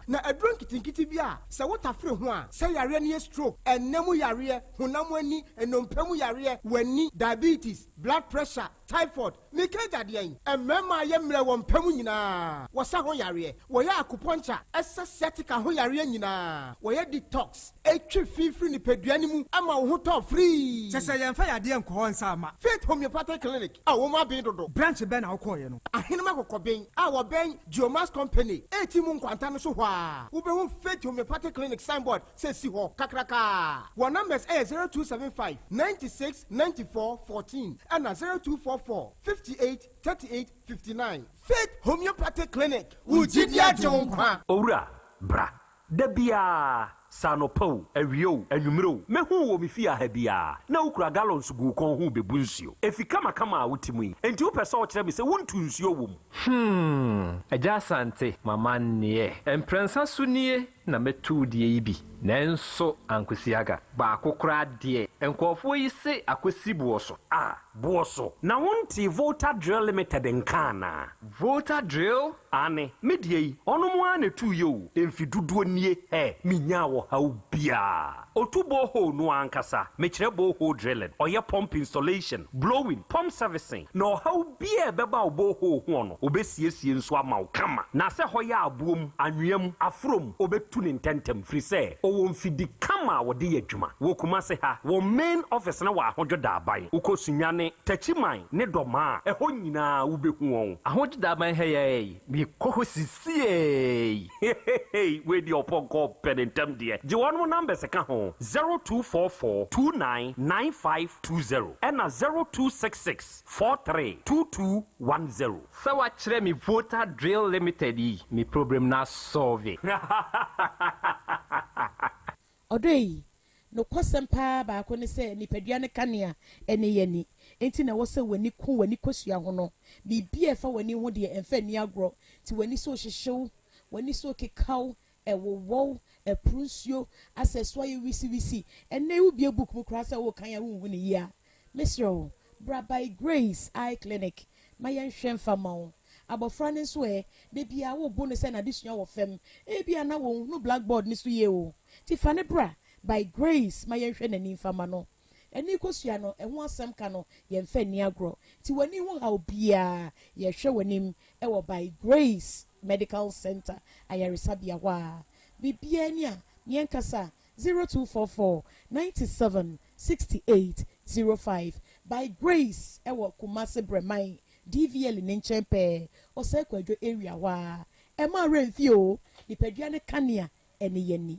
Na aduro nketenkete bi a sɛ wotafere ho a, sɛ yareɛ no yɛ stroke, ɛnna mu yareɛ, honam ani, nnompe mu yareɛ, w'ani, diabetes, blood pressure, typhoid, meka agya deɛn? Mmarima a yɛ mmerɛ wɔ mpa mu nyinaa, wɔsa ho yareɛ, wɔyɛ acupuncture, ɛsa sciatica ho yareɛ nyinaa, wɔyɛ detox, ɛtwe fi firi nipadua no mu ama wo ho tɔ firii. Kyɛ sɛ yɛmfa yadeɛ nkɔ hɔ nsa ama. Faith Homeopathic Clinic a wɔn aben dodo. Branch bɛn na wokɔɔeɛ no? Ahenema Kɔkɔben a wɔbɛn Geomax Company eti mu nkwanta no so hɔ a, wobɛhu Faith Homeopathic Clinic signboard sɛ si hɔ kakrakaa. Wɔn numbers ɛyɛ 0275 96 94 14 ɛna 0244 58 38 59. Faith Homeopathic Clinic, wo gyidi agye wo nkwa. Owura, bra. Da biara, sɛ anɔpa o, awia o, anwummere o, mɛhu wo wɔ me fie ha biara, na wokura gallons gu wo kɔn ho rebebu nsuo. Efi kamakama a wote mu yi, enti wopɛ sɛ wokyerɛ me sɛ wontu nsuo wɔ mu? Hmm, Agya Asante, m'amanneɛ. Mprɛnsa so nie na mɛtu wo deɛ yi bi, nanso ankosi aga. Baako koraa deɛ, nkurɔfoɔ yi se akɔsi boɔ so. Ah, boɔ so. Na wontee Volta Drill Limited nka anaa? Volta Drill? Aane, me deɛ yi, ɔnom ara na ɛtuiɛ o, mfe dodoɔ nie, hɛ, menyaa ɔhaw biara. Ɔtu borehole no ankasa, mekyerɛ borehole drilling, ɔyɛ pump installation, blowing, pump servicing, na ɔhaw biara a ɛbɛba wo borehole ho no, ɔbɛsiesie nso ama wo kama. Na sɛ hɔ yɛ aboɔ mu, anwea mu, aforɔ mu, ɔbɛtu no ntɛntɛm, firi sɛ ɔwɔ mfidi kama a wɔde yɛ adwuma. Wɔ Kumase ha, wɔn main office no wɔ Ahodwo Daaban. Wokɔ Sunyani, Techiman ne Dɔmaa a, ɛhɔ nyinaa wobɛhu wɔn. Ahodwo Daaban ha yi ara yi, mekɔ hɔ sisiei. Hehehe wei deɛ ɔpɔnkɔ pɛ ne ntɛm deɛ. Gye wɔnom numbers ka ho, 0244 29 9520 ɛna 0266 43 2210. Sɛ wakyerɛ me Volta Drill Limited yi, me problem no asɔlve. Ɔdɔ yi, nokwasɛm paa baako ne sɛ nipadua no kanea ne yɛn ani. Enti na ɛwɔ sɛ w'ani ku w'ani kosua ho no. Biribi a ɛfa w'ani ho deɛ, ɛmfa nni agorɔ. Nti w'ani so rehyehye wo, w'ani so rekeka wo, ɛwowɔ wo, ɛporo nsuo, asɛ ɛso ayɛ wisiwisi. Ɛnnɛ yi wobue book mu koraa sɛ worekan a wonhu no yie a, mesrɛ wo, bra By Grace Eye Clinic ma yɛnhwɛ mfa mma wo. Abɔfra no nso ɛ, da biara wobo no sɛ n'adesua wɔ fam. Ebia na ɔnhunu blackboard no so yie o. Nti fa no bra By Grace ma yɛnhwɛ n'ani mfa mma no. Ani kosua no, ɛho asɛm ka no, yɛmfa nni agorɔ. Nti w'ani ho haw biara, yɛhwɛ w'anim wɔ By Grace Medical Center ayaresabea hɔ a. Biribiara ni a, yɛnkasa 0244 97 68 05. By Grace wɔ Kumasi Brɛman DVL ne nkyɛn pɛɛ, Osei Kwadwo area hɔ ara. Ɛmma wo werɛ mfi o, nipadua no kanea ne yɛn ani.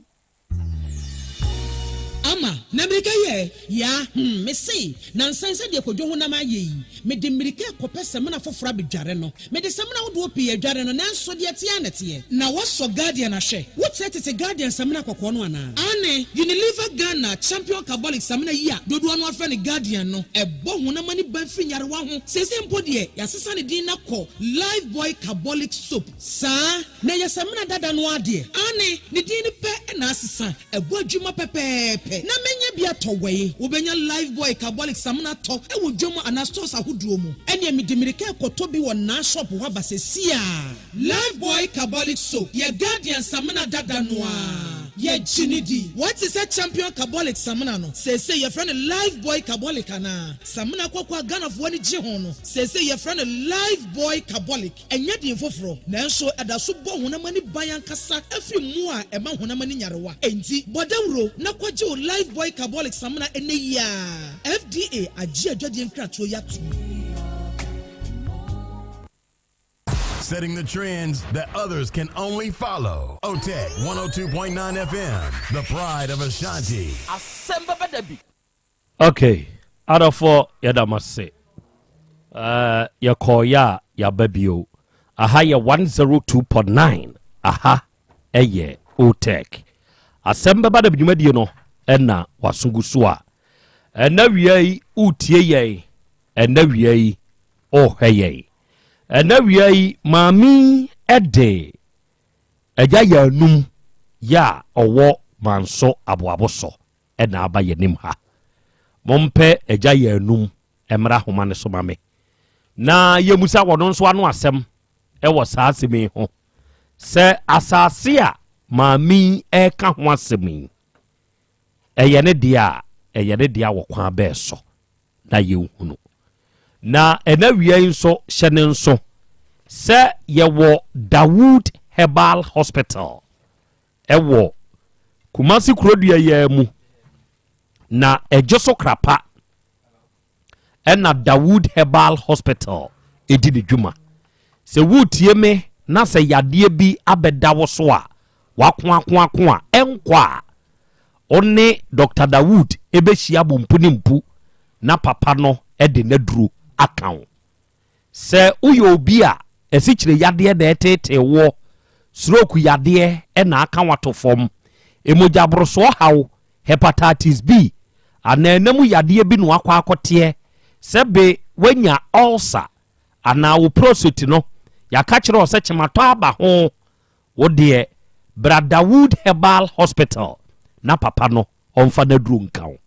Ama, na mmirika yi ɛ? Yaa, hmm, mese, nansa yi sɛdeɛ Kwadwo honam ayɛ yi, mede mmirika rekɔpɛ samina foforɔ abɛdware no. Mede samina ahodoɔ pii adware no, nanso deɛ ɛteɛ ara na ɛteɛ. Na woasɔ Guardian ahwɛ? Wokyerɛ tete Guardian samina kɔkɔɔ no anaa? Aane, Unilever Ghana Champion Carbolic samina yi a dodoɔ no ara frɛ no Guardian no, ɛbɔ honam ani ban firi nyarewa ho. Seesei mpo deɛ, yɛasesa ne din no akɔ Lifebuoy Carbolic Soap. Saa, na ɛyɛ samina dada no ara deɛ. Aane, ne din no pɛ na asesa. Ɛbɔ adwuma pɛpɛɛpɛ. Na mɛnya bi atɔ wɛi? Wobɛnya Lifebuoy Carbolic samina atɔ wɔ dwam anaa stores ahodoɔ mu. Ɛneɛ mede mmirika rekɔtɔ bi wɔ Naa shop hɔ aba sesiaa. Lifebuoy Carbolic Soap yɛ Guardian samina dada no ara. Yɛgye no di. Woate sɛ Champion Carbolic samina no, seesei yɛfrɛ no Lifebuoy Carbolic anaa? Samina kɔkɔɔ a Ghanafoɔ ani gye ho no, seesei yɛfrɛ no Lifebuoy Carbolic. Ɛnyɛ din foforɔ, nanso ɛda so bɔ honam ani ban ankasa firi mmoa a ɛma honam ani nyarewa. Enti, bɔ dawuro na kɔgye wo Lifebuoy Carbolic Samina ɛnnɛ yi ara. FDA agye adwadie nkratoɔ yi atom. Setting the trends that others can only follow. OTEC 102.9 FM, the pride of Ashanti. Asɛm bɛba da bi. Ok adɔfoɔ yɛda mo ase uh, yɛkɔɔyɛ a yɛaba bio. Aha yɛ 102.9, aha ɛyɛ OTEC. Asɛm bɛba da dwumadie no ɛna waso gu so a ɛna wia yi wotie yɛn, ɛna wia yi ɔhwɛ yɛn, ɛna wia yi maame ɛde agya yɛ anum yɛ a ɔwɔ Manso Aboabo so na aba yɛnim ha. Mompɛ agya yɛ anum mmra ahoma no so ma me na yɛmusa wɔno nso ano asɛm wɔ saa asɛm yi ho. Sɛ asase a maame yi reka ho asɛm yi, ɛyɛ ne dea a, ɛyɛ ne dea wɔ kwan bɛɛ so na yɛnhunu. Na ɛna wia yi nso hyɛ ne nso sɛ yɛwɔ Dawood Herbal Hospital ɛwɔ Kumasi kurodua yi mu na ɛgye so krapa ɛna Dawood Herbal Hospital ɛdi ne dwuma. Sɛ woretie me na sɛ yadeɛ bi abɛda wo so a wakoakoako a ɛnkɔ a, wo ne Dr. Dawood ɛbɛhyia bo mpu ne mpu na papa no de n'aduro aka wo. Sɛ woyɛ obi a asikyire yadeɛ na ɛtetee woɔ, stroke yadeɛ na aka wo ato fam, mogyaborosoɔ haw, hepatitis B, anaa ɛna mu yadeɛ bi na wakɔ akɔteɛ, sɛ be woanya ulcer anaa wo prostate no, yɛaka kyerɛ wo sɛ kyematɔ aba ho, wo deɛ bra Dawood Herbal Hospital na papa no ɔmfa n'aduro nka wo.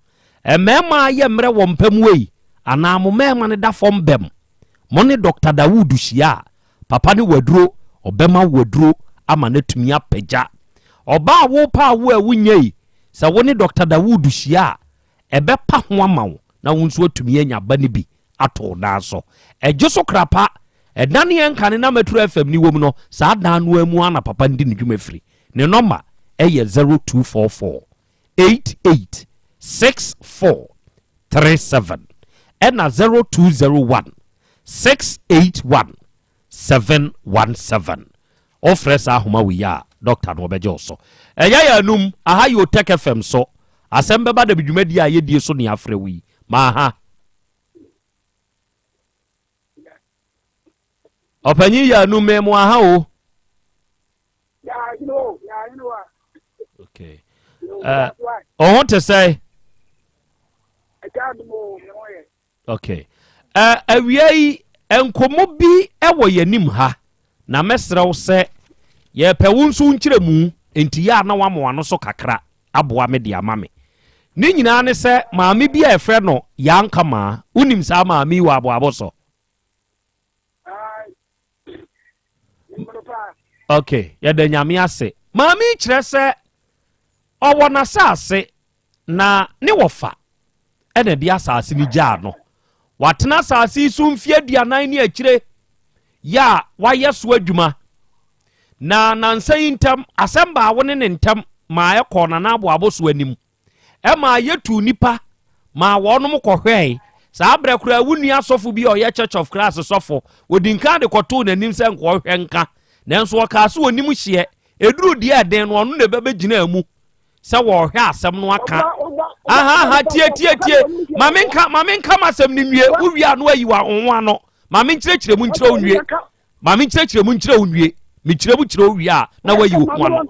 Mmarima yɛ mmerɛ wɔ mpa mu ei, anaa mo mmarima no da fam bɛm. Mo ne Dɔkta Dawood hyia a, papa no wɔ aduro, ɔbɛma wo aduro ama no atumi apagya. Ɔbaa a worepɛ awo a wonnya yi, sɛ wo ne Dɔkta Dawood hyia a, ɛbɛpa ho ama wo na wo nso atumi anya ba no bi ato wo nan so. Ɛgye so krapa, ɛdan yɛn nkane na Metro FM ni wɔ mu no, saa dan no ara mu ara na papa no di ne dwuma firi. Ne nɔma yɛ 0244 88 64 37 ɛna 0201 681 717. Wofrɛ saa ahoma wei a, dɔkta no ɔbɛgye wo so. Ɛyɛ yɛ anum, aha yɛ Otec FM so. Asɛm bɛba da bi dwumadie a yɛdie so ne afrɛ wo yi. Maaha. Ɔpanyin yɛ anum me mo aha o. Okay. Ɔho te sɛ. Okay. Awia yi nkɔmmɔ bi wɔ yɛn anim ha na mɛsrɛ wo sɛ yɛpɛ wo nso nkyerɛmu nti yɛ a na wama w'ano so kakra aboa me de ama me. Ne nyinaa ne sɛ maame bi a yɛfrɛ no Yaa Nkamaa, wonim saa maame yi wɔ Aboabo so? Ok, yɛda Nyame ase. Maame yi kyerɛ sɛ ɔwɔ n'asase na ne wɔfa ɛna ɛde asase no gyaa no. Watena asase yi so mfeɛ 40 ne akyire yɛ a wayɛ so adwuma. Na nansa yi ntam, asɛm baa wo ne ne ntam maa ɛkɔɔ Nana Aboabo so anim. Ɛmaa yɛtuu nnipa maa wɔnom kɔhwɛe. Saa berɛ koraa wo nua sɔfo bi a ɔyɛ Church of Christ sɔfo, ɔdi nkan de kɔtoo n'anim sɛ nka ɔhwɛ nka. Nanso ɔkaa sɛ ɔnim hyeɛ. Ɛduru deɛ ɛden no, ɔno na ɛbɛbɛgyinaa mu sɛ wɔrehwɛ asɛm no aka. Ahaha, tie, tie, tie. Ma menka, ma menka m'asɛm no nwie. Wowie a na wayi wo ho ano. Ma menkyerɛkyerɛ mu nkyerɛ wo nwie. Ma menkyerɛkyerɛ mu nkyerɛ wo nwie. Mekyerɛ mu kyerɛ wo wie a na wayi wo ho ano.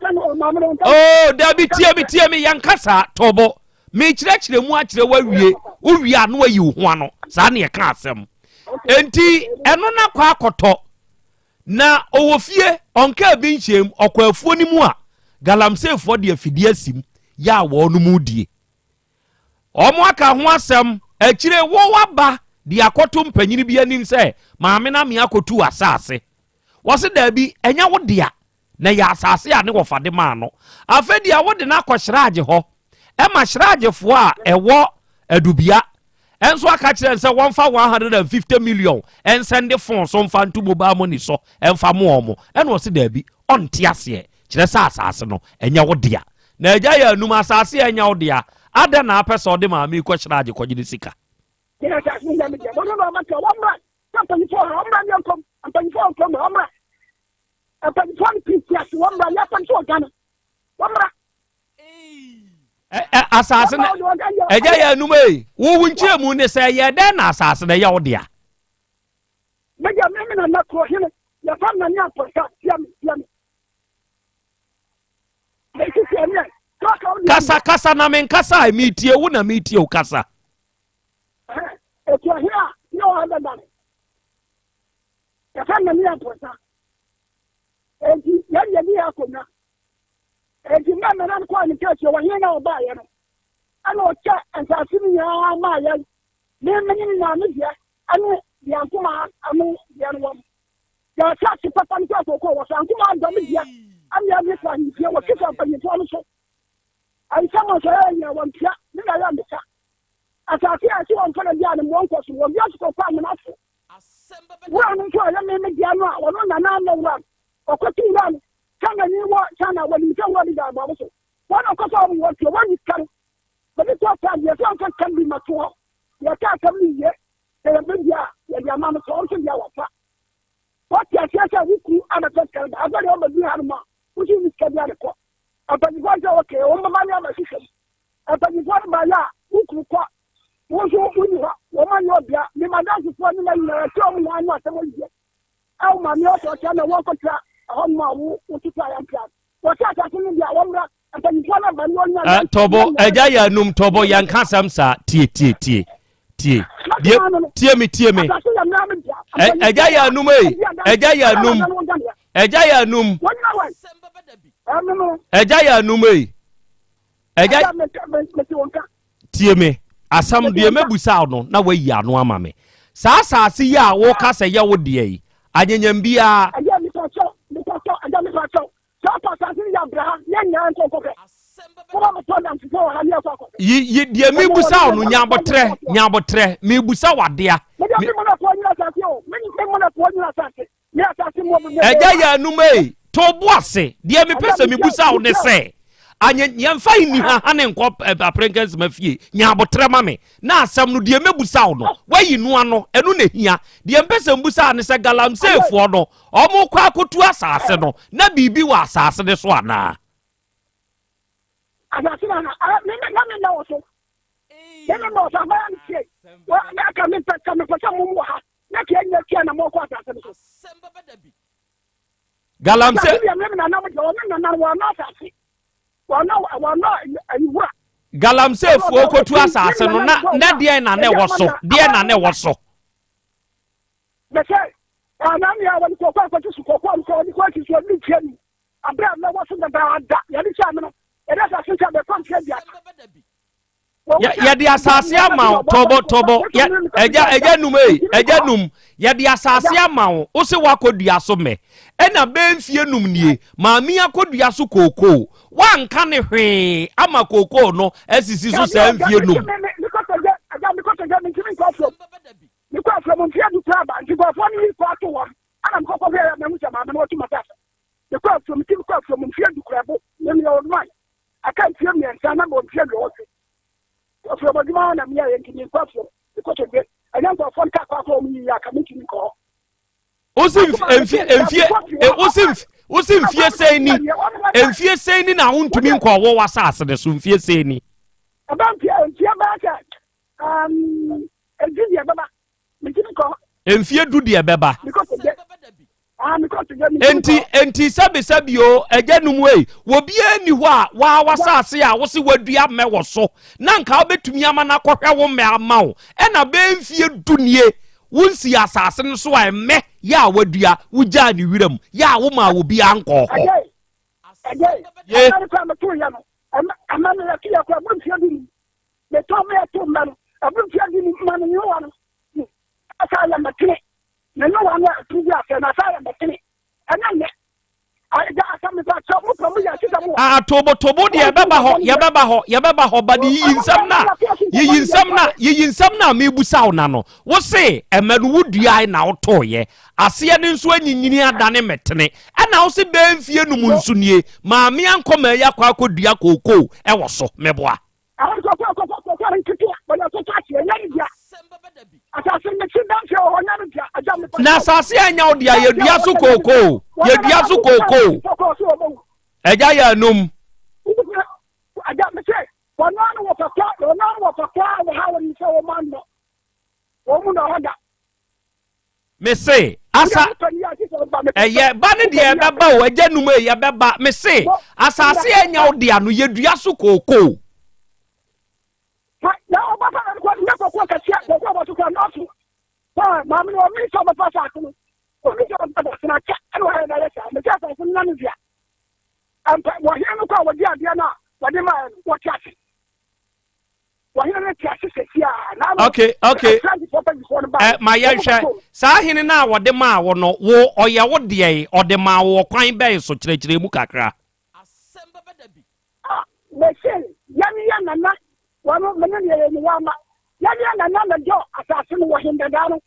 Oh, dabi, tie me, tie me. Yɛnka saa, tɔbɔ. Mekyerɛkyerɛ mu akyerɛ wo awie. Wowie a na wayi wo ho ano. Saa na yɛka asɛm. Enti, ɛno na kɔ akɔtɔ. Na ɔwɔ fie, ɔnkaa bi nhyɛm, ɔkɔ afuo no mu a, galamseyfoɔ de afidie asim yɛ a wɔnom die. Wɔn aka ho asɛm, akyire wo waba de akɔto mpanyini bi anim sɛ maame no ame akɔtu w'asaase. Wɔse daabi, ɛnyɛ wo dea, na ɛyɛ asaase a ne wɔfa de maa no. Afei deɛ wode no akɔ Shraj hɔ, ɛma Shrajfoɔ a ɛwɔ Adubia nso aka kyerɛ no sɛ wɔmfa 150 million nsɛnde fon so mfa nto mobile money so mfa mo wɔn. Ɛna ɔse daabi, ɔnte aseɛ, kyerɛ sɛ asaase no ɛnyɛ wo dea. Na agya yɛ anum, asaase a ɛnyɛ wo dea, adɛn na apɛ sɛ ɔde maame yi kɔ Shraj kɔgye ne sika? Sɛ asase no nyɛ me dea, wɔn na wɔbɛka, wɔmmra, sɛ mpanyinfoɔ wɔ ha, wɔmmra ne yɛnkɔm, mpanyinfoɔ wɔ kurom ha, wɔmmra, mpanyinfoɔ no pii te ase, wɔmmra, yɛasɛm so wɔ Ghana, wɔmmra. Asase no ɛgya yɛ anum ei, wo wo nkyerɛmu ne sɛ ɛyɛ dɛn na asase no ɛyɛ wo dea? Megya me me nana kuro hene, yɛfa me nane apɔsa, tia me, tia me. Kasa kasa na menkasa a metie wo na metie wo kasa. Ɛtu ɔhene a ne ɔha dada no, yɛfa me nane apɔsa. Enti yɛn deɛ ne yɛ akonnwa. Enti mmerɛ Nana no kɔɔ ne nkakyire wɔ hene na ɔbaeɛ no, ɛna ɔkyɛ nsaase no nyinaa maa yɛn, me me ne me maame deɛ ɛne deɛ nkomaa ano deɛ no wɔ no. Yɛ asase papa no kura kookoo wɔ so. Ankoma adɔ me dea ame ame kɔ ahemfie wɔ twe fa mpanyimfoɔ no so. Nsɛm a sɛ ɛyɛ nyina wɔntua ne na yɛ mesa. Asase a ɛse wɔmfa no dea no mmoa nkɔ so wɔ wiase kɔkɔ amena so. Wura no nso a ɛyɛ me me dea no a ɔno na na ama wura no. Ɔkɔto wura no China ni wɔ China wɔnim sɛ wura no da aboabo so. Wɔn na ɔkɔfa wɔn wɔtua wɔnyi sika no. Bɛde tɔ saa deɛ sɛ ɔmfa sika no bi mmɛto hɔ. Yɛka asɛm no wie sɛ yɛbɛdua a yɛde ama no sɛ ɔnso deɛ wafa. Woate aseɛ sɛ wo kunu abɛpɛ sika no ba afei deɛ wobɛduru hanom a wo nso wonni sika biara de kɔ. Mpanyinfoɔ no sɛ okay wɔn bɛba ne abɛhwehwɛ mu. Mpanyinfoɔ no baeɛ a wo kunu kɔ wo nso wonni hɔ wɔn anyɛ obia me madansefoɔ ne ma nyinaa yɛte wɔn nyinaa ano asɛm awie. Ɛwo maame ɔsɛ ɔkyɛ na wɔkɔtra ɛhɔnom a wo wototo ayampia no. Wɔte asase no deɛ a wɔmmra Eh, tɔbɔ ɛgya yɛ anum tɔbɔ yɛn ka asɛm saa tie tie tie tie die tie mi tie mi ɛgya yɛ anum ee ɛgya yɛ anum ɛgya yɛ anum ɛgya yɛ anum ee ɛgya tie mi asɛm deɛ mɛbusa no na wayi ano ama mi saa asaase yi a wɔka sɛ yɛ wo deɛ yi anyanyam biara. Saa pa asase no yɛ abrɛ ha, yɛn nyinaa nkɔ nkɔhwɛ. Wɔba bɛtɔ adansefo wɔ ha ne yɛkɔ akɔhwɛ. Yi yi deɛ mebusa wo no nyabotrɛ nyabotrɛ mebusa wo adea. Mede me mmonafoɔ nyina asase o, me me mmonafoɔ nyina asase, me asase mu ɔbɛbɛ. Ɛgya yɛ anum ei, to bo ase. Deɛ mepɛ sɛ mebusa wo ne sɛ, anyɛ yɛmfa nnihaha ne nkɔ aprenkɛnsema fie, nyabotrɛ ma me. Na asɛm no deɛ mɛbusa wo no, woayi no ano, ɛno na ɛhia. Deɛ mpɛ sɛ mbusa ne sɛ galamseyfoɔ no, Wɔrekɔ akɔtu asase no, na biribi wɔ asase no so anaa? Asase no ana? Ah, me me na me na wɔ so. Me me na wɔ so abaya me tie. Wɔ na ka me pɛ ka me pɛ sɛ mo wɔ ha. Na ka enya tia na mo kɔ asase no so. Galamsey. Asase deɛ me me na na mo deɛ wɔn na na wɔn na asase. Wɔn na wɔn na ayiwura. Galamseyfoɔ kɔtu asase no na na deɛn na na ɛwɔ so? Deɛn na na ɛwɔ so? Mese, Anaa nea wɔde kɔkɔɔ akɔto so kɔkɔɔ no sɛ wɔde kɔ asi so ɔde mfeɛ num aberɛ a mɛwɔ so dadaada yɛde hyɛɛ me no yɛde asase nkyɛ bɛkɔ mfeɛ aduasa. Yɛde asase ama wo tɔbɔ tɔbɔ ɛgya ɛgya num ee ɛgya num yɛde asase ama wo wo se wakɔ dua so mɛ ɛna bɛɛ mfie num nie maame akɔ dua so kookoo wanka ne hwee ama kookoo no asisi so saa mfie num. Ɛgya mekɔtɔ gya mentumi nkɔ afuom. Mekɔɔ afuom mfeɛ du koraa ba nti nkurɔfoɔ no yi kɔ ato wɔn ɛna mekɔ kɔhwɛɛ a mahu sɛ maame no watu m'asase. Mekɔɔ afuom nti mekɔɔ afuom mfeɛ du koraa bo me meyɛ old man aka mfeɛ mmiɛnsa na mewɔ mfeɛ aduɔwɔtwe. Afuom adwuma ara na meyɛeɛ nti menkɔ afuom mekɔtɔ dwe ɛnyɛ nkurɔfoɔ no kaa kɔ akɔ wɔn yiyi aka mentumi nkɔ hɔ. Wosi mfie mfie wosi wosi mfie sɛn ni mfie sɛn ni na wontumi nkɔ wɔ w'asase no so mfie sɛn ni. Ɛbɛ mfie mfie bɛyɛ sɛ Um, edu deɛ bɛba. Mentumi kɔ. Mfie du deɛ bɛba. Mekɔ sɛ Ah, mekɔ sɛ mentumi Enti enti sɛbi sɛbi o ɛgya num ei obiara nni hɔ a waa w'asase a wose wadua mmɛ wɔ so na nka wobɛtumi ama no akɔhwɛ wo mmɛ ama wo ɛna bɛyɛ mfie du nie wonsii asase no so a mmɛ yɛ a wadua wogyaa ne wiram yɛ a womaa obiara nkɔɔ hɔ. Ɛgya ɛgya Ye. ɛma no kora meto yɛ no ɛma ɛma no yɛto yɛ kora bere mfie du num. Metɔn me ɛto mma no, ɛboro mfeɛ du num ma me nyowa no asa ayɛ mɛtene. Me nyowa no a ɛtene bi asɛ no asa ayɛ mɛtene. Ɛnyɛ nnɛ. Agya asa mepa kyɛw mo pɛ mo yɛ sisa mo wɔ. Ah, tobotobo deɛ yɛbɛba hɔ yɛbɛba hɔ yɛbɛba hɔ ba de yiyi nsɛm na yiyi nsɛm na yiyi nsɛm na mebusa wo na no wo se ɛmɛ no woduae na wotooyɛ aseɛ no nso anyinyini adane mɛtene ɛna wo se bɛɛ mfie num nso nie maame ankɔ ma ɛyɛ akɔ akɔdua kookoo ɛwɔ so meboa. Na asase a ɛnyɛ wo dea yɛdua so kookoo yɛdua so kookoo ɛgya yɛ anum. Mese asa ɛyɛ ba ne deɛ ɛbɛba o ɛgya num ɛyɛ bɛba mese asase a ɛnyɛ wo dea no yɛdua so kookoo. Na ɔba pa na ne kookoo kɛseɛ kookoo bɔ so kora nɔɔso paa maame no ɔmi sɛ ɔbɛfa asase no ɔmi sɛ ɔbɛfa asase no akyɛ ɛna ɔyɛ na yɛ saa mese asase no na ne dea ɛmpa wɔhene no kɔ a wɔde adeɛ no a wɔde maa no wɔte ase. Okay, okay. mpanyinfoɔ no ba. Ɛ ma yɛnhwɛ saa hene no a wɔde maa wo no, wo ɔyɛ wo deɛn? Ɔde maa wo wɔ kwan bɛn so? Kyerɛkyerɛ mu kakra. Ah, mese yɛne yɛ nana, wɔn mene ne yɛyɛ ne wɔn ama. Yɛne yɛ nana na dɔ asase no wɔ hendadaa no.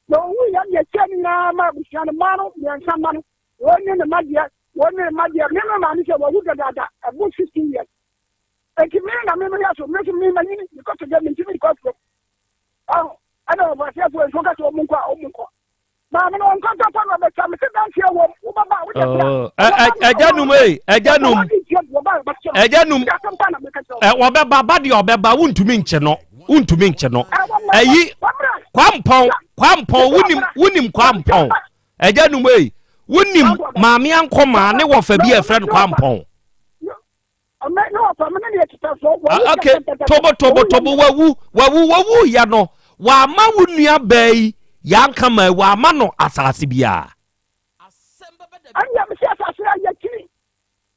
Na owu yɛ ne yɛkyɛ ne nyinaa ma abusua no mmaa no mmiɛnsa mma no. Wɔn ne ne mma deɛ, wɔn ne ne mma deɛ. Me me maame sɛ wawu dadaada, ɛbo 16 years. Enti me na me meyɛ so, me nso me manyini, mekɔtɔ dwa, mentumi nkɔ afuom. Ɔho, ɛna ɔfaseɛfoɔ nso ka sɛ wɔn nkɔ a, wɔn nkɔ. Maame no wɔn nkɔntɔntɔ na ɔbɛtwa, me se danseɛ wɔm, wobɛba a, wode bra. Oh, ɛgya num ei, ɛgya num, ɛgya num, wɔbɛba ba deɛ ɔbɛba, wontumi nkye no, wontumi nkye no. Ɛyi, kwampɔn, kwampɔn, wonim, wonim kwampɔn. Ɛgya num ei, wonim maame ankɔmaa ne wɔfa bi a ɛfrɛ no kwampɔn. Ah, ok tobo tobo tobo wawu wawu wawu ya no wama wo nua baa yi yanka ma wama no asase biara. Ɛnna mesi asase a yɛkyiri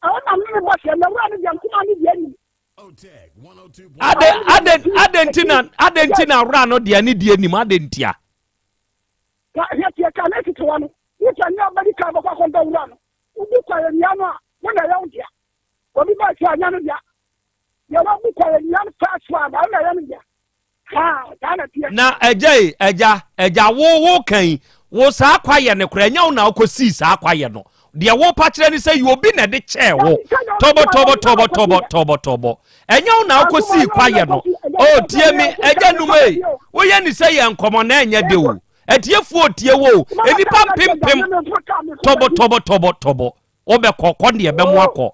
ɛwɔ na mene bɔ hyɛ na wura no deɛ nkoma ne deɛ nim. Ade ade ade nti na ade nti na wura no deɛ ne deɛ nim ade ntia. Ka hwɛ tie ka ne tete wa no wotwa ne abɛdi ka bɛkɔ akɔntɔ wura no wobu kwa yɛ nua no a wo na ɛyɛ wo dea. Obi ba akyi a, nyɛ no dea. Deɛ wabu kwa nnua no paa so a, na ɛyɛ no dea. Ha, saa na teɛ. Na agya yi, agya, agya, wo, wo ka yi, wo saa kwayɛ no koraa, ɛnyɛ wo na wokɔ sii saa kwayɛ no. Deɛ wo pa kyerɛ ne sɛ, yɛ obi na ɛde kyɛɛ wo. Tɔbɔ, tɔbɔ, tɔbɔ, tɔbɔ, tɔbɔ, tɔbɔ. Ɛnyɛ wo na wokɔ sii kwayɛ no. Oh, tie me, agya num ei. Woyɛ ne sɛ yɛ nkɔmɔ na ɛnyɛ de o. Atiefoɔ tie wo o. Nnipa mpempem. Tɔbɔ, tɔbɔ, tɔbɔ, tɔbɔ. Wobɛkɔ, kɔ deɛ ɛbɛmo akɔ.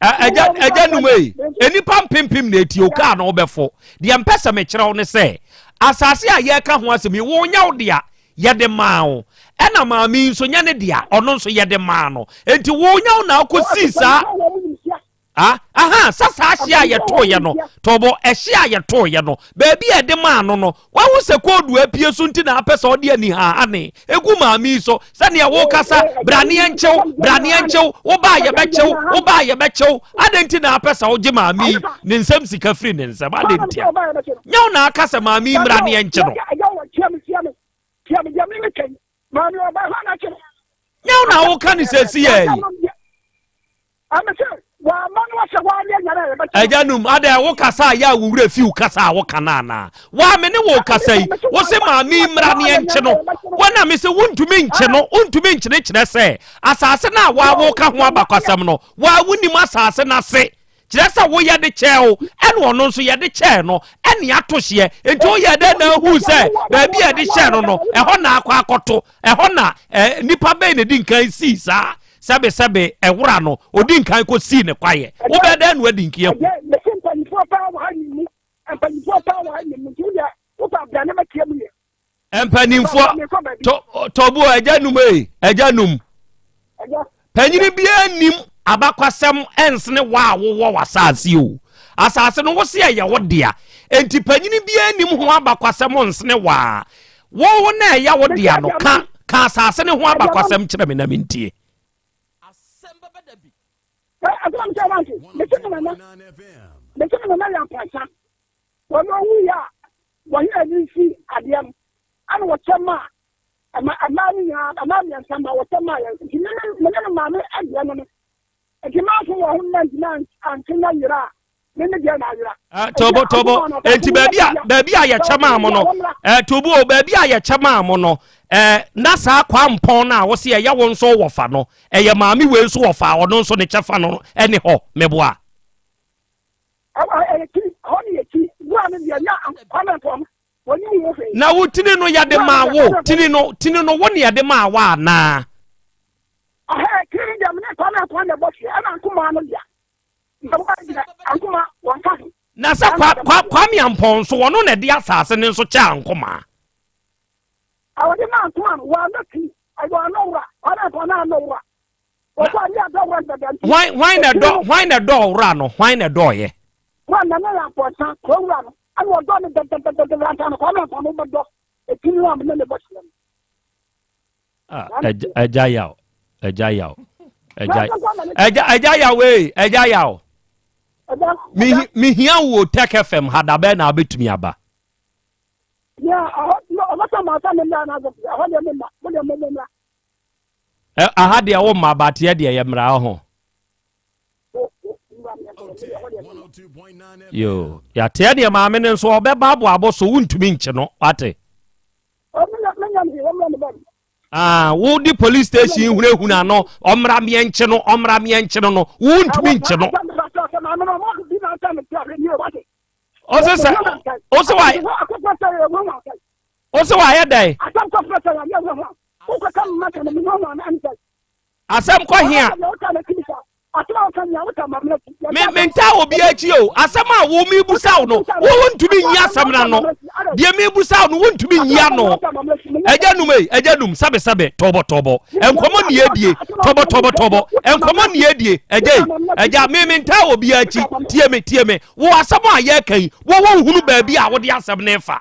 Ɛgya ɛgya num ei, nnipa mpempem na etie o kaa na wobɛfo. Deɛ mpɛ sɛ mekyerɛ wo ne sɛ, asase a yɛreka ho asɛm yi, wo nyɛ wo dea, yɛde maa wo. Ɛna maame yi nso nyɛ ne dea, ɔno nso yɛde maa no. Enti wo nyɛ wo na wokɔsii saa. Ah, aha, sɛ saa hye a yɛtooeɛ no, tɔbɔ, ɛhye a yɛtooeɛ no, baabi a ɛde maa no no, wahu sɛ koodu apue so nti na apɛ sɛ ɔde anihaahane egu maame yi so, sɛdeɛ wokasa, bra ne yɛnkyew, bra ne yɛnkyew, wo ba a yɛbɛkyew, wo ba a yɛbɛkyew, adɛn nti na apɛ sɛ wogye maame yi ne nsam sika firi ne nsam, adɛn ntia? Nyɛ wo na aka sɛ maame yi mmra ne yɛnkye no. Nyɛ wo na woka ne sɛsi yɛ yi. Agya num adɛ wo kasa a yɛ a wo werɛ fi wo kasa a woka no anaa? Waa me ne wo kasa yi wo se maame yi mmra ne yɛnkye no wo na me se wontumi nkye no wontumi nkye no kyerɛ sɛ asase no a waa woka ho abakwasɛm no waa wonim asase no ase kyerɛ sɛ woyɛ de kyɛɛ wo ɛna ɔno nso yɛde kyɛɛ no ɛne ato hyeɛ nti woyɛ dɛn na ahu sɛ baabi a yɛde hyɛɛ no no ɛhɔ na akɔ akɔto ɛhɔ na eh, nipa bɛn na ɛdi nkan sii saa Sɛbesɛbe ɛwora no, odi nkan kosii ne kwaeɛ. Wobɛyɛ dɛn na woadi nkeɛ hu? Mese mpanimfoɔ paa wɔ ha nim mu. Mpanimfoɔ paa wɔ ha nim mu. Nti wodeɛ wopɛ abra ne bɛteɛ mu yɛ. Mpanimfoɔ tɔbu agya num ee agya num. Panyini biara nim abakwasɛm ɛnsene wa a wowɔ w'asaase o. Asaase no wose ɛyɛ wo dea. Enti panyini biara nim ho abakwasɛm nsene wa. Wo wo na ɛyɛ wo dea no, ka, ka asase no ho abakwasɛm kyerɛ me na mentie. Asɛm a mekyerɛ wante, mese me nana, mese me nana yɛ ampansa. Wɔn ɔwuiɛ a, wɔyɛ ani nsi adeɛ no, ɛna wɔkyɛ maa ɛma mmaa no nyinaa, mmaa mmiɛnsa ma wɔkyɛ maa yɛn. Nti me me ne me maame adeɛ no no. Nti manso wɔ ho mma ntumi ante na yera a, me me deɛ na ayera. Eh, tobo tobo enti baabi a baabi a yɛkyɛ maa mo no eh, tobo o baabi a yɛkyɛ maa mo no eh, na saa kwampɔn no a wɔsi ɛyɛ wo nso wɔfa no ɛyɛ maame wei nso wɔfa ɔno nso ne kyɛfa no ɛne hɔ meboa. Ɛyɛ ti hɔ ne yɛ ti wura no deɛ nya kwame mpɔn wɔne wo hwee. Na wo tini no yɛde maa wo tini no tini no wo ne yɛde maa wo anaa. Ɔhɛ tini no deɛ mene kwame mpɔn na ɛbɔ hwee ɛna nkomaa no deɛ. Na sɛ kwa kwa Kwame Ampɔn nso wɔno na ɛde asase no nso kyɛ Ankomaa. Awɔde ma Ankomaa no wɔanɔ ti wɔanɔ wura Kwame Ampɔn na anɔ wura wɔkɔ ani adɔ wura no dada nti. Hwan hwan na ɛdɔ hwan na ɛdɔ wura no hwan na ɛdɔɔyɛ. Wɔn na ne yɛ Ampɔnsa kuro wura no ɛna ɔdɔ no dɛdɛdɛdɛdɛ ansa na Kwame Ampɔn no bɛdɔ eti no a ne ne bɔ hyia no. Ah, ɛgya yaw, ɛgya yaw, ɛgya ɛgya ɛgya yaw ee, ɛgya yaw. Mehia wo Tech FM ha da bɛn na wobɛtumi aba? Aha deɛ wo mma but yɛ deɛ yɛ mmara ho. Yo, yɛateɛ deɛ maame no nso ɔbɛba aboabo so wontumi nkye no wate. Ah, wo di police station hunahuna no ɔmmra meɛnkye no ɔmmra meɛnkye no no wontumi nkye no. Ɔsɛ sɛ ɔsɛ wa ɔsɛ wayɛ dɛn. Asɛm kɔ hea? Me mentaa obi akyi o. Asɛm a wo mebusa wo no, wo wontumi nyi asɛm no ano. Deɛ mebusa wo no, wontumi nyi ano. Agya num ei, agya num, sɛbe sɛbe, tɔbɔ tɔbɔ. Nkɔmɔ ni edie, tɔbɔ tɔbɔ tɔbɔ. Nkɔmɔ ni edie, agya yi, agya me mentaa obi akyi. Tie me, tie me. Wo asɛm a yɛka yi, wo wonhunu baabi a wode asɛm no fa.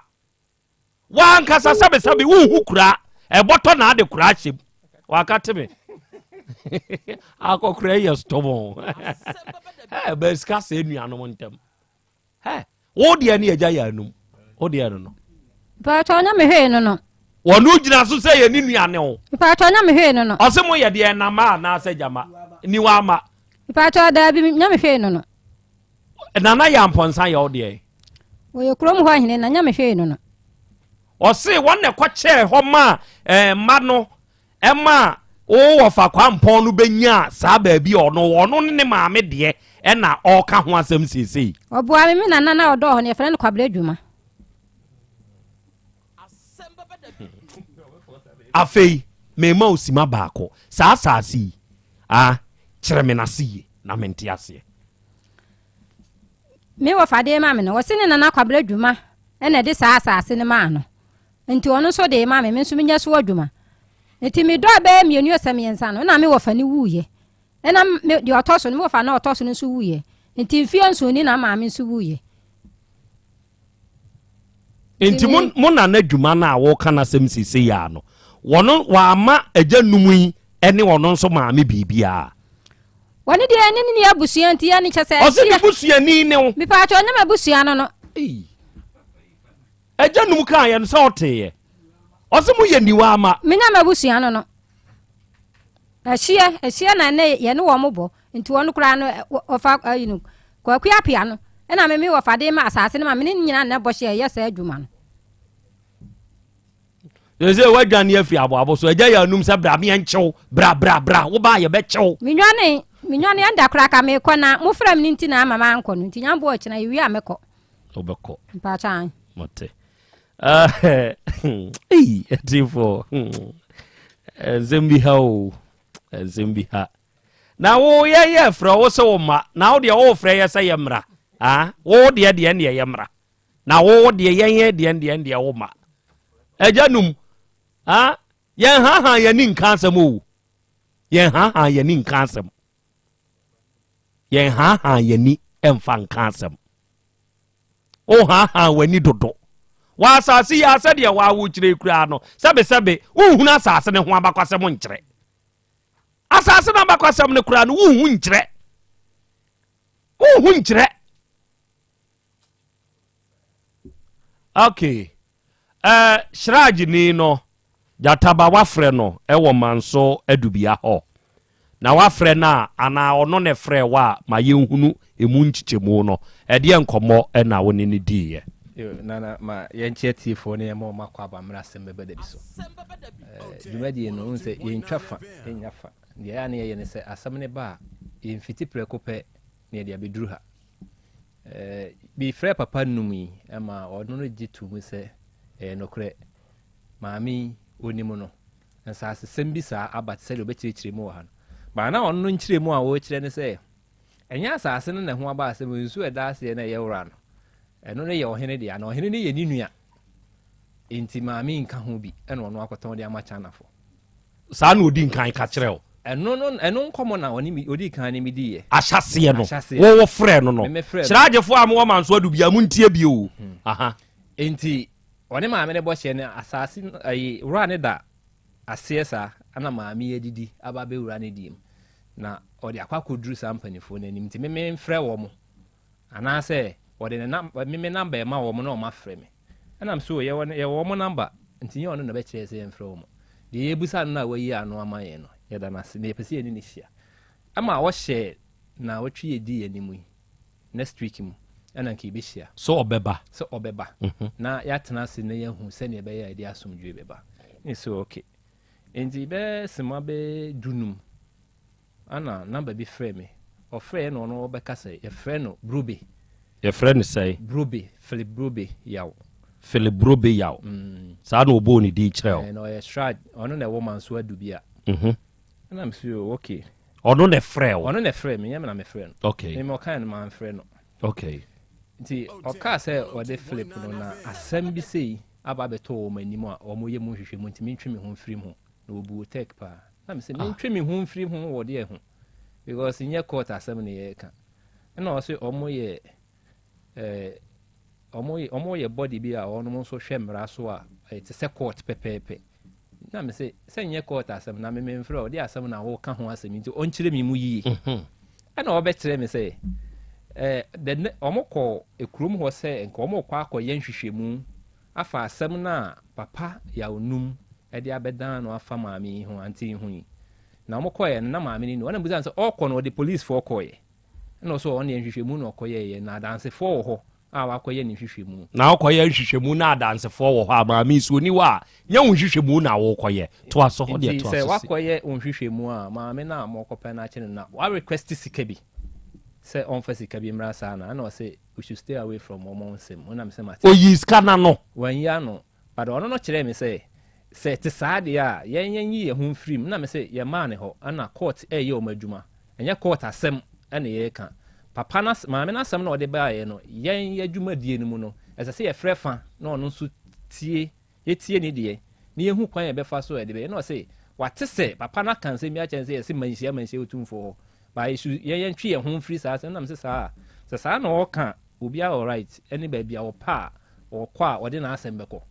W'ankasa sɛbesɛbe wonhu kura ɛbɔtɔ na ade kura ahyɛ mu. Waka te me. Akɔkora yɛ stubborn. Ɛ bɛ sika sɛ nuanom ntɛm. Ɛ wo deɛ ne agya yɛ anum. Wo deɛ no no. Mpaatɔ ɔnya me hwee no no. Wɔn gyina so sɛ yɛ ne nua ne wo. Mpaatɔ ɔnya me hwee no no. Ɔse mo yɛ deɛ ɛnama anaasɛ gyama niwa ama. Mpaatɔ daabi nya me hwee no no. Nana yɛ ampɔnsa yɛ wo deɛ. Wɔyɛ kurom hɔ hene na nyame hwee no no. Ɔse wɔn na ɛkɔkyɛɛ hɔ maa eh, mma no ɛma wo wɔfa kwampɔn no bɛnyaa saa baabi a ɔno ɔno ne ne maame deɛ ɛna ɔreka ho asɛm seesei. Ɔboa me me nana na ɔdɔɔ hɔ no yɛfrɛ no Kwabena Dwuma. Afei mema wo sima baako saa asase yi ah, kyerɛ me n'ase yie na mente aseɛ. Me wɔfa de rema me no, ɔse ne nana Kwabena Dwuma na ɛde saa asase no maa no. Nti ɔno nso de rema me, me nso menya so adwuma. Nti medɔɔ bɛyɛ mmienu ɔsɛ mmiɛnsa no, na me wɔfa no wuiɛ. Ɛna me deɛ ɔtɔ so no, me wɔfa no ɔtɔ so no nso wuiɛ. Nti mfeɛ nson ni na maame nso wuiɛ. Nti mo mo nana dwuma no a wɔka n'asɛm seesei yi ara no, wɔn wɔama agya num yi ne ɔno nso maame biribiara. Wɔne deɛ ɛne ne ni abusua nti yɛ ne kyɛ sɛ. Ɔsɛ ne busuani ne wo. Mipaakyɛ ɔnyɛ m'abusua no no. Agya num kaa yɛ no sɛ ɔteeɛ. Ɔsɛ mo yɛ niwa ama. Menya m'abusua no no. Ɛhyeɛ ɛhyeɛ na ɛnɛ yɛne wɔn bɔ nti wɔn koraa no ɔfa ayi no Kwaku Apia no ɛna me me wɔfa de ma asase no ma me ne nyinaa na bɔ hyɛ yɛ saa adwuma no. Sɛ wadwane afiri aboabo so agya yɛ anum sɛ bra meɛ nkyew bra bra bra wo ba yɛ bɛkyew. Menwane menwane ɛnda koraa ka mekɔ na mofrɛ me no nti na ama mankɔ no nti nyamboa ɔkyena yɛwie a mɛkɔ. Wobɛkɔ. Mpakyɛ. Mate. Ei, atifoɔ nsɛm bi ha o nsɛm bi ha na wo yɛ yɛ frɛ wo sɛ wo ma na wo deɛ wo frɛ yɛ sɛ yɛ mmra ah wo deɛ deɛ deɛ yɛ mmra na wo deɛ yɛn yɛ deɛ deɛ deɛ wo ma agya num ah yɛn ha ha yɛn ni nka asɛm o yɛn ha ha yɛn ni nka asɛm yɛn ha ha yɛn ni mfa nka asɛm Wohaahaa w'ani dodo wɔ asase yi ara sɛdeɛ woawokyerɛ yi koraa no, sɛbesɛbe wonhunu asase no ho abakwasɛm nkyerɛ. Asase no abakwasɛm no koraa no wonhu nkyerɛ. Wonhu nkyerɛ. Okay. Eh, Shraj ni no, Gyataba wafrɛ no wɔ Manso Adubia hɔ. Na wafrɛ no a, anaa ɔno na ɛfrɛɛ wo a, ma yɛnhunu ɛmu nkyekyɛmu no. Ɛdeɛn nkɔmmɔ na wo ne no diiɛ? Yo, Nana, ma yɛnkyɛ atiefoɔ na yɛma wɔn akɔ aba mmerɛ asɛm bɛba da bi so. Eh, dwumadie no, wohu sɛ yɛntwa fa, yɛnnya fa. Deɛ ɛyɛ a na yɛyɛ ne sɛ asɛm no ba a, yɛmfiti prɛko pɛ na yɛde abɛduru ha. Eh, mefrɛɛ papa num yi ma ɔno no gye to mu sɛ ɛyɛ nokorɛ. Maame yi, ɔnim no. Nsasesɛm bi saa aba te sɛ deɛ ɔbɛkyerɛkyerɛ mu wɔ ha no. Baa na ɔno no nkyerɛmu a ɔrekyerɛ ne sɛ, ɛnyɛ asase no na ɛho aba asɛm, nsuo a ɛda aseɛ na ɛyɛ wura no, ɛno no yɛ ɔhene dea, na ɔhene no yɛ ne nua. Enti maame yi nka ho bi, ɛna ɔno akɔtɔn de ama Chinafoɔ. Saa na ɔdi nkan ka kyerɛ wo? Ɛno no, ɛno nkɔmmɔ na ɔne me, ɔdii kan ne me diiɛ. Ahyɛaseɛ no, Ahyɛaseɛ. wo wofrɛɛ no no. Me mefrɛɛ no. Hyerɛagyefoɔ a mowɔ Manso Adu biara, montie bio o. Aha. Enti ɔne maame no bɔ hyɛ no, asaase no, ayi, wura no da aseɛ saa, ɛna maame yi adidi aba abɛwura ne deɛ mu. Na ɔde akɔ akɔduru saa mpanimfoɔ no anim. Nti me memfrɛ wɔn. Anaasɛ wɔde ne nam me me number ɛma wɔn na wɔn afrɛ me. Ɛna me so yɛwɔ yɛwɔ wɔn number nti nyɛ ɔno na ɛbɛkyerɛ sɛ yɛmfrɛ wɔn. Deɛ yɛbusa no na wayi ano ama yɛn no yɛda no ase na yɛpɛ sɛ yɛne no hyia. Ɛma ɔhyɛɛ naawɔtwe yɛ di yɛn anim yi next week mu ɛna nka yɛbɛhyia. Sɛ ɔbɛba. Sɛ ɔbɛba na yɛatena ase na yɛahu sɛdeɛ ɛbɛyɛ a yɛde asomdwoeɛ bɛba. Ne so okay. Nti bɛyɛ sema bɛyɛ dunum Ana number bi frɛɛ me. Ɔfrɛɛ na ɔno ɔbɛka sɛ yɛfrɛ no Brobe. Yɛfrɛ no sɛn? Brobe, Philip Brobe Yaw. Philip Brobe Yaw. Saa na ɔbɔɔ ne din kyerɛɛ wo? Ɛɛ, na ɔyɛ Shraj, ɔno na ɛwɔ Manso Adu bi a. Ɛna me so oh, okay. Ɔno na ɛfrɛɛ wo? Ɔno na ɛfrɛɛ me, nyɛ me na mefrɛɛ no. Okay. Me me ɔkae no mamfrɛ no. Okay. Nti ɔkaa sɛ ɔde Philip no na asɛm bi sei aba abɛtɔ wɔn anim a wɔyɛ mu nhwehwɛmu nti mentwe me ho mfiri mu. Na wɔbu wo tech paa. Na me sɛ mentwe me ho mfiri ho wɔ deɛ ho because nyɛ court asɛm ne yɛreka. Ɛna ɔse ɔmo yɛ eh, ɔmo ɔmo yɛ body bi a ɔnom nso hwɛ mmara so a ɛte sɛ court pɛpɛɛpɛ. Na me sɛ sɛ nyɛ court asɛm na me memfrɛ ɔde asɛm na wɔka ho asɛm nti ɔnkyerɛ me mu yie. Ɛna ɔbɛkyerɛ me sɛ eh, the ɔmo kɔ ekurom hɔ sɛ nka ɔmo kɔ akɔyɛ nhwehwɛmu afa asɛm no a papa Yaw Num de abɛdan no afa maame yi ho, auntie yi ho yi. Na wɔkɔeɛ no, na maame no nni hɔ. Ɛna mebisa no sɛ, ɔrekɔ no, ɔde policefoɔ kɔeɛ? Ɛna ɔse ɔno deɛ nhwehwɛmu na ɔkɔyɛeɛ, na adansefoɔ wɔ hɔ a wakɔyɛ ne nhwehwɛmu. Na wokɔyɛ nhwehwɛmu na adansefoɔ wɔ hɔ a, maame yi sɛ ɔnni hɔ a, nyɛ wo nhwehwɛmu na worekɔyɛ. Toa so, wo deɛ Nti toa sɛ so si. wakɔyɛ wo nhwehwɛmu a, maame no a morekɔpɛ no akye no na wa request sika bi sɛ ɔmfa sika bi mmra saa na, ɛna ɔse we should stay away from wɔn nsɛm mu, ɛna mese mate. Ɔyii sika no ano? Wanyi ano. But ɔno no kyerɛɛ me sɛ, sɛ ɛte saa deɛ a, yɛn yɛnyi yɛn ho mfiri mu. Ɛna mese yɛmaa no hɔ, ɛna court reyɛ wɔn adwuma. Ɛnyɛ court asɛm na yɛreka. Papa no as, maame no asɛm na ɔde baeɛ no, yɛn yɛn adwumadie no mu no, ɛsɛ sɛ yɛfrɛ fa na ɔno nso tie, yɛtie ne deɛ, na yɛhu kwan a yɛbɛfa so a yɛde bɛyɛ. Ɛna ɔse, wate sɛ papa no aka nsɛm bi akyerɛ no sɛ yɛse manhyia manhyia Otumfoɔ hɔ, but yɛsu, yɛn yɛntwe yɛn ho mfiri saa asɛm no. Ɛna mese saa a, sɛ saa na ɔreka a, obiara wɔ right ne baabi a ɔpɛ a ɔkɔ a ɔde n'asɛm bɛkɔ.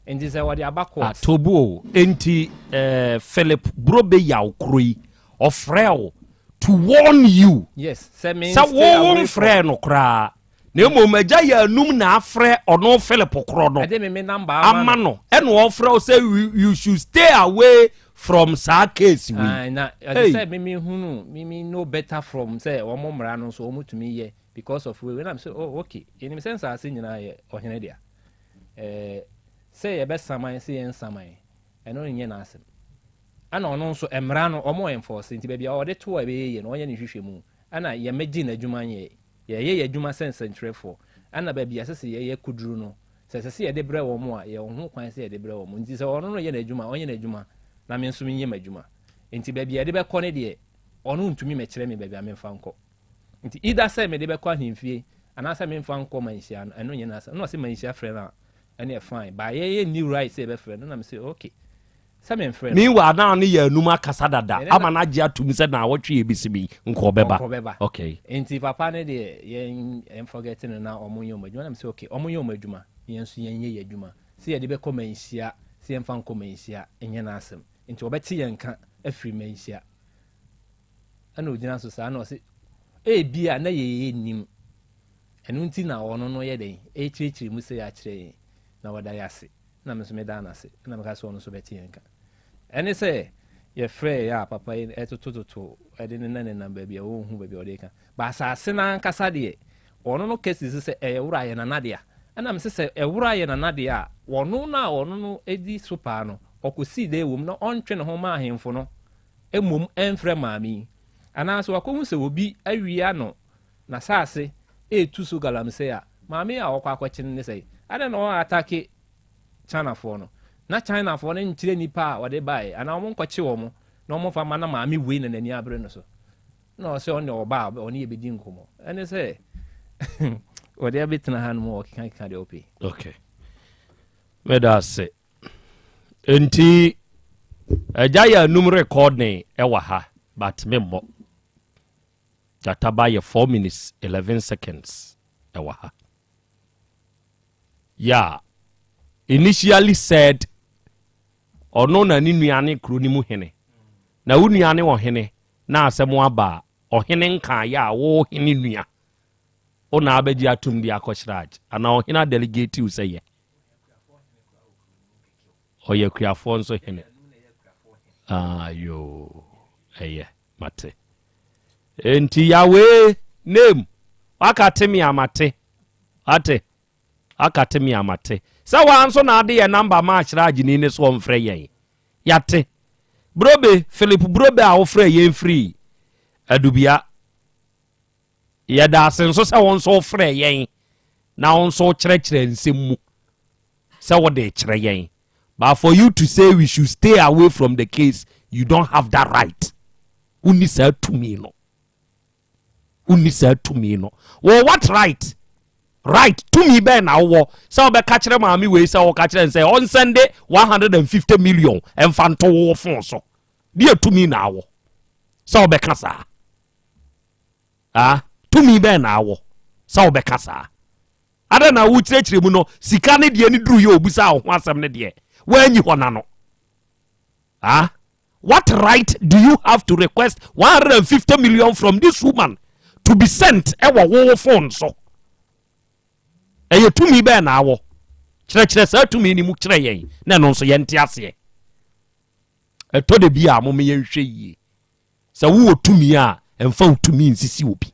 Nti sɛ ɔde aba court. Tobu o, enti eh, Philip Brobe Yaw koro yi, ɔfrɛɛ wo to warn you. Yes, sɛ me Sɛ stay wo wo away from. mfrɛɛ no koraa, na mmom agya yɛ anum na afrɛ ɔno Philip korɔ no. Ɛde me me number ama Ama no. no, ɛna ɔfrɛ wo sɛ you should stay away from saa case wei. Aye, na ɛsɛ Hey. sɛ me me hunu, me me know better from sɛ wɔn mmara no nso wɔn tumi yɛ because of wei wei na me sɛ oh okay, yɛnim sɛ nsaase nyinaa yɛ ɔhene dea. Ɛɛ sɛ yɛbɛsaman sɛ yɛnsaman ɛno nyɛ n'asɛm. Ɛna ɔno nso mmara no wɔn enforce nti baabi a ɔde to a ɛbɛyɛ yie no ɔnyɛ ne nhwehwɛmu. Ɛna yɛmmɛgye n'adwuma nyɛ. Yɛyɛ yɛn adwuma sɛ nsɛnkyerɛfoɔ. Ɛna baabi a ɛsɛ sɛ yɛyɛ kɔduru no sɛ ɛsɛ sɛ yɛde brɛ wɔn a yɛwɔ ho kwan sɛ yɛde brɛ wɔn. Nti sɛ ɔno no yɛ n'adwuma a ɔnyɛ n'adwuma na me nso menyɛ m'adwuma. Nti baabi a yɛde bɛkɔ no deɛ ɔno ntumi mmɛkyerɛ me baabi a memfa nkɔ. Nti either sɛ mede bɛkɔ ahemfie anaasɛ memfa nkɔ manhyia no, ɛno nyɛ n'asɛm. Ɛna ɔse manhyia frɛ no a, ɛneɛ fine, but yɛn yɛnni right sɛ yɛbɛfrɛ no. Ɛna mese okay, sɛ memfrɛ no. Meanwhile na ɔne yɛn anum akasa dada ama no agye atum sɛ naawɔtwe a ɛbɛsi mu yi nka ɔbɛba. Nka ɔbɛba. Okay. Nti papa no deɛ yɛn yɛn forget no na ɔmo nyɛ ɔmo adwuma. Ɛna mese okay, ɔmo nyɛ ɔmo adwuma na yɛn nso yɛnyɛ yɛn adwuma. Sɛ yɛde bɛkɔ manhyia, sɛ yɛmfa nkɔ manhyia nyɛ n'asɛm. Nti ɔbɛte yɛn nka afiri manhyia. Ɛna ogyina so saa na ɔse ebia na yɛyɛ nnim ɛno nti na ɔno no yɛ dɛn ɛrekyerɛkyerɛ mu sɛ akyerɛ yɛn na ɔda yɛ ase na me nso medaa no ase na meka sɛ ɔno nso bɛte yɛn nka ɛne sɛ yɛfrɛ yɛ a papa yi ɛtotototo ɛde ne nan nenam baabi a ɔnhu baabi a ɔde ka ba asase no ankasa deɛ ɔno no kɛsi sɛ ɛyɛ wura yɛ nana dea ɛna mese sɛ ɛwura yɛ nana dea a ɔno no a ɔno no di so paa no ɔkɔsii dɛ wɔ mu na ɔntwe ne ho ma ahemfo no mmom ɛmfrɛ maame yi. Anaasɛ wakohu sɛ obi awia no n'asaase retu so galamsey a, maame yi a ɔkɔ akɔkye no ne sɛn? Adɛn na ɔatake Chinafoɔ no? Na Chinafoɔ no nkyerɛ nnipa a wɔde baeɛ anaa wɔnkɔkye wɔn na wɔmfa mma na maame wei na n'ani abere no so. Na ɔsɛ ɔne ɔba a ɔne yɛbɛdi nkɔmmɔ. Ɛne sɛ ɔde abɛtena ha nom ɔkekakeka deɛ ɔpɛ. Okay. Meda ase. Enti agya yɛ anum recording ɛwɔ ha but me mmɔ. Gyata ba yɛ 4 minutes 11 seconds ɛwɔ ha. Yeah. Initially said ɔno na ne nua ne kuro no mu hene. Na wo nua ne ɔhene na asɛm aba a ɔhene nkaeɛ a wo hene nua. Wo na abɛgye atom de akɔ CHRAJ anaa ɔhene adelegate wo sɛ yɛ? Ɔyɛ akuafoɔ nso hene. Ah, yoo, ɛyɛ, mate. Enti Yahweh name, waka te me a mate. Wate? Waka te me a mate. Sɛ waa nso na ade yɛ namba ma CHRAJ ni ne so ɔmfrɛ yɛn. Yate. Brobe, Philip Brobe a wofrɛ yɛn firi Adubia. Yɛda ase nso sɛ wo nso wofrɛ yɛn na wo nso wokyerɛkyerɛ nsɛm mu sɛ wode kyerɛ yɛn. But for you to say we should stay away from the case, you don't have that right. Wonni saa tumi no. Wonni saa tumi no. Wɔ what right? Right, tumi bɛn na wowɔ sɛ wobɛka kyerɛ maame wei sɛ woka kyerɛ no sɛ ɔnsɛnde 150 million ɛmfa nto wo phone so? Deɛ tumi na awɔ sɛ wobɛka saa? Ah, tumi bɛn na awɔ sɛ wobɛka saa? Adɛn na wokyerɛkyerɛ mu no sika ne deɛ ne duru yɛ obusa wo ho asɛm ne deɛ woanyi hɔ na no? Ah, what right do you have to request 150 million from this woman to be sent ɛwɔ wo phone so? Ɛyɛ tumi bɛn na awɔ? Kyerɛkyerɛ saa tumi ni mu kyerɛ yɛn na ɛno nso yɛnte aseɛ. Ɛtɔ de bi a mom yɛnhwɛ yie. Sɛ wowɔ tumi a, ɛmfa wo tumi nsisi obi.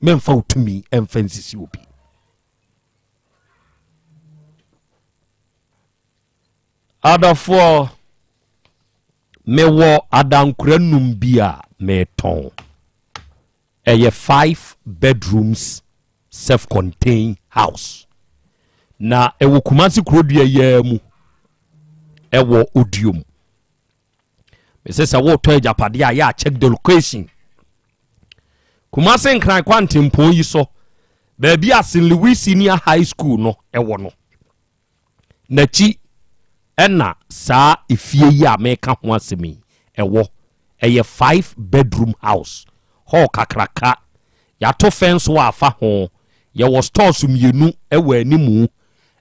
Mɛmfa wo tumi ɛmfa nsisi obi. Adɔfoɔ, mewɔ adankora num bi a metɔn. Ɛyɛ 5 bedrooms self-contained house. Na ɛwɔ Kumasi kurodua yi mu, ɛwɔ Odiom. Mese sɛ wotɔ agyapadeɛ a, yɛ a check the location. Kumasi Nkran kwantempɔn yi so, baabi a St. Louis Senior High School no ɛwɔ no, n'akyi ɛna saa efie yi a meka ho asɛm yi ɛwɔ. Ɛyɛ 5 bedroom house, hall kakraka, yɛato fence wɔ afa ho, yɛwɔ stores mmienu ɛwɔ animu,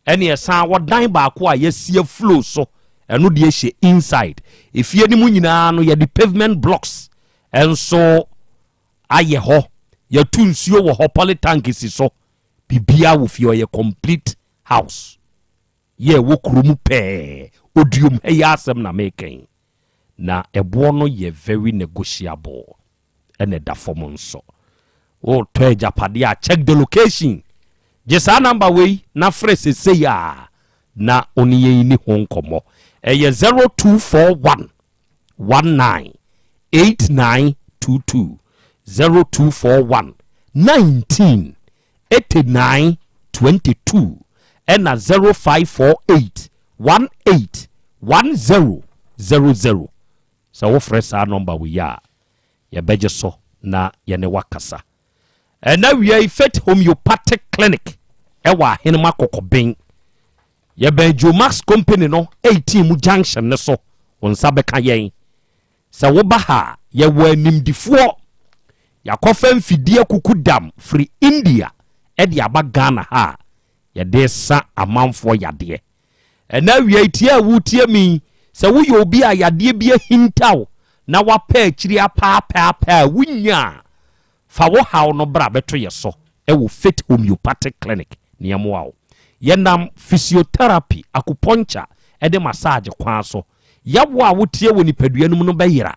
ɛne ɛsan wɔ dan baako a yɛasie floor so, ɛno deɛ hyɛ inside. Efie no mu nyinaa no yɛde pavement blocks ɛnso ayɛ hɔ, yɛtu nsuo wɔ hɔ, polytank si so, biribiara wɔ fie. Ɔyɛ complete house yɛ ɛwɔ kurom pɛɛ, Odiom. Ɛyɛ asɛm na mekɛn na ɛboɔ no yɛ very negotiable, ɛna ɛda fam nso. Wotɔ agyapadeɛ a, check the location. Gye saa number wei na frɛ sesei a na ɔne yɛn ni ho nkɔmmɔ. Ɛyɛ 0241 19 8922, 0241 19 89 22, ɛna 0548 18 10 00. Sɛ wofrɛ saa number wei a, yɛbɛgye so na yɛne wakasa. Ɛna wia yi, Faith Homeopathic Clinic ɛwɔ Ahenema Kɔkɔben, yɛbɛn Jomax Company no 18 mu junction ne so. Wo nsa bɛka yɛn. Sɛ woba ha, yɛwɔ animdifoɔ. Yɛakɔfa mfidie kuku dam firi India ɛde aba Ghana ha a yɛde sa amanfoɔ yadeɛ. Ɛna awia yi, tie a wotie mi, sɛ woyɛ obi a yadeɛ bi ahintaw na wapɛ akyiri apaapaapaa a wonya a, fa wo haw no bra bɛto yɛ so ɛwɔ Faith Homeopathic Clinic. Nneɛmoa wo, yɛnam physiotherapy, acupuncture, ɛde massage kwan so. Yawo a wotie wɔ nipadua no mu no bɛyera.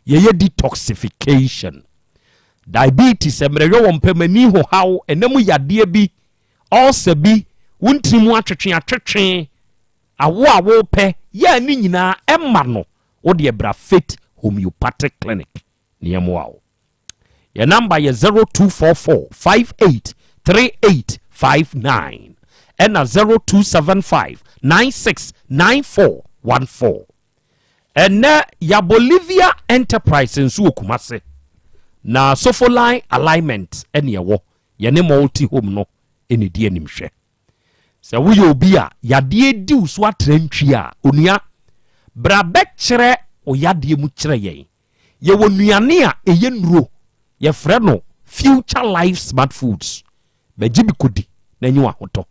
Yɛyɛ detoxification. Diabetes, mmerɛyɛ wɔ mpɛmani ho haw, ɛnam yadeɛ bi, ulcer bi, wo ntiri mu atwetwe atwetwe, awo a wopɛ yɛ ne nyinaa ɛma no, wodeɛ bra Faith Homeopathic Clinic nneɛmoa wo. Yɛ number yɛ 0244 58 3859 ɛna 0275 96 9414. Ɛnɛ yɛ Bolivia Enterprise nso wɔ Kumase na Sofoline alignment ɛne ɛwɔ yɛne Multi Home no ɛne di animhwɛ. Sɛ woyɛ obi a yadeɛ di wo so atrantwi a, onua, bra bɛkyerɛ wo yadeɛ mu kyerɛ yɛn. Yɛwɔ nnuane a ɛyɛ nnuro, yɛfrɛ no Future Life Smart Foods. Bɛgye bi kɔdi na ɛnyɛ wahotɔ.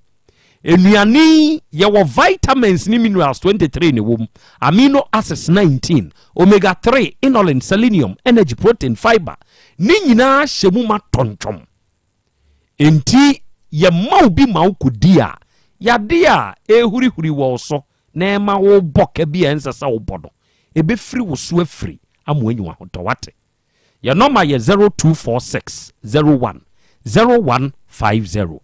Nnuane yi, yɛwɔ vitamins ne minerals 23 ne wɔm, amino acids 19, omega 3, inulin, selenium, energy, protein, fiber ne nyinaa hyɛ mu ma tɔntɔm. Enti yɛma wo bi ma wokɔdi a, yadeɛ a ɛrehurihuri wɔ wo so na ɛma wobɔ ka bi a ɛnsɛ sɛ wobɔ no, ɛbɛfiri wo so afiri ama woanya w'ahotɔ. Woate? Yɛn nɔma yɛ 0246 01 0150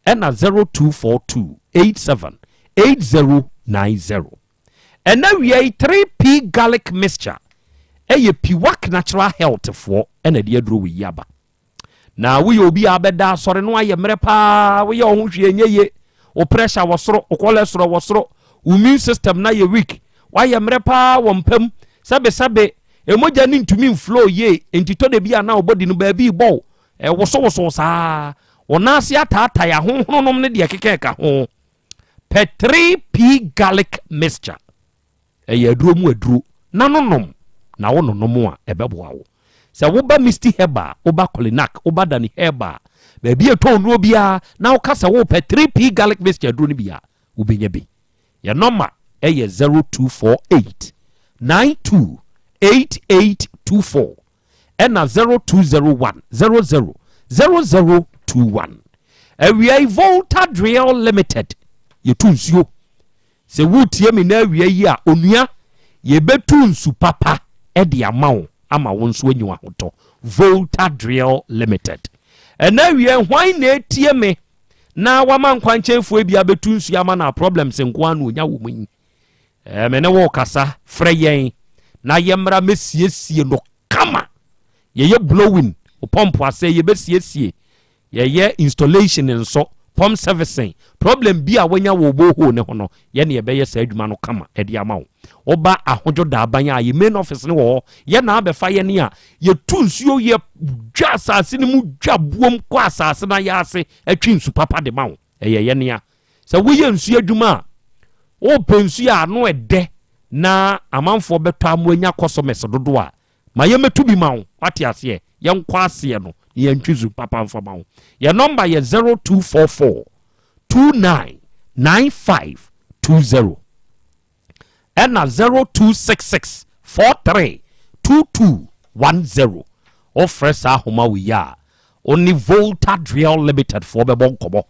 ɛna 0242 87 8090. Ɛna wia yi 3P garlic mixture ɛyɛ Piwak Natural Health foɔ ɛna ɛde aduro wɔ yi aba. Na woyɛ obi a abɛda asɔre no ayɛ mmerɛ paa, woyɛ wo ho hwee ɛnyɛ yie, wo pressure wɔ soro, wo cholesterol wɔ soro, wo immune system na yɛ weak, woayɛ mmerɛ paa wɔ mpam, sɛbesɛbe emogya no ntumi mflow yie, nti tɔ da bi a na wo body no baabi rebɔ wo, ɛwosowosow saa, wo nan ase ataatae, ahonhononom ne deɛ ɛkeka ɛka ho. Pɛ 3P garlic mixture. Ɛyɛ aduro mu aduro na no nom na wo nonom a ɛbɛboa wo. Sɛ woba Misty Herbal, woba Kolinak, woba Dani Herbal, baabi a ɛtɔn nnuro biara na woka sɛ wopɛ 3P garlic mixture aduro no bi a, wobɛnya bi. Yɛn nɔma yɛ 0248 92 8824 ɛna 0201 00 0021. Awia yi Volta Drill Limited yɛtu nsuo. Sɛ woretie me na awia yi a, onua, yɛbɛtu nsu papa de ama wo ama wo nso anya w'ahotɔ. Volta Drill Limited. Ɛna awia hwan na etie me na wama nkwankyɛnfoɔ bi abɛtu nsuo ama na problems nko ara na onya wɔ mu yi? Ɛɛ, me ne wo kasa, frɛ yɛn na yɛmmra mɛsiesie no kama. Yɛyɛ blowing, wo pɔmpo asɛ yɛbɛsiesie. Yɛyɛ installation nso, pump servicing, problem bi a wanya wɔ borehole no ho no, yɛne yɛbɛyɛ saa adwuma no kama de ama wo. Woba Ahodwo Daaban a, yɛ main office no wɔ hɔ, yɛ na abɛfa yɛne a yɛtu nsuo, yɛ dwa asase no mu, dwa buom kɔ asase no ayɛ ase, atwi nsu papa de ma wo. Ɛyɛ yɛne a. Sɛ woyɛ nsuo adwuma a, wopɛ nsuo a ano ɛdɛ na amanfoɔ bɛtɔ ama anya customers dodoɔ a, Ma yɛmmɛtu bi ma wo, wate aseɛ? Yɛnkɔ aseɛ no na yɛntwe zu papa mfa ma wo. Yɛn nɔmba yɛ 0244 29 9520 ɛna 0266 43 2210. Wofrɛ saa ahoma wei a, wo ne Volta Driel Limited foɔ bɛbɔ nkɔmmɔ.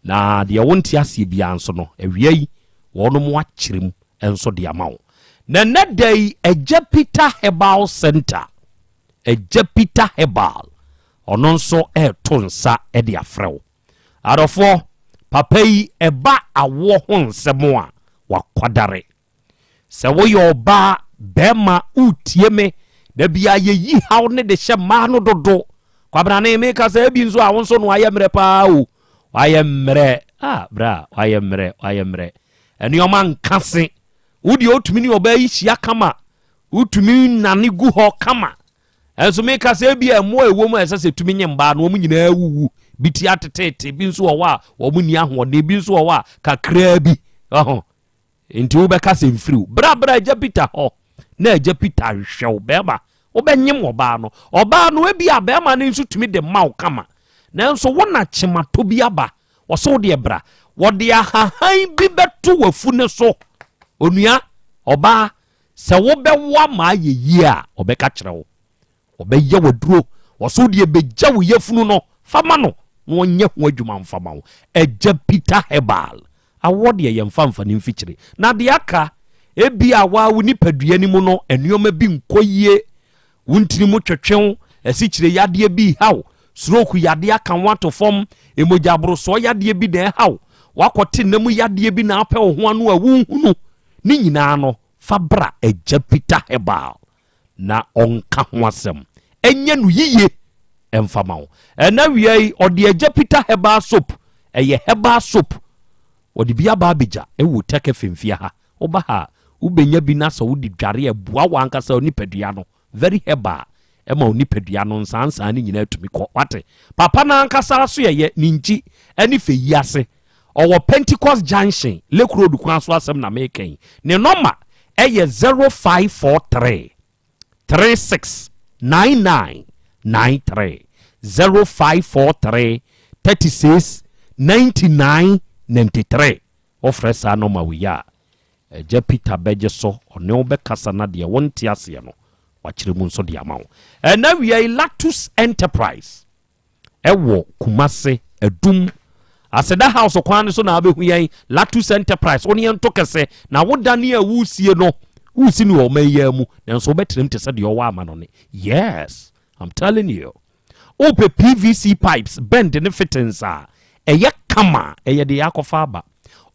Na deɛ wonte aseɛ biara nso no, awia yi wɔnom akyerɛ mu nso de ama wo. Na ɛnɛ da yi, Agya Peter Herbal Center, Agya Peter Herbal, ɔno nso ɛreto nsa de afrɛ wo. Adɔfoɔ, papa yi ɛba awoɔ ho nsɛm a, wakwadare. Sɛ woyɛ ɔbaa, bɛrima, woretie me, da bia yɛyi haw ne de hyɛ mmaa no dodo. Kwabrane, meka sɛ ebi nso a wo nso no ayɛ mmerɛ paa o. Wayɛ mmerɛ, ah bra, wayɛ mmerɛ, wayɛ mmerɛ. Nneɛma nka se. Wo deɛ wotumi ne ɔbaa yi hyia kama, wotumi nane gu hɔ kama. Ɛnso meka sɛ ebi a mmoa ɛwɔ mu a ɛsɛ sɛ tumi nye mmaa no, wɔn nyinaa wuwu. Bi ti atetete, bi nso wɔ hɔ a wɔn nni ahoɔden, bi nso wɔ hɔ a kakraa bi. Ɔho. Nti wobɛka sɛ mfiriw. Bra bra agya Peter hɔ na agya Peter nhwɛ wo bɛrima. Wobɛnyem ɔbaa no. Ɔbaa no ebi a bɛrima no nso tumi de ma wo kama. Nanso wo na kyematɔ bi aba. Wɔsɛ wo deɛ bra. Wɔde ahahan bi bɛto w'afu no so. Onua, ɔbaa, sɛ wobɛwo ama ayɛ yie a, ɔbɛka kyerɛ wo. Ɔbɛyɛ w'aduro. Ɔsɛ wo deɛ bɛgya wo yafunu no fa ma no na ɔnyɛ ho adwuma mfa ma wo. Agya Peter Herbal. Awoɔ deɛ yɛmfa mfa no mfikyire. Na deɛ aka, ebia waa wo nipadua no mu no nneɛma bi nkɔ yie, wo ntini mu twetwe wo, asikyire yadeɛ bi reha wo, stroke yadeɛ aka wo ato fam, mogya aborosoɔ yadeɛ bi na ɛha wo, woakɔte nna mu yadeɛ bi na apɛ wo ho ano a wonhunu, ne nyinaa no, fa bra Agya Peter Herbal. na ɔnka ho asɛm ɛnyɛ no yiye ɛmfa ma wo. Ɛna wia yi ɔde Agya Peter herbal soap, ɛyɛ herbal soap, ɔde bi aba abɛgya ɛwɔ Tech FM fie ha. Woba ha a wobɛnya bi na sɛ wode dware a ɛboa wo ankasa wo nipadua no, very herbal, ɛma wo nipadua no nsaansaa no nyinaa tumi kɔ. Wate? Papa no ankasa aso ɛyɛ ne nkyi ɛne fɛ yi ase. Ɔwɔ Pentecost Junction, Lake Road kwan so asɛm na meka yi. Ne nɔma yɛ 0543 36 99 93, 0543 36 99 93. Wofrɛ saa nɔma wei a, Agya Peter bɛgye so, ɔne wo bɛkasa na deɛ wonte aseɛ no, wakyerɛ mu nso de ama wo. Ɛna wia yi, Lactus Enterprise. Ɛwɔ Kumase, Adum, Aseda House kwan no so na wobɛhu yɛn, Latus Enterprise, wo ne yɛn nto kɛsɛ, na wo dane a woresie no, woresi no wɔ ɔman yi ara mu, nanso wobɛtena mu te sɛ deɛ ɔwɔ amanɔne. Yes, I'm telling you. Wopɛ PVC pipes, bend ne fittings a, ɛyɛ kama, ɛyɛ deɛ yɛakɔfa aba.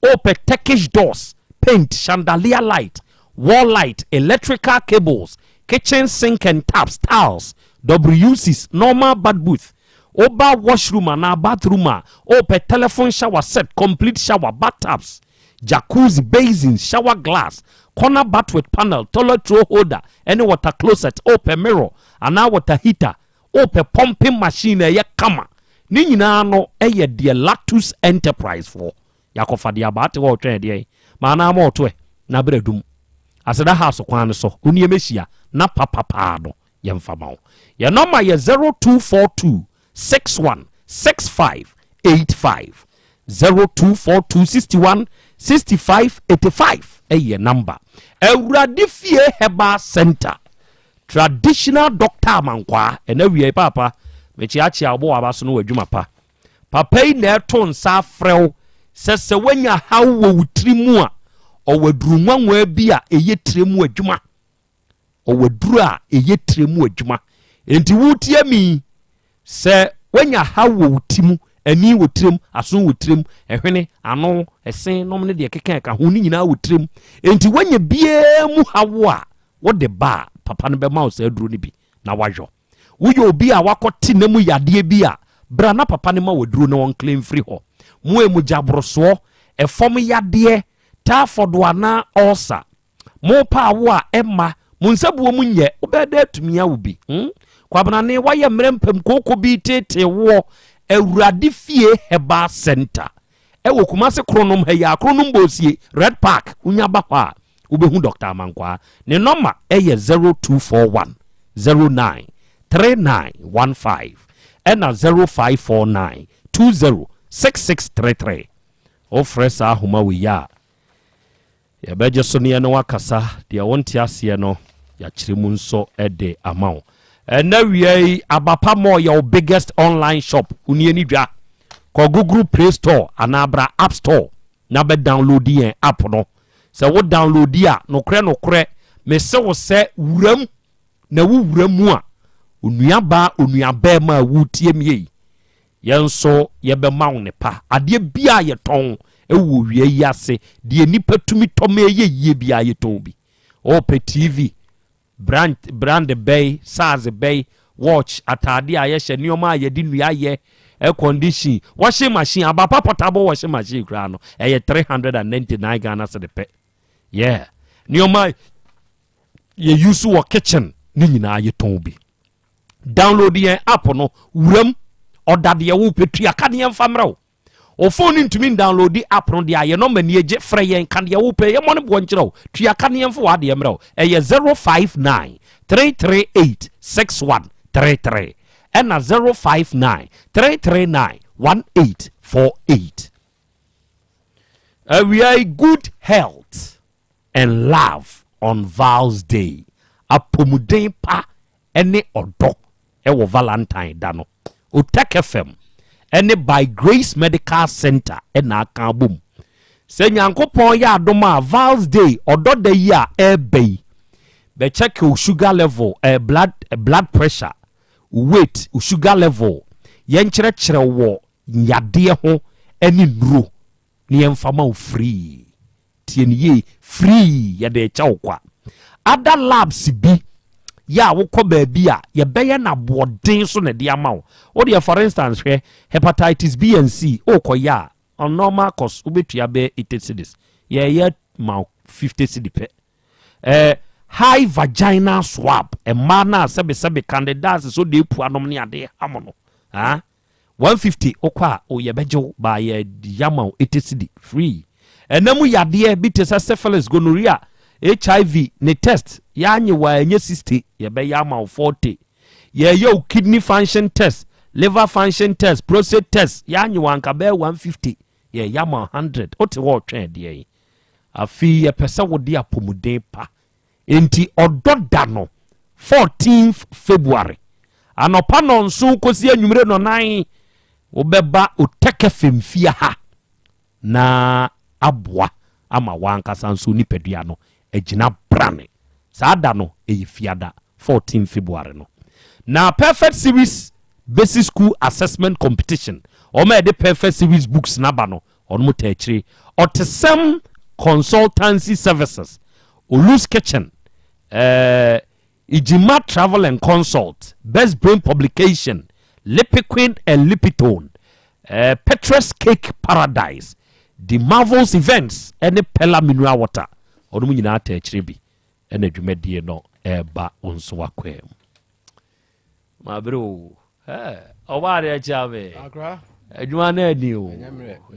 Wopɛ Turkish doors, paint, chandelier light, wall light, electrical cables, kitchen sink and taps, tiles, WCs, normal bath booth, woba washroom anaa bathroom a, wopɛ telephone shower set, complete shower, bathtubs, jacuzzi, basins, shower glass, corner bath with panel, toilet roll holder, ɛne water closet, wopɛ mirror anaa water heater, wopɛ pumping machine a ɛyɛ kama, ne nyinaa no yɛ deɛ Lactus Enterprise foɔ yɛakɔfa de aba. Ate hɔ ɔtwɛn deɛn ma anaa ma ɔto ɛ na berɛ dum Aseda House kwan no so wo nneɛma hyia na papapaa no yɛmfa ma wo. Yɛn nɔma yɛ 0242 61 65 85 0242 61 65 85 ɛyɛ namba. Awurade Fie Herbal Center Traditional Doctor Amankwaa ɛna awia yi paapa mekyeakyea wo bɔ w'aba so no wɔ adwuma pa. Papa yi na ɛto nsa afrɛ wo sɛ sɛ woanya haw wɔ wo tiri mu a, ɔwɔ aduru nwanwaa bi a ɛyɛ tire mu adwuma. Ɔwɔ aduru a ɛyɛ tire mu adwuma. Enti wotie mi sɛ woanya haw wɔ wo ti mu, ani wɔ tirim, aso wɔ tirim, ɛhwene, ano, ɛse, nom ne deɛ keka ɛka ho ne nyinaa wɔ tirim. Enti woanya biara mu haw a, wode ba a, papa no bɛma wo saa aduro no bi na wayɔ. Woyɛ obi a wakɔte nna mu yadeɛ bi a, bra na papa no ma wo aduro na ɔnkle mfiri hɔ. Mo a mogyaborosoɔ, ɛfam yadeɛ, taafɔdo anaa ɔlsa, mopa awo a ɛmma mo nsabuo mu nyɛ, wobɛyɛ dɛ atumi awo bi. Hmm? Kwabenane, woayɛ mmerɛ mpam kooko bi teetee woɔ, Awurade Fie Herbal Center ɛwɔ Kumase Kronom ha yi a, Kronom Bosie, Red Park, wonya ba hɔ a, Wobɛhu Dɔkta Amankwaa. Ne nɔma yɛ 0241 09 3915 ɛna 0549 20 6633. Wofrɛ saa ahoma wei a, yɛbɛgye so ne yɛne wo akasa. Deɛ wonte aseɛ no, yɛakyerɛ mu nso de ama wo. Ɛnɛ wia yi, Abapa Mall yɛ wo biggest online shop. Wo ni ani dwa. Kɔ Google Play Store anaa bra App Store na bɛ download yɛn app no. Sɛ wo download a, nokorɛ nokorɛ mese wo sɛ wuram na wo wura mu a, onuabaa onuabɛɛma a woretie me yi, yɛn nso yɛbɛma wo ne pa. Adeɛ biara a yɛtɔn wɔ wia yi ase, deɛ nnipa tumi tɔ ma ɛyɛ yie biara yɛtɔn bi. Wopɛ TV, Brand, brand bɛn, size bɛn, watch, ataade a yɛhyɛ, nneɛma a yɛde nnua yɛ, air condition, washing machine, abapa portable washing machine koraa no, ɛyɛ 399 Ghana cedi pɛ. Yeah. Nneɛma yɛ use wɔ kitchen ne nyinaa yɛtɔn bi. Download yɛn app no, wuram, ɔda deɛ wopɛ tua ka deɛ mfa mmerɛ wo. Wo phone no ntumi ndownloadi app no deɛ a, yɛn nɔma nie, gye frɛ yɛn, ka deɛ wopɛ, yɛmmɔ ne boɔ nkyerɛ wo, tua ka ne yɛmfa w'adeɛ mmerɛ wo. Ɛyɛ 059 338 6133 ɛna 059 339 1848. Awia yi good health and love on Val's day, apɔmuden pa ne ɔdɔ wɔ Valentine da no. Otec FM ne By Grace Medical Center na aka abom. Sɛ Nyankopɔn yɛ adom a, Val's Day, ɔdɔ da yi a ɛreba yi, bɛkyɛke wo sugar level, eh, blood, blood pressure, wo weight, wo sugar level, yɛnkyerɛkyerɛ wɔ yadeɛ ho ne nnuro na yɛmfa ma wo free. Tie no yie, free, yɛde rekyɛ wo kwa. Other labs bi yɛ a wokɔ baabi a yɛbɛyɛ no aboɔden so na ɛde ama wo. Wo deɛ for instance hwɛ hepatitis B and C wokɔyɛ a on normal cost wobɛtua bɛyɛ 80 cedis, yɛyɛ ma wo 50 cedi pɛ. Eh, high vaginal swab mmaa no a sɛbesɛbe candidiasis so de epu anom ne adeɛ ha mo no, ah, 150 wokɔ a o yɛbɛgye wo baa yɛ yama wo 80 cedi free. Ɛna mu yadeɛ bi te sɛ syphilis, gonorrhea, HIV ne test yɛanye wo a ɛnyɛ 60 yɛbɛyɛ ama wo 40. Yɛyɛ wo kidney function test, liver function test, prostate test yɛanye wo anka bɛyɛ 150 yɛyɛ ama wo 100. Wote hɔ ɔtwɛn deɛ afei yɛpɛ sɛ wode apɔmuden pa. Enti ɔdɔ da no 14th February anɔpa nɔnson kɔsi anwummere nɔnan. Wobɛba Otɛkɛ fam fie ha na aboa ama w'ankasa nso nipadua no agyina brane. Saa da no, ɛyɛ Fiada, 14 February no. Na Perfect Series Basic School Assessment Competition, wɔn a yɛde Perfect Series books no aba no, wɔn taa akyire. Ɔtesɛm Consultancy Services, Olu's Kitchen, eh, Ijima Travel and Consult, Best Brain Publication, Lipiquin and Lipitone, eh, Petrus Cake Paradise, The Marvels Events ne Pella Mineral Water. Wɔnom nyinaa taa akyire bi ɛna dwumadie no ɛreba wo nso w'akwaa mu. Mabere o, eh, ɔbaa adeɛ kyea me. Adwuma no ɛden o,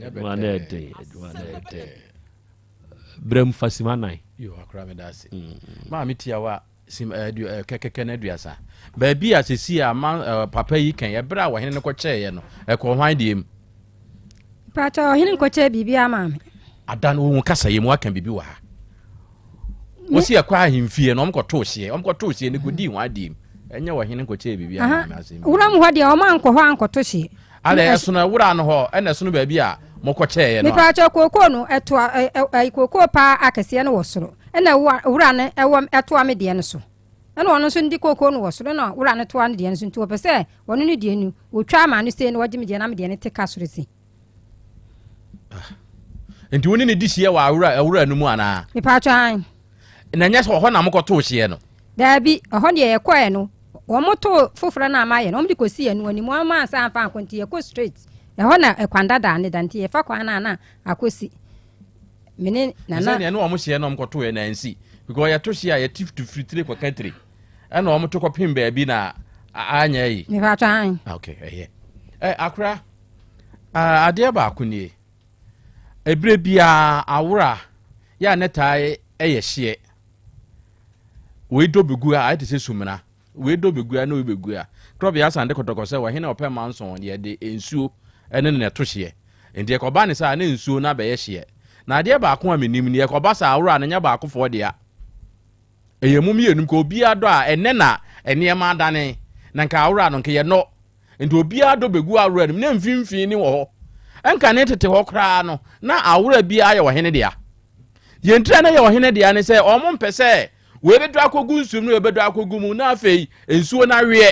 adwuma no ɛden, adwuma no ɛden. Brɛ mu fa sima nan. Yo, akora meda ase. Maame tiawa sim adu kɛkɛkɛ no aduasa. Baabi a sisi a ma papa yi kan ɛberɛ a ɔhene no kɔkyɛeɛ no, ɛkɔɔ hwan deɛ mu? Pakyɛ ɔhene nkɔkyɛɛ biribi ama me. Ada no wɔn kasa yɛ mu aka biribi wɔ ha. Wɔsi ɛkɔ ahemfie no wɔn kɔtoo hyeɛ, wɔn kɔtoo hyeɛ no kɔdii hwan deɛ mu? Ɛnyɛ ɔhene nkɔkyɛɛ biribi ama me asɛm. Wuram hɔ deɛ wɔn ankɔ hɔ ankɔto hyeɛ. Ana ɛsono wura no hɔ ɛna ɛsono baabi a mokɔkyɛeɛ no a. Mepaakyɛw kookoo no ɛtoa ɛ ɛ ɛ kookoo paa akɛseɛ no wɔ soro ɛna wura no ɛwɔ ɛtoa me deɛ no so ɛna ɔno nso de kookoo no wɔ soro ɛna wura no toa ne deɛ no so nti wɔpɛ sɛ ɔno ne deɛ no wɔtwa ama no sei na wɔgye me deɛ na me deɛ no te ka soro sei. Ah. Nti wo ne ne di hyeɛ wɔ awura awura no mu anaa? Mepaakyɛw ae. Na ɛnyɛ sɛ ɔhɔ na mokɔtoo hyeɛ no? Daabi, ɛhɔ deɛ yɛkɔɛ no, wɔn too foforɔ no a mayɛ no, wɔn de kɔsii ɛno anim, wɔn ansa amfa ankɔ nti yɛkɔ straight. Ɛhɔ na ɛkwan dadaa no da nti yɛfa kwan no a na akɔsi. Me ne Nana. Sɛ deɛ ne wɔn hyeɛ na wɔn kɔtoeɛ na ansi because yɛto hyeɛ a yɛte tu firi tire kɔka tire ɛna wɔn to kɔpem baabi na anyɛ yi. Mepatwa an. Ah, okay, ɛyɛ. Ɛ akora, adeɛ baako nie. Ɛberɛ biara awora yɛ a ne taa yɛ hyeɛ. Wei dɔ bɛgu a ayɛ te sɛ sumina. Wei dɔ bɛgu a na wei bɛgu a. Korɔbea asan de kɔtɔkɔ sɛ ɔhene a ɔpɛ manson deɛ de nsuo ne no na ɛto hyeɛ. Nti ɛkɔba ne saa na nsuo no abɛyɛ hyeɛ. Na adeɛ baako a menim nie, ɛkɔba saa awora no nyɛ baakofoɔ dea. Ɛyɛ mo mmienu nka obiara dɔ a ɛnnɛ na nneɛma adane na nka awora no nka yɛnnɔ. Nti obiara dɔ bɛgu awora no mu na mfimfini ne wɔ hɔ. Ɛnka ne tete hɔ koraa no na awora biara yɛ ɔhene dea. Deɛ nti a na ɛyɛ ɔhene dea ne sɛ wɔn mpɛ sɛ wei bɛdɔ akɔgu nsuo mu na wei bɛdɔ akɔgu mu na afei nsuo no aweɛ.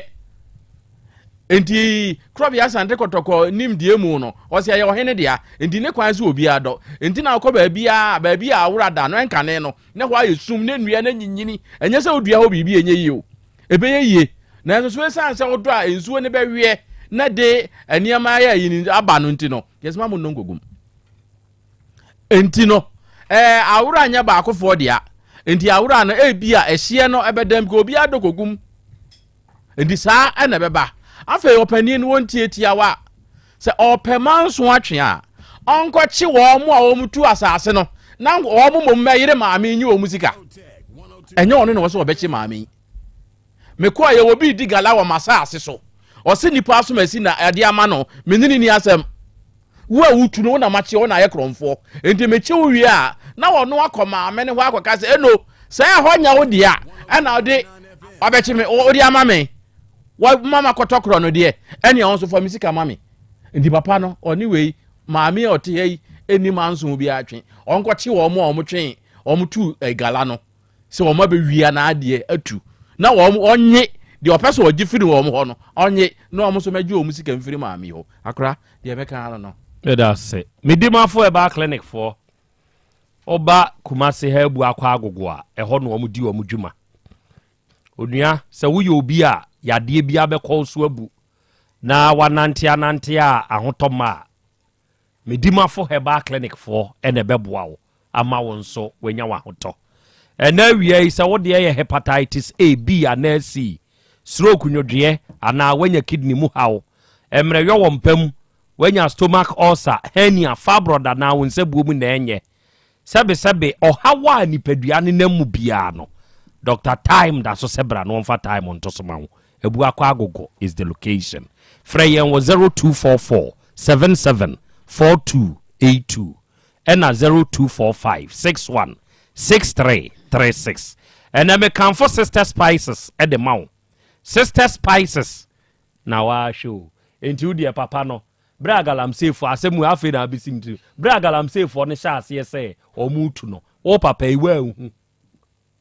Nti Korɔbea Asante Kɔtɔkɔ nimdeɛ mu no ɔsɛ ɛyɛ ɔhene dea nti ne kwan sɛ obiara dɔ. Nti na ɔkɔ baabiara baabi a awora da no ɛnkane no na hɔ ayɛ sum na nnua no anyinyini. Ɛnyɛ sɛ wodua hɔ biribi a ɛnyɛ yie o. Ɛbɛyɛ yie. Nanso so ɛsiane sɛ wodɔ a nsuo no bɛweɛ na de nneɛma ayɛ ayi aba no nti no, yɛsɛ ma mo nnɔ nkɔgum. Enti no, ɛɛ awora nyɛ baakofoɔ dea. Enti awora no ebi a ɛhyeɛ no ɛbɛdam ka obiara dɔ kɔgum. Enti saa ɛna ɛbɛba. Afei ɔpanin no wɔntie tiawa. Sɛ ɔpɛ manso atwe a, ɔnkɔkye wɔn a wɔn tu asase no na wɔn mmom mmɛyere maame nyi wɔn sika. Ɛnyɛ ɔno na wɔsɛ ɔbɛkye maame yi. Mekɔɔ yɛ obi di gala wɔ m'asaase so. Ɔse nipa asomasi na ɛde ama no, me ne no ni asɛm. Wo a wotu no, wo na makye wo na ayɛ korɔmfoɔ. Enti mekye wo wie a, na ɔno akɔ maame no hɔ akɔka sɛ, Eno, sɛ ɛhɔ nyɛ wo dea ɛna wode wabɛkye me, wode ama me, wama makɔtɔ korɔ no deɛ, ɛnea wo nso fa me sika ma me. Enti papa no, ɔne wei, maame a ɔte ha yi, ɛnni manso biara twe. Ɔnkɔkye wɔn a wɔtwe, wɔtu eh, gala no. sɛ wɔn abɛwia n'adeɛ atu na wɔn ɔnye deɛ ɔpɛ sɛ ɔgye firi wɔn hɔ no ɔnye na wɔn nso mɛgye wɔn sika mfiri maame hɔ akora deɛ mɛka ano no. Meda ase. Medimafo Herbal Clinic foɔ, woba Kumasi ha abu akɔ Agogo a, ɛhɔ na wɔn di wɔn dwuma. Onua, sɛ woyɛ obi a yadeɛ bi abɛkɔ wo so abu na wanante anante a ahotɔ mma a, Medimafo Herbal Clinic foɔ na ɛbɛboa wo ama wo nso woanya w'ahotɔ. Ɛnnɛ awia yi, sɛ wo deɛ yɛ Hepatitis A, B anaa C, stroke nwodwoeɛ anaa woanya kidney mu haw, mmerɛyɔ wɔ mpa mu, woanya stomach ulcer, hernia, fibroid anaa wo nsabuo mu na ɛnyɛ, Sɛbesɛbe, ɔhaw a nipadua no nam mu biara no, Doctor Time da so sɛ bra na ɔmfa Time nto so ma wo. Abuakwa Agogo is the location. Frɛ yɛn wɔ 0244 77 4282 ɛna 0245 61 63 36. Ɛnɛ mekamfo Sister Spices de ma wo. Sister Spices na wahwɛ o. Enti wo deɛ papa no. Berɛ a galamseyfoɔ, asɛm wei afei na abɛsi me tirim, berɛ a galamseyfoɔ no hyɛ aseɛ sɛ wɔretu no, wo papa yi woanhu?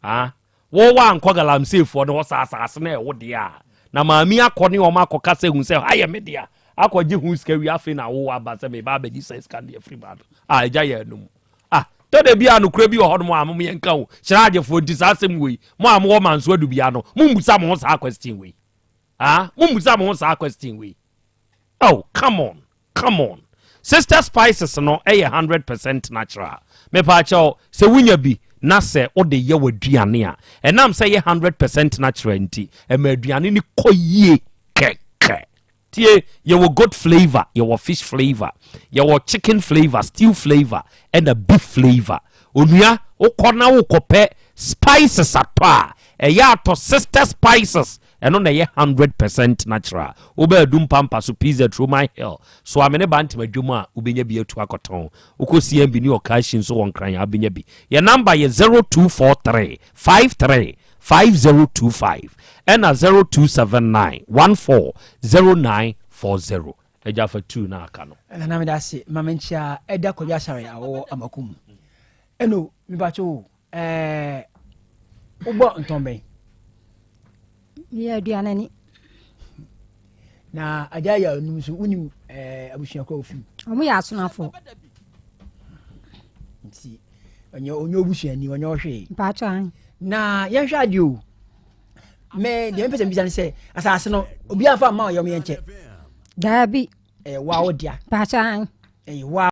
Ah, wo woankɔ galamseyfoɔ no hɔ sɛ asase no ɛwo deɛ a, na maame akɔ ne wɔn akɔka sɛ hu sɛ ha yɛ me dea, akɔgye ho sika wie afei na wo aba sɛ meba abɛgye sɛ sika no deɛ afiri maa no. Ah, agya yɛ anum. Ah, tɔ da bi a nokorɛ bi wɔ hɔnom a mom yɛnka o, hyerɛ agyefoɔ nti saa asɛm wei, mo a mowɔ manso adubia no, mommusa mo ho saa question wei. Ah, mommusa mo ho saa question wei. Oh, come on, come on. Sister Spices no yɛ 100% natural. Mepaakyɛw, sɛ wunya bi na sɛ wode yɛ w'aduane a, ɛnam sɛ ɛyɛ 100% natural nti, ɛma aduane no kɔ yie kɛkɛ. Tie, yɛwɔ goat flavour, yɛwɔ fish flavour, yɛwɔ chicken flavour, stew flavour, ɛna beef flavour. Onua, wokɔ na wokɔpɛ spices atɔ a, ɛyɛ atɔ Sister Spices. Ɛno na ɛyɛ 100% natural. Wobɛ Adum Pampa so, PZ Roman Hill, Soame ne Bantam Adwom a, wobɛnya bi atu akɔtɔn. Wokɔ CMB ne Ɔkaashi nso wɔ Nkran a, wobɛnya bi. Yɛn number yɛ 0243 53 5025 ɛna 0279 14 0940. Agya fa tuu na aka no. Nana meda ase ma menkyia Ɛda Kwadwo Asare a wɔwɔ Amakom. Ɛno mepakyɛ o ɛɛ wobɔ ntɔn bɛn? Meyɛ aduanani. Na agya yɛ anum nso wonim ɛɛ abusuakuo a wofi? Wɔn yɛ asonafoɔ. Nti ɔnyɛ ɔnyɛ obusuani ɔnyɛ ɔhwee. Mpakyɛ an. Na yɛnhwɛ adeɛ o me deɛ mepɛ sɛ mbisa ne sɛ asase no obi afa mma ɔyɛ ɔmo yɛnkyɛ. Daabi. Ɛyɛ wa wo dea. Mpakyɛ an. Ɛyɛ wa.